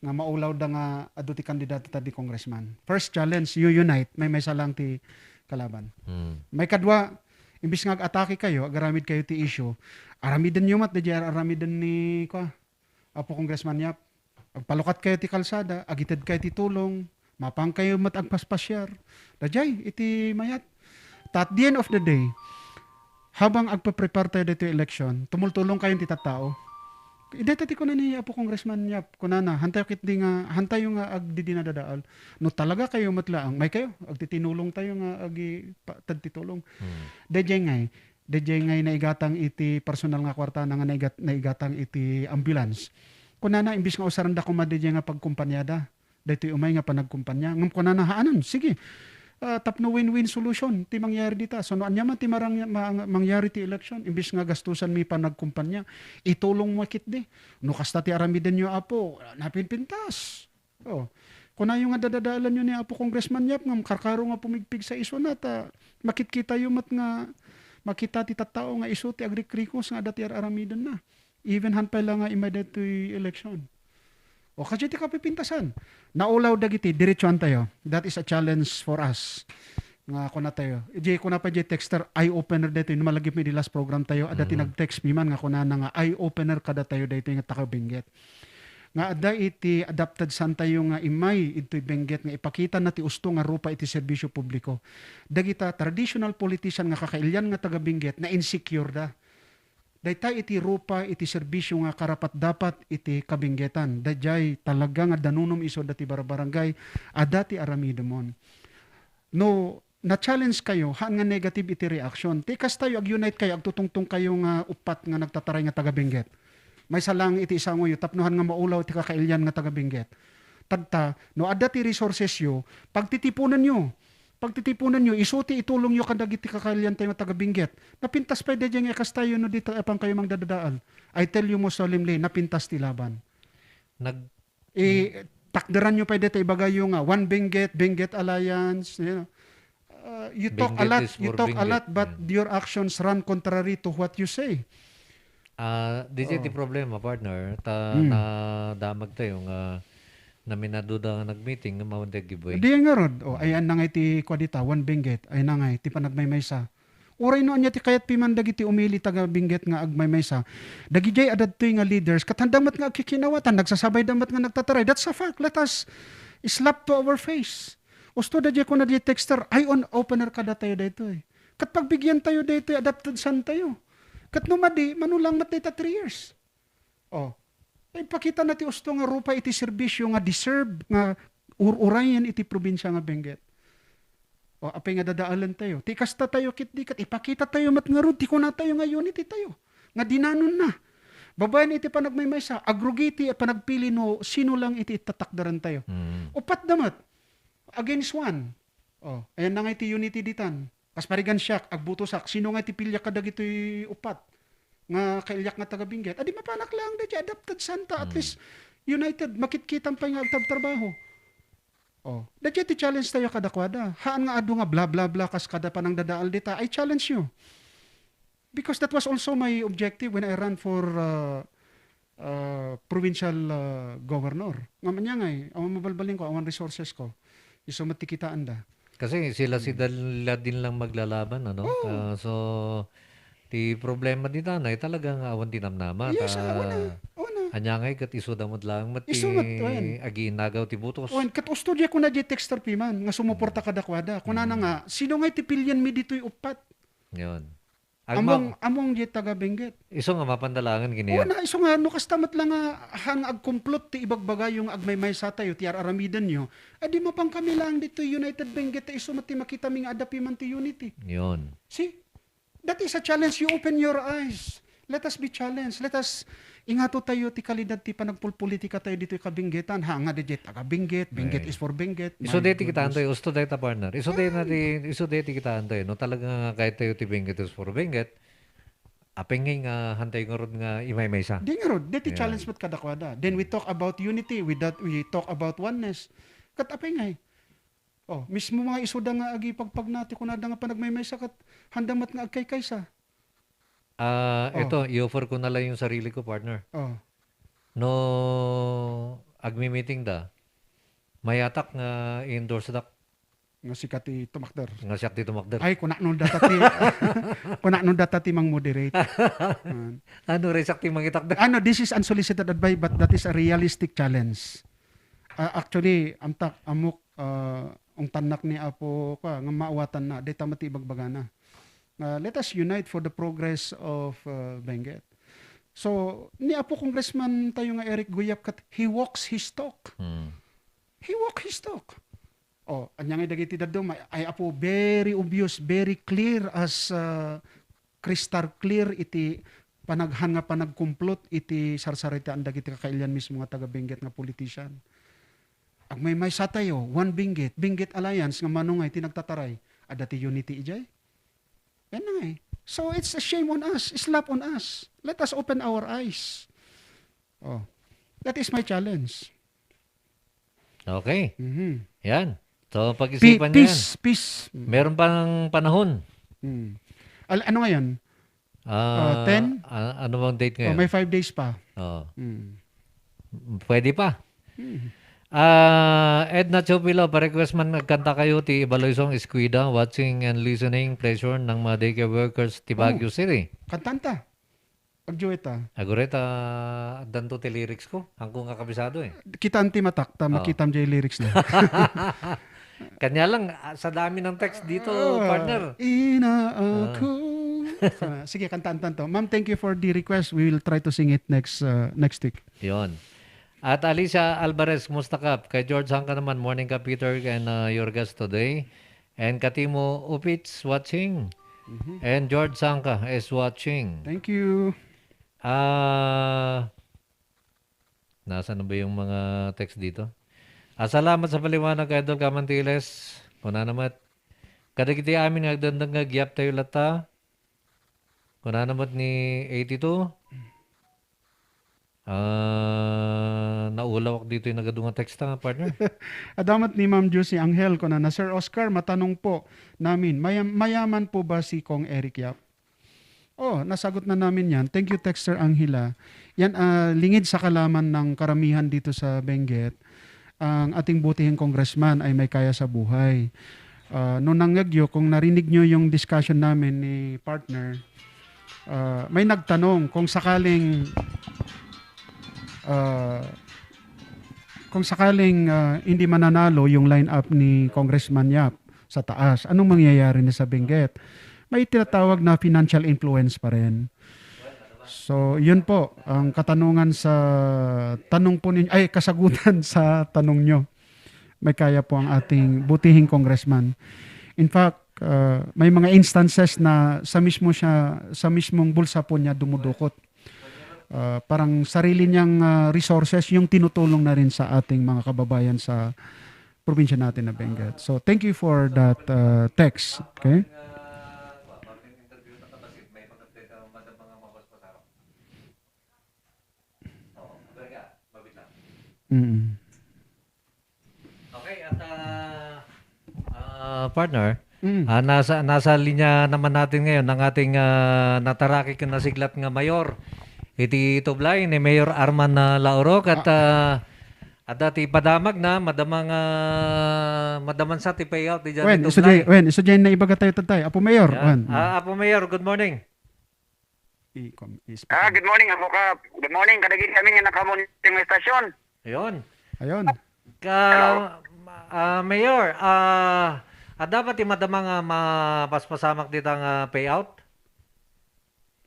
Nga maulaw da nga adu ti kandidato ta di congressman. First challenge, you unite. Maymaysa lang ti kalaban. Hmm. Maikadua, imbis nga ag-atake kayo, agaramid kayo ti issue, aramiden nyo met, da di ar-, aramiden ni, kwa, Apo Congressman Yap, agpalukat kayo ti kalsada, agited kayo ti tulong, mapan kayo met agpaspasiar. Daydiay iti mayat. Ta at the end of the day, habang agpe-prepare tayo dito election, tumultulong kayo ti tattao. Dayta ti kuna ni Apo Congressman Yap, kunana, hantayo ketdi nga, hantayo nga agdidi nadadaal. No talaga kayo met laeng, may kayo, agtitinulong tayo nga agi pa-, tad ti tulong. Hmm. Daydiay ngay, Daydiay ngay naigatang iti personal nga kuartana nga naigat-, naigatang iti ambulance. Kunana, imbis nga usaranda koma daydiay nga pagkumpaniada, daytoy umay nga panagkumpania. Ngem kunana, haanen, sige. Ah, tapno win-win solution ti mangyari dita. So, no ania man ti marang-, ma-, mangyari ti election, imbis nga gastusan mi panagkumpania, itulong mo ketdi. No kasta ti aramidenyo, Apo, napinpintas. Oh. Kunayo nga dadadaelanyo ni Apo Congressman Yap ngem karkaro nga pumigpig sa isuna ta makitkitayo met nga makita ti tattao nga isu ti agrikrikos nga adda ti ar-aramidenna. Even han pay la nga immay daytoy election. O, kastoy ti kapipintasan. Naulaw dagiti, diretsuan tayo. That is a challenge for us. Nga kuna tayo. Iti kuna pa iti texter, eye-opener daytoy. No malagip mi di last program tayo, adda ti, mm, nag-text piman nga kunana nga eye-opener kada tayo daytoy nga taga-Benguet. Nga adda iti adapted santayo nga immay idtoy Benguet nga ipakitana ti usto nga rupa iti serbisyo publiko. Dagita traditional politician nga kakailian nga taga-Benguet, na-insecure da. Dayta iti rupa iti serbisyo nga karapat-dapat iti kabenguetan. Daydiay talaga nga danonum isu dati barbarangay, adda ti aramidemon. No na-challenge kayo, haan nga negative iti reaction. Ti kastayo, agyunite kayo, agtutungtong kayo nga uppat nga nagtataray nga taga-Benguet. Maysa lang iti isangoyo, tapno haan nga maulaw iti kakailian nga taga-Benguet. Tadta, no adda ti resources yo, pagtitipunen yo. Pagtitipunen yo, isu ti itulong yo kadagiti kakailian tayo nga taga-Benguet. Napintas pay daydiay nga kastayo no dita apan kayo mangdadadaal. I tell you most solemnly, napintas ti laban. Nag- I-, takderan nyo pay deta ibagayo nga One Benguet, Benguet Alliance, you know. Uh, you talk a lot, you talk a lot, but your actions run contrary to what you say. Ah, di ti problema, partner. Ta, nadamag tayo nga naminaduda nga nag-meeting nga mawan tayo giveaway. Di nga rod. O, ayan na nga iti kwadita, One Benguet, ayan na nga iti panagmaymaysa. Uray no ania ti kayat piman dagiti umili taga-Benguet nga agmaymaysa. Dagidiay a dadtoy nga leaders, ket handang met nga agkikinawatan, nagsasabayda met nga nagtataray. That's a fact. Let us slap to our face. Usto daydiay kuna di texter, eye on opener kada tayo daytoy. Ket pagbigyan tayo daytoy, adapted san tayo. Ket no madi, mano lang met dayta three years. Oh. Ipakita na ti usto nga rupa iti serbisyo nga deserve nga ur-urayen iti probinsya nga Benguet. O, apay nga dadaelen tayo? Ti kasta tayo ketdi ket ipakita tayo met ngarud ti kuna tayo nga unity tayo. Nga dinanon na. Babaen iti panagmaymaysa, agrugi ti panagpili no sino lang iti itatakderan tayo. Mm. Uppat da met. Against one. Oh, ayan na nga iti unity ditan. Kas parigan siak, agbutosak, sino nga iti piliak kadagitoy uppat nga kailiak nga taga-Benguet? Adi mapanak lang daydiay adapted santa, at least united, makitkitam pay nga agtabtrabaho. Oh, daydiay ti challenge tayo kadakuada. Haan nga adu nga bla, bla, bla, kas kada panangdadaal dita. I challenge you. Because that was also my objective when I ran for, uh, uh, provincial, uh, governor. Ngem ania ngay, awan mabalbalin ko, awan resources ko. Isu met ti kitaenda. Kasi sila, sila din lang maglalaban, ano? Oo. Ah, so, ti problema ditan ay talaga nga awan ti namnama. Yes, ah, awan na, awan na. Ania ngay ket isu da met laeng met ti agiinagaw ti butos. Wen, ket usto di ako na di texter piman nga sumuporta kadakuada. Kunana nga, sino ngay ti pilienmi ditoy uppat? Yun. Among, among di taga-Benguet. Isu nga mapanda laengen kaniak. Una, isu nga, no kasta met lang nga, han agkumplot ti ibagbagayo nga agmaymaysa tayo, ti ar-aramidenyo, adi mapan kami laeng ditoy United Benguet, ta isu met ti makitami nga adda piman ti unity. Yun. See? That is a challenge. You open your eyes. Let us be challenged. Let us ingato tayo ti kalidad ti panagpulpolitika tayo ditoy kabenguetan. Ha, nga daydiay taga-Benguet, Benguet is for Benguet. Isu dayta ti kitaentayo, usto dayta, partner. Isu dayta ti, isu dayta ti kitaentayo, no? Talaga nga kayat tayo ti Benguet is for Benguet. Apay ngay nga hantay ngarud nga imaymaysa? Di ngarud, deti Yeah. challenge met kadakuada. Then we talk about unity, we that, we talk about oneness. Ket apay ngay? Oh, mismo nga isuda nga agipagpagna ti kunada nga panagmaymaysa ket handa met nga agkaykaysa. Ah, Oh. eto, i-offer ko na lang yung sarili ko, partner. Oh. No agmi-meeting da, mayatak nga i-endorse dak. Nga sika ti tumakder. Nga siak ti tumakder. Ay, kuna no data ti, kuna no data ti mang-moderate. Ah. Ano, ray, siak ti mangitakder? Ano, this is unsolicited advice, but that is a realistic challenge. Ah, actually, amtak, amok, ah, ungtannak ni Apo, kwa, nga maawatan na, dayta met ti ibagbagana. Ah, let us unite for the progress of, ah, Benguet. So, ni Apo Congressman tayo nga Eric Goyap kat, he walks his talk. Hmm. He walk his talk. Oh, anya nga dagiti dadduma, ay, Apo, very obvious, very clear as, ah, crystal clear iti panaghan nga panagkumplot iti sarsaritaen dagiti kakailian mismo nga taga Benguet nga politician. Agmaymaysa tayo, one Benguet, Benguet Alliance nga mano nga iti nagtataray. Adda ti unity idiay? Yan na nga eh. So it's a shame on us, slap on us. Let us open our eyes. Oh, that is my challenge. Okay. Mhm. Yan. So, Pe- pag-isipan niyo yan. Peace, peace. Mm. Meron pang panahon. Mm. Al- ano ngayon? Ah, Ah, ten? a- ano bang date Oh, ngayon? May five days pa. Oh. Mm. Pwede pa. Mm. Ah, Edna Chupilo, pa-request man nagkanta kayo ti Ibaloy Song Escuida, watching and listening pleasure ng mga daycare workers ti Oh. Baguio City. Kantanta. Agduet, ah. Agureta, addanto ti lyrics ko. Angko nga kabisado eh. Kitaan ti matak, ta Oh. makitam jay lyrics na. Kanya lang, ah, sa dami ng text dito, Ah, partner. Ina Ah. ako. Ah, sige, kantaan tanto. Ma'am, thank you for the request. We will try to sing it next, uh, next week. Yon. At Alicia Alvarez, kumusta ka? Kay George Hangka naman, morning ka, Peter, and, uh, your guest today. And Katimo Upits watching. Mhm. And George Sangka is watching. Thank you. Ah, nasaan na ba yung mga text dito? Ah, salamat sa paliwanag, Idol Kamantiles. Kuna naman, kadagiti amin nga agdengdeng nga agyattayo latta. Kuna naman ni eighty-two. Ah, naulawak dito yung nagadu nga text, ah, partner. Adamat ni Ma'am Josie Angel, kuna na, "Sir Oscar, matanong po namin, mayam-, mayaman po ba si Kong Eric Yap?" Oh, nasagot na namin yan. Thank you, Texter Angela. Yan, ah, lingid sa kalaman ng karamihan dito sa Benguet, ang ating butihing congressman ay may kaya sa buhay. Ah, no nangngegyo, kung narinig nyo yung discussion namin ni partner, ah, may nagtanong kung sakaling, ah, kung sakaling, ah, hindi mananalo yung lineup ni Congressman Yap sa taas, anong mangyayari na sa Benguet? May tinatawag na financial influence pa rin. So, yun po ang katanungan sa tanong po ninyo, ay, kasagutan sa tanong nyo. May kaya po ang ating butihing congressman. In fact, uh, may mga instances na sa mismo siya, sa mismong bulsa po niya dumudukot. Uh, parang sarili niyang, uh, resources yung tinutulong na rin sa ating mga kababayan sa probinsya natin na Benguet. So, thank you for that, uh, text. Okay? Mm. Okay, at, ah, ah, partner, Mm. ah, nasa, nasa linya naman natin ngayon ang ating, ah, nataraki ken nasiglat nga mayor iti Tublay, ni Mayor Arman, ah, Laurok, at, Ah. ah, adda ti padamag na, madama nga, madaman sa ti payout di dyan Wen, ti isu Tublay. Jay, Wen, isu Jay na ibaga tayo, tatay. Apo Mayor, Yan. Wen. Ah, Apo Mayor, good morning. I-, kom-, is- Ah, good morning, Apo Kap. Good morning, kadagiti amin nga nakaammo iti nga estasyon. Ayun. Ayun. Ka, Hello. ah, Mayor, ah, adda ba ti madama nga mapaspasamak dita nga payout?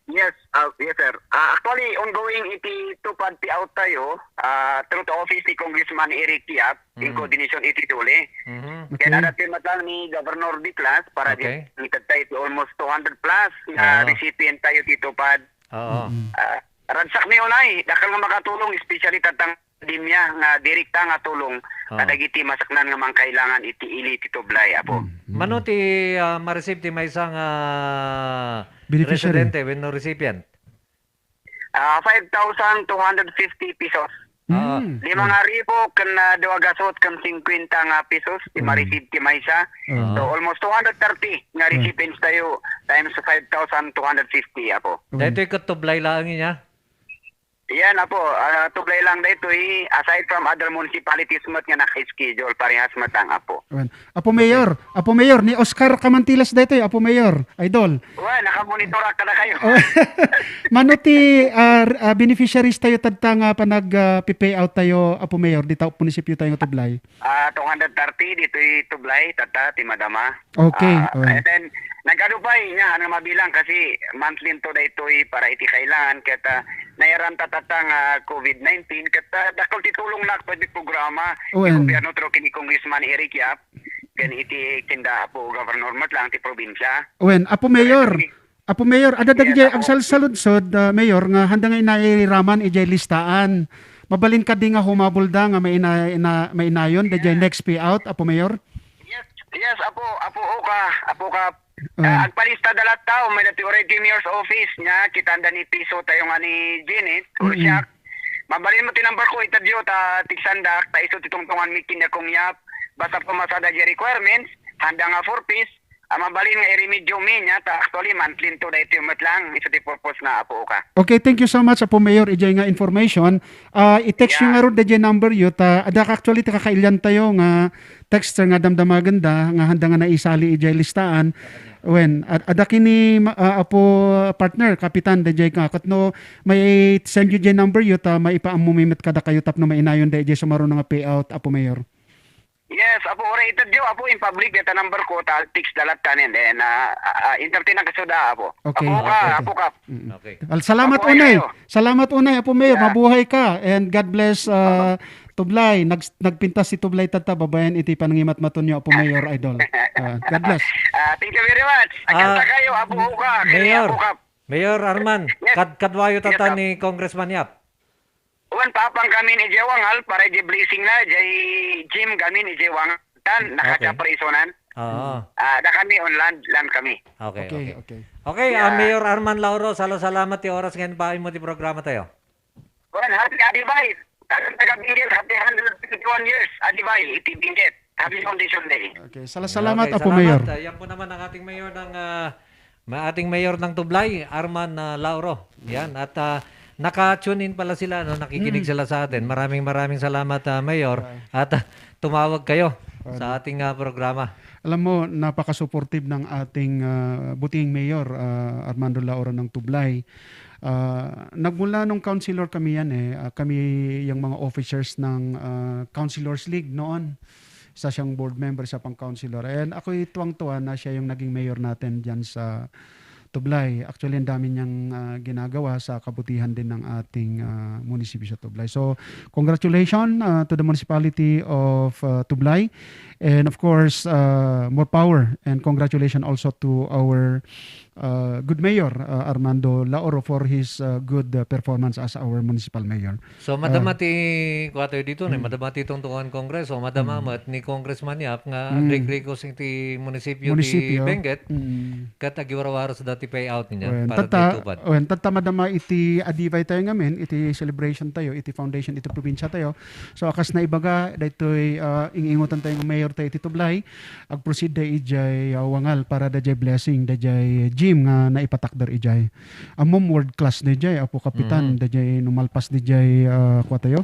Yes, ah, yes, sir. Ah, actually, ongoing iti TUPAD payout tayo, ah, through the office ni Congressman Eric Yap, in Mm. coordination iti DOLE. Mhm. Ken Okay. adda ti met lang ni Governor Declas para Okay. di, ni tayo iti almost two hundred plus nga Oo. recipient tayo ti TUPAD. Oo. Mm-mm. Ah, ragsak mi unay, dakkel nga makatulong, especially tatang pandemia nga direkta nga tulong Oo. kadagiti masaknan nga mangkailangan iti ili ti Tublay, Apo. Mm-mm. Mano ti, ah, ma-receive ti maysa nga Beneficiary. Residente wenno recipient? Ah, five thousand two hundred fifty pesos. Ah. Mm. Lima nga ribu ken, ah, dua gasut ken singkwenta nga pesos ti Mm. ma-receive ti maysa. Ah. So, almost two hundred thirty nga Mm. recipients tayo times five thousand two hundred fifty, Apo. Mm. Daytoy ket tublay laeng niya? Yan, Apo. Ah, tublay lang daytoy, aside from other municipalities met nga naka-schedule, parehas met ang Apo. Wen. Apo Mayor, Apo Mayor, ni Oscar Camantilas daytoy, Apo Mayor, idol. Wen, nakamonitor ak kada kayo. Oh, mano ti, ah, r-, ah, beneficiaries tayo tadta nga panag, ah, pi-pay out tayo, Apo Mayor, dita munisipyo tayo nga Tublay? Ah, two hundred thirty ditoy Tublay, tata, ti madama. Okay, Ah, oh. And then, nagkadupay niya, ano mabilang kasi monthly to daytoy para iti kailangan, ket, ah, nayaran ta tata nga covid nineteen, ket, ah, dakkel ti tulong na pwede programa, Oh, ti and gobyerno through kini Congressman Eric Yap, ken iti kinda Apo Governor met lang ti probinsya. Wen, Apo Mayor, Correct. Apo Mayor, adda Yes, dagiti Apo. agsalsaludsod, ah, Mayor, nga handa nga inairaman idiay listaan. Mabalin kadi nga humabulda nga maina-, ina-, mainayon daydiay Yes. next payout, Apo Mayor? Yes, yes, Apo, Apo Oka, Apo Kap. Ah. Ah, agpalista da latta, may dati oray ti mayor's office niya, kitanda ni Piso tayo nga ni Janet, Mm-mm. Ursiak. Mabalin mo ti number ko, itadyo, ta tigsandak, ta iso ti tungtungan mi ken ni Kong Yap. Basta pumasada di requirements, handa nga four Ps, ah, mabalin nga iremedyo mi niya, ta actually monthly to daytoy met lang, iso ti purpose na, Apo Oka. Okay, thank you so much, Apo Mayor, idiay nga information. Ah, i-text yu Yeah. ngarud daydiay number yu, ta adda actually ti kakailian tayo nga texter nga damdamagenda nga handa nga naisali idiay listaan. Wen, ad-, adda kini ma-, ah, Apo partner, kapitan, daydiay nga. Ket no, may send yu diay number yu, ta maipaammo mi met kadakayo tapno mainayon daydiay sumaruno nga payout, Apo Mayor. Yes, Apo, uray itedyo, Apo, in public, deta number ko, ta text da latta, and then, ah, ah, ah, entertain na kaso da, Apo. Okay. Apo ka, Okay. Apo ka. Mm. Okay. Al-, salamat Mabuhay unay. kayo. Salamat unay, Apo Mayor. Yeah. Mabuhay ka. And God bless, uh, Apo. Tublay. Nag-, nagpintas si Tublay tatta, babaen iti panangimatmatonyo, Apo Mayor, Idol. Uh, God bless. Ah, thank you very much. Agkanta Ah, kayo, Apo Uka, kini Mayor. Apo Kap. Mayor Arman, Yes. kad-, kadwayo Yes, tatta Kap. ni Congressman Yap. Wan, paapang kami ni Jay Wangal, para Jay blessing na, Jay Jim kami ni Jay Wangal. Tan, Mm, naka okay. Japaraisonan. Oo. Ah, da kami on land, land kami. Okay, Okay, okay. okay. Okay, ah, Yeah. Mayor Arman Lauro, salo-salamat ti oras nga impaaymo ti programa tayo. Wan, happy Adibay. Taga, taga Benguet, happy hundred twenty-one years, Adibay, iti Benguet. Happy Foundation Day. Okay, sala-, salamat, Okay, Apo salamat. Mayor. Ah, yan po naman ang ating mayor ng, ah, ma-, ating mayor ng Tublay, Arman, ah, Lauro. Yan, at, ah, naka-tune in pala sila, no? Nakikinig Mm. sila sa atin. Maraming, maraming salamat, ah, Mayor. Right. At, ah, tumawag kayo Right. sa ating, ah, programa. Alam mo, napaka-supportive ng ating, ah, buting mayor, ah, Armando Lauro ng Tublay. Ah, nagmula nung councilor kami yan eh, ah, kami yung mga officers ng, ah, Councilors League noon. Isa siyang board member, isa pang councilor. And ako'y tuwang-tuwa na siya yung naging mayor natin dyan sa Tublay. Actually, ang dami niyang, ah, ginagawa sa kabutihan din ng ating, ah, munisipyo sa Tublay. So, congratulations, ah, to the municipality of, ah, Tublay. And of course, ah, more power and congratulations also to our, ah, good mayor, ah, Armando Lauro for his, ah, good, ah, performance as our municipal mayor. So, madama Ah. ti, kuwatoy dito, no? Mm. Madama ti tungtungan Kongreso, madama Mm. met ni Congressman Yap nga Mm. agrikrikus iti munisipyo ti Munisipyo. Benguet, Mm. ket agiwarwaras da ti payout niya Wen, para tatta, ti tupad. wen, tatta madama iti adibay tayo ngamin, iti celebration tayo, iti foundation, iti probinsya tayo. So, akas na ibaga, daytoy, ah, ing-ingutan tayo nga mayor tayo iti Tublay, agproceed da ijay, ah, wangal para da jay blessing, da jay gym nga naipatakder ijay. Ammom world class dayjay, Apo Kapitan, Mhm. dayjay no malpas dayjay, ah, kua tayo.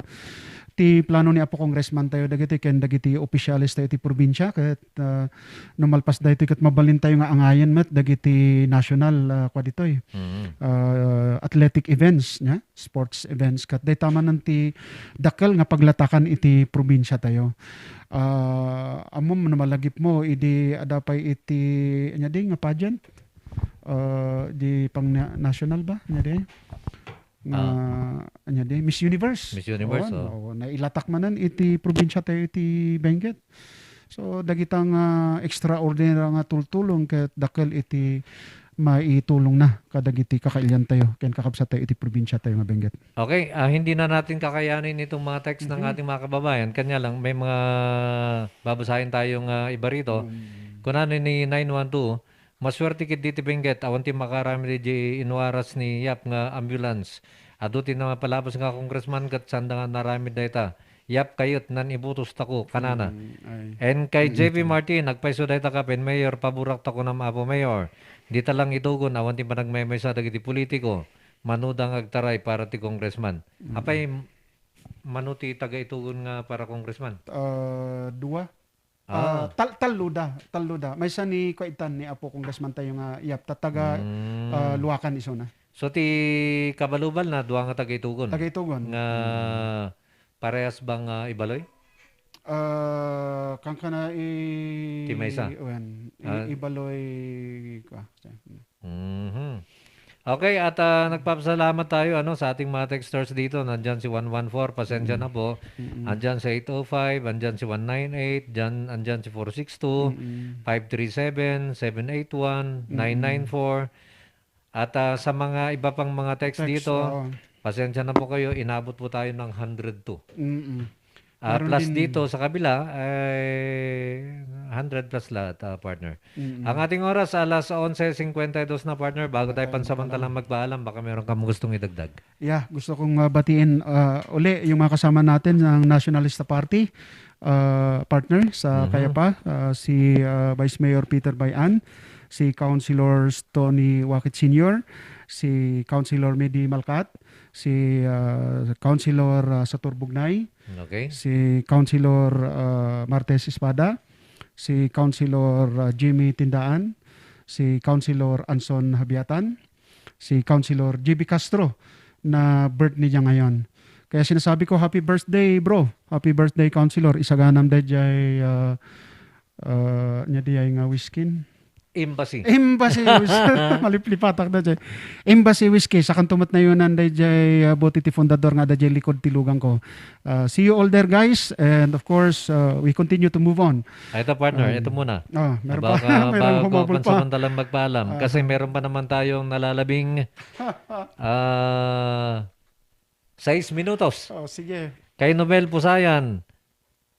Ti plano ni Apo Congressman tayo dagiti ken dagiti opisyales tayo ti probinsya ket, ah, no malpas daytoy ket mabalin tayo nga angayen met dagiti national, ah, kua ditoy, Mhm. ah, athletic events, nya, sports events ket dayta manen ti dakkel nga paglatakan iti probinsya tayo. Ah, ammom no malagipmo idi adda pay iti, anya di nga pageant? Ah, di pang na-, national ba? Anya di? Nga, Ah. anya di? Miss Universe. Miss Universe, Oo, oh. oo, nailatak manen iti probinsya tayo iti Benguet. So, dagita nga extraordinary nga tultulong ket dakkel iti maitulong na kadagiti kakailian tayo ken kakabsat tayo iti probinsya tayo nga Benguet. Okay, ah, hindi na natin kakayanin itong mga text ng Mhm. ating mga kababayan. Kanya lang, may mga babasahin tayong, ah, iba rito. Mm. Kunana ni nine one two, Masuerte ketdi ti Benguet, awan ti makaramid iti inuaras ni Yap nga ambulance. Adu ti napalabas nga congressman ket sanda nga naramid dayta. Yap kayat, nan ibutos tako, kanana. Mm, ay. And kay Mm, J P ito. Martin, nagpayso dayta kapen, Mayor, paborak ta kunam, Apo Mayor. Dita lang itugon, awan ti panagmaymaysa dagiti politiko. Mano da nga agtaray para ti congressman. Mm. Apay, mano ti taga itugon nga para congressman? Ah, dua. Ah. Ah, tal-, tallo da, tallo da. Maysa ni kuan ni Apo Congressman tayo nga Yap, ta taga, Mm. ah, Luacan isuna. So, ti kabalubal na, dua nga taga-itugon? Taga-itugon. Nga Mm. parehas ba nga Ibaloy? Ah, kankana i-, Ti maysa? wen, i-, Ah. Ibaloy, kua, Mhm. Okay, at, ah, nagpapasalamat tayo, ano, sa ating mga texters dito. Nandyan si one one four, pasensya Mm. na po. Mm-mm. Andyan si eight oh five, andyan si one nine eight, dyan, andyan si four six two, Mm-mm. five three seven, seven eight one, Mm-mm. nine nine four. At, ah, sa mga iba pang mga text Text, dito, oo. pasensya na po kayo, inabot po tayo ng hundred two. Mm-mm. Ah, Meron plus din dito sa kabila, ay hundred plus lahat, ah, partner. Mm-mm. Ang ating oras, alas onse singkwenta y dos na, partner. Bago tayo Patay, pansamantalang wala. magpaalam, baka meron kang gustong idagdag. Yeah, gusto kong, ah, batiin, ah, uli yung mga kasama natin ng Nationalista Party, ah, partner sa Mhm. Kayapa, ah, si, ah, Vice Mayor Peter Bayan, si Councilor Tony Wakit Senior, si Councilor Medi Malkat, si, ah, Councilor, ah, Satur Bugnay, Okay. si Councilor, ah, Martes Espada, si Councilor, ah, Jimmy Tindaan, si Councilor Anson Habiatan, si Councilor J B Castro na birthday niya ngayon. Kaya sinasabi ko, "Happy birthday, bro. Happy birthday, Councilor." Isaganam dayjay, ah, ah, nya diyay nga whiskin. Embassy. Embassy whisky. Maliplipatak na dyan. Embassy whisky. Sakanto met nayunan dayjay, ah, bote ti fundador nga adda diyay likod ti lugan ko. Ah, see you all there, guys. And of course, ah, we continue to move on. Ah, ito, partner. Um, Ito muna. Ah, meron pa. Baka Meron bago humabol pa. pansamantalang magpaalam. Ah. Kasi meron pa naman tayong nalalabing, ah, sais minutos. Oh, sige. Kay Nobel Pusayan,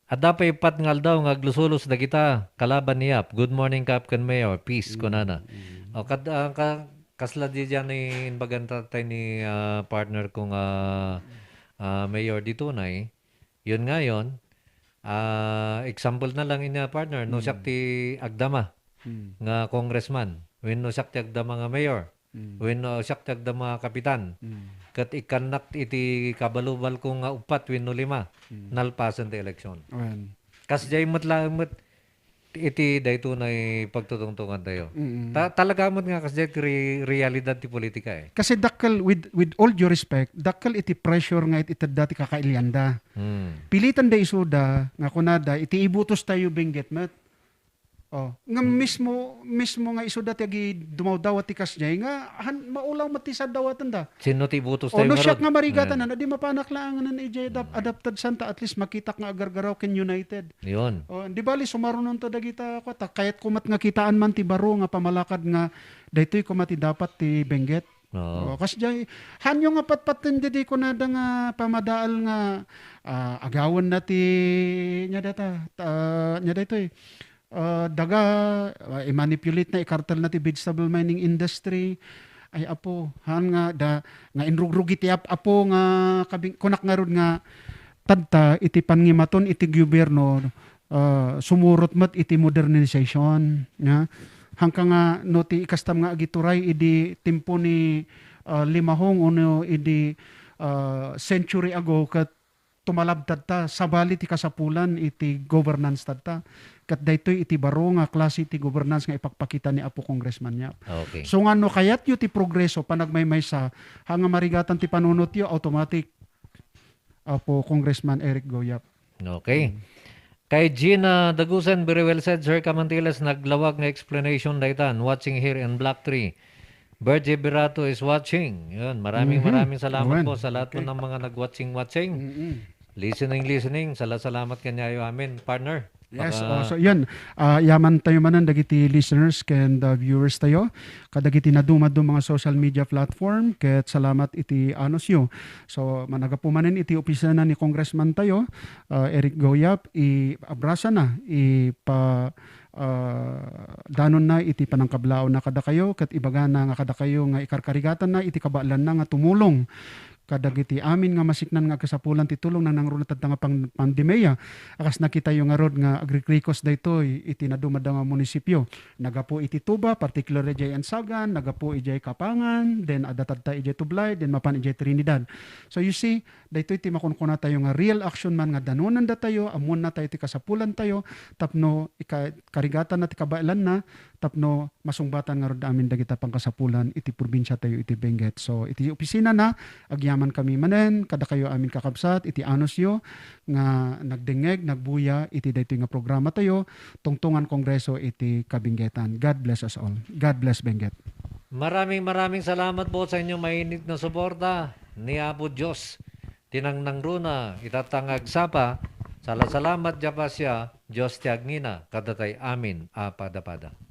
adda pay uppat nga aldaw nga aglusulos dagita kalaban ni Yap. Good morning, Kap ken Mayor. Peace, Mm, kunana. mm. O, kad-, ah, ka-, kasla di dyan ni inbagan tatay ni, ah, partner kong, ah, ah, Mayor di tunay. Yun nga yun. Ah, example na lang ini, ah, partner, no, siak Mm. ti agdama Mm. nga congressman, wenno siak ti agdama nga mayor, Mm. wenno siak ti agdama nga kapitan, Mm. ket ikkannak iti kabalubalko nga uppat wenno lima, Mm. nalpasen ti eleksyon. Wen. Kasdiay met laeng met iti daytoy nga pagtutungtungantayo. Mm. Ta-, talaga met nga kasdiay ti re-, realidad ti politika, eh. Kasi dakkel, with, with all due respect, dakkel iti pressure nga it-, itedda ti kakailianda. Hmm. Pilitenda isuda nga kunada, iti ibutos tayo, Benguet met. Oh, nga Hmm. mismo, mismo nga isuda ti agi dumawdawat ti kasdiay nga han-, maulaw met ti saddawatenda. Sino ti ibutos Oh, tayo no siak ngarud? nga marigatan, Ayan. Ano, di mapanak laangan idiay adap-, Hmm. adapted santa, at least makitak nga agargaraw ken united. Yun. Oh, di bali, sumarunonto dagita, kwa, ta, kayatko met nga kitaan man ti baro nga pamalakad nga daytoy koma ti dapat ti Benguet. Oo. Oh, kasdiay, hanyo nga patpatten didi kunada nga pamadaal nga, ah, agawen na ti, nya data, ta, nya daytoy. Ah, daga, ah, i-manipulate na, i-cartel na ti vegetable mining industry. Ay, apo, han nga, da, nga inrugrugi ti ap-, apo nga kabing-, kunak ngarud nga tadta iti pangimaton iti gobierno, ah, sumurot met iti modernization, nga. Hangka nga no ti ikastam nga agituray idi timpo ni, ah, Limahong ono idi, ah, century ago ket tumalabtad ta, sabali ti kasapulan iti governance tadta. Ket daytoy iti baro nga klase ti governance nga ipakpakita ni Apo Congressman Yap. Okay. So nga no kayatyo ti progreso, panagmaymaysa, ha nga marigatan ti panunotyo, automatic, Apo Congressman Eric Go Yap. Okay. Mm. Kay Gina Dagusen, very well said, Sir Kamantiles, naglawag nga explanation daytan, watching here in Block three. Virgie Berato is watching. Yun, maraming, Mhm. maraming salamat Amen. po sa lahat po Okay. ng mga nag-watching-watching. Mm-mm. Listening, listening. Sala-, salamat kanyayo amin, partner. Yes, oh, so yan. Ah, yaman tayo manen dagiti listeners ken the viewers tayo kadagiti nadumadum mga social media platform, ket salamat iti anusyo. So, managapu manen iti opisina ni Congressman tayo, ah, Eric Goyap, i abrasana, ipa ah, danonna iti panangkablaawna kadakayo, ket ibagana nga kadakayo nga ikarkarigatanna iti kabaelanna nga tumulong kadagiti amin nga masiknan nga agkasapulan ti tulong nangnangruna tatta nga pang-, pandemia. A kas nakitayo ngarud nga agrikrikos daytoy iti nadumadam nga munisipyo. Nagapu iti Tuba, particularly idiay Ansagan, nagapu idiay Kapangan, then adda tatta idiay Tublay, then mapan idiay Trinidad. So you see, daytoy ti makunkuna tayo nga real action man nga danonanda tayo, ammoanna tayo ti kasapulan tayo, tapno ika-, karigatanna ti kabaelanna, tapno masungbatan ngarud amin dagita pangkasapulan iti probinsia tayo iti Benguet. So, iti opisina na, agyaman kami manen, kadakayo amin kakabsat, iti anusyo nga nagdengngeg, nagbuya, iti daytoy nga programa tayo, Tungtungan Kongreso iti Kabinggetan. God bless us all. God bless Benguet. Maraming, maraming salamat po sa inyong mainit na suporta. Ni Apo Dios, tinangnangruna, itatta nga agsapa, salasalamat, Dios ti agngina, kadatay amin a pada-pada.